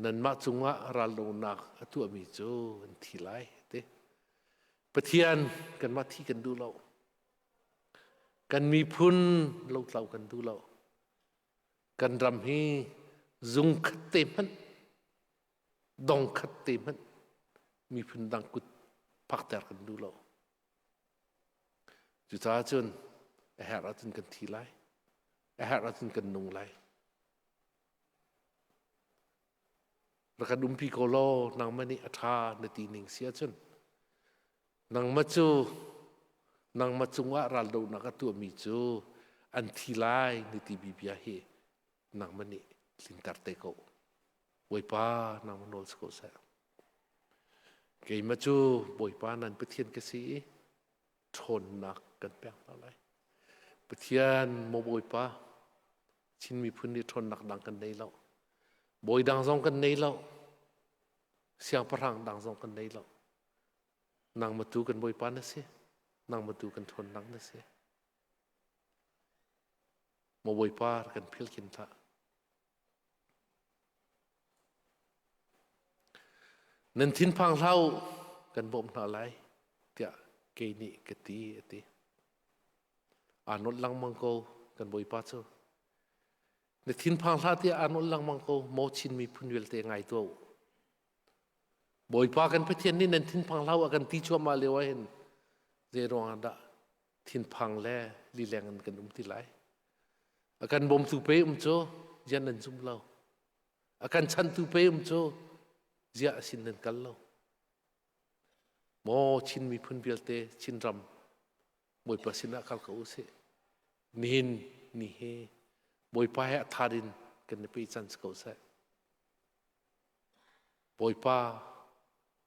Nanmah cungah raldonak a tuahmi cu an thi lai ti. Pathian kanmah thi kan duh lo. Kan miphun lotlau kan duh lo. Kan ram hi zung khat te hmanh dong khat te hmanh miphun dang kut phakter kan duh lo. Cucaah cun a herh ahcun kan thi lai. A herh ahcun kan nung lai. Rak kan umpi ko law nangmah nih a ṭha na ti ning si ahcun nangmah cu nangmah cungah raldohnak a tuahmi cu an thi lai na ti bia hi nangmah nih tlinter te ko. Bawipa nangmah nawl si ko seh. Keimah cu Bawipa nan Pathian ka si i ṭhawnnak kan pek hna lai. Pathian maw Bawipa, Chin miphun nih ṭhawnnak dang kan nei lo. Bawi dang zong kan nei lo. Siangpahrang dang zong kan nei lo. Nangmah tu kan Bawipa na si. Nangmah tu kan ṭhawnnak na si. Maw Bawipa kan philkin hlah. Nan thinphang hlah u, kan bawmh hna lai, tiah kei nih ka ti, a ti. Aa nolh lengmang ko kan Bawipa cu. Na thinphang hlah tiah aa nolh lengmang ko, maw Chin miphun vialte ngai tuah u. Bawipa kan Pathian nih nan thinphang hlah u a kan ti cuahmah lio ah hin zei ruangah dah thinphang le lileng in kan um ti lai? A kan bawmtu pe um cu rian nan zum lo. A kan chantu pe um cu. Ziah a sin nan kal lo? Maw Chin miphun vialte Chinram Bawipa sinah kal ko usih. Nihin ni hi Bawipa he a thar in kan i pehchan si ko seh. Bawipa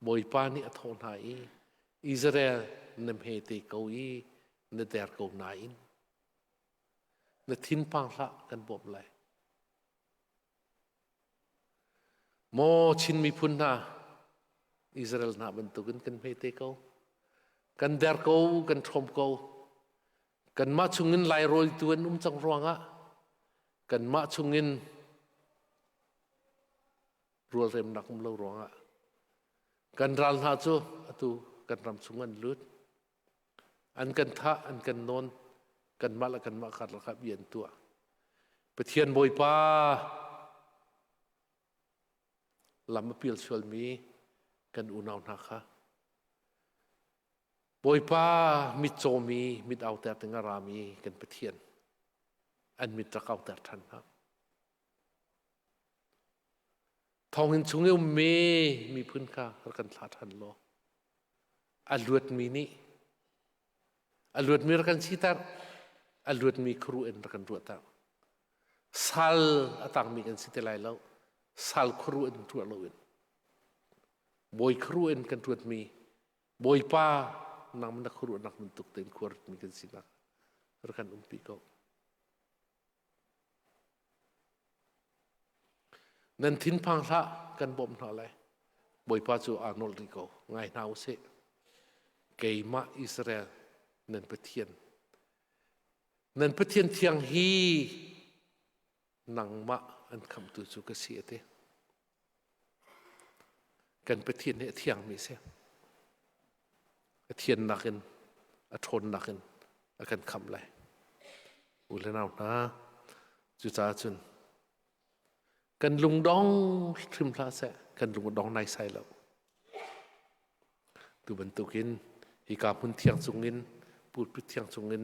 Bawipa nih a thawh hna i Israel na hme te ko i na der ko nain na thinphang hlah kan bawmh lai. Maw Chin miphun hna, Israel hna bantukin kan hme te ko. Kan der ko, kan ṭhawm ko. Kanmah chungin lairawltu an um cang ruangah kanmah chungin rualremnak um lo ruangah kan ral hna cu atu kan ram chung an lut. An kan thah, an kan nawn, kanmah le kanmah karlak ah bia an tuah. Pathian Bawipa lam a pial sualmi kan unau hna kha Bawipa mitcawmi mit auter ding a rami kan Pathian an mit rak auter ṭhan hna. Thonginn chung i ummi miphun kha rak kan thlah ṭhan law a luatmi nih a luatmi rak kan siter a luatmi khuaruah in rak kan ruahter sal a tangmi kan si te lai lo sal khuaruah in ruah loin bawi khuaruah in kan ruatmi bawipa nang na khuaruahnak bantuk tein khuaruatmi kan sinak rak kan umpi ko Nan thinphang hlah, kan bawmh hna lai. Bawipa cu aa nolh rih ko. Ngai hna u sih. Keimah Israel nan Pathian. Nan Pathian thiang hi nangmah an khamhtu cu ka si a ti. Kan Pathian hi a thiangmi a si. A thiannak in, a ṭhawnnak in a kan khamh lai. U le nau hna, cucaah cun kan lungdong hrim hlah seh, kan lung a dong naisai lo. Tu bantukin hika hmun thiang cungin, pulpit thiang cungin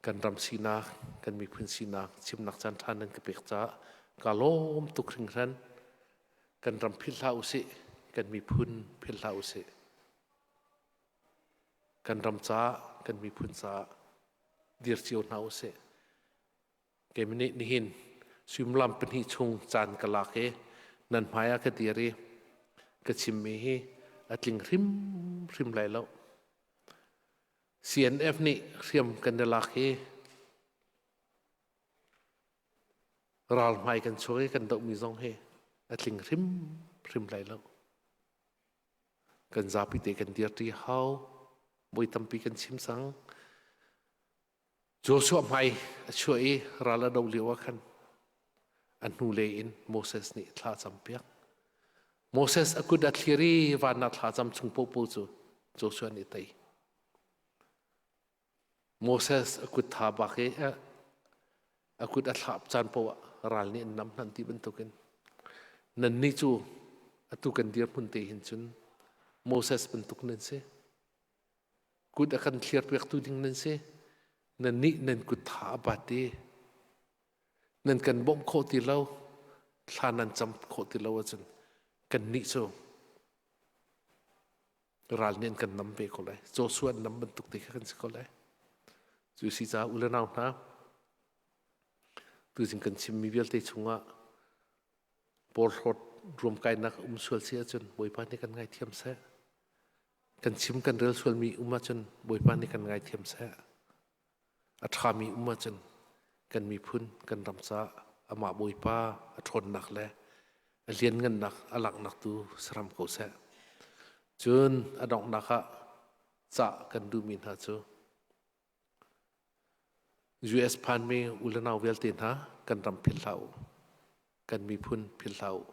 kan ram sinak, kan miphun sinak chimnak caan ṭha nan ka pek caah ka lawm tuk hringhran. Kan ram philh hlah usih, kan miphun philh hlah usih. Kan ram caah, kan miphun caah dir cio hna usih. Keimah nih nihin suimilam pahnih chung caan ka lak i nan hmai ah ka dir i ka chimmi hi a tling hrimhrim lai lo. CNF nih hriam kan i lak i ral hmai kan chuak i kan dohmi zong hi a tling hrimhrim lai lo. Kan zapi te kan dirṭi hau. Voi tampi kan chim cang. Joshua hmai a chuah i ral a do lio ah khan a hnulei in Moses nih thla a campiak. Moses a kut a thlir i van ah thla cam chung paohpaoh cu Joshua nih a tei. Moses a kut tha bak i a kut a thlap caan paoh ah ral nih an nam hnan ti bantukin nannih cu atu kan dirhmun te hin cun Moses bantuk nan si. Kut a kan thliarpiaktu ding nan si. Nannih nan kut tha a bat i nan kan bawmh khawh ti lo, thla nan cam khawh ti lo ahcun kannih cu ral nih an kan nam ve ko lai. Joshua an nam bantuk te kha kan si ko lai. Cu si caah u le nau hna, tuzing kan chimmi vialte chungah porhlawt ruamkainak um sual si ahcun Bawipa nih kan ngaithiam seh. Kan chim kan rel sualmi um ahcun Bawipa nih kan ngaithiam seh. A ṭhami um ahcun kan miphun kan ram caah amah Bawipa a ṭhawnnak le a lianngannak a langhnak tu saram ko seh. Cun a donghnak ah cah kan duhmi hna cu US phanmi u le nau vialte hna kan ram philh hlah u. Kan miphun philh hlah u.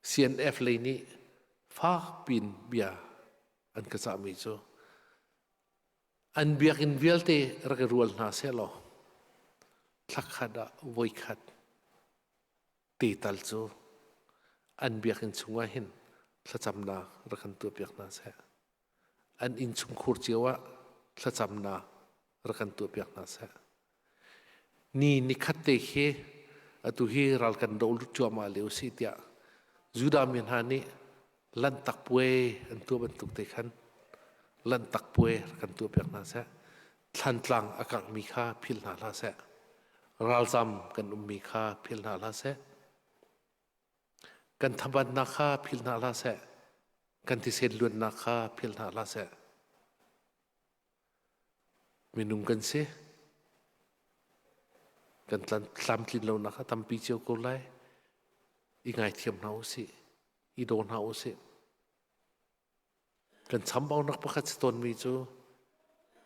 CNF lei nih fak piin bia an ka cahmi cu an biakinn vialte rak i rual hna sehlaw thlakhat ah voikhat te tal cu an biakinn chungah hin thlacamnak rak kan tuahpiak hna seh. An innchungkhur cio ah thlacamnak rak kan tuahpiak hna seh. Ni nikhat te khi atu hi ral kan do cuahmah lio si tiah. Judah mi hna nih lanhtak puai an tuah bantuk te khan lanhtak puai kan tuah piak hna seh. Thlantlang a kanghmi kha philh hna hlah seh. Ralzam kan ummi kha philh hna hlah seh. Kan thabatnak kha philh hna hlah seh. Kan thisen luannak kha philh hna hlah seh. Minung kan si. Kan tlamtlin lonak a tampi cio ko lai. I ngaithiam hna usih. I daw hna usih. Kan chambaunak pakhat si tawnmi cu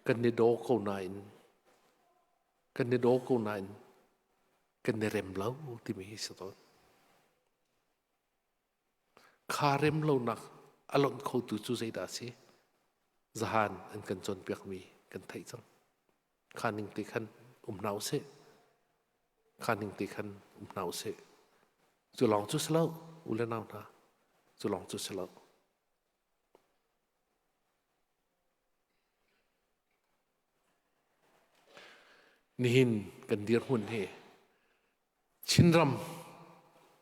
kan i daw ko nain kan i daw ko nain kan i rem lo timi hi si tawn. Kha rem lonak a lonh khotu cu zeidah a si? Zahan an kan cawnpiakmi kan theih cang. Kha ning te khan um hna usih. Kha ning te khan um hna usih. Cu lawng cu si lo, u le nau hna. Cu lawng cu si lo. Nihin kan dirhmun hi Chinram,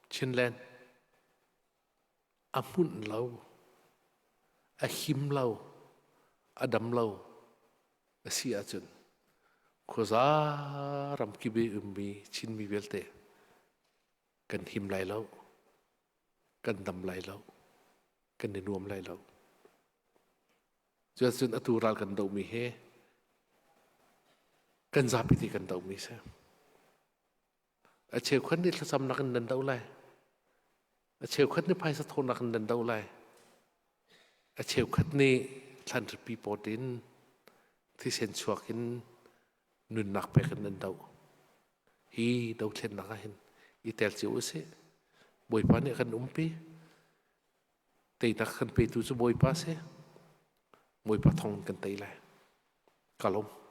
Chinland a hmunh lo, a him lo, a dam lo a si ahcun khuaza ramkip i ummi Chinmi vialte kan him lai lo, kan dam lai lo, kan i nuam lai lo. Cuacun atu ral kan dohmi hi kan zapi te kan dohmi si. A cheukhat nih thlacamnak in nan doh lai. A cheukhat nih phaisa thawhnak in nan doh lai. A cheukhat nih thlanripi pawt in thisen chuak in nunnak pek in nan doh. Hi dothlennak ah hin i tel cio usih. Bawipa nih a kan umpi. Teinak kan petu cu Bawipa si. Bawipa thawng kan tei lai. Ka lawm.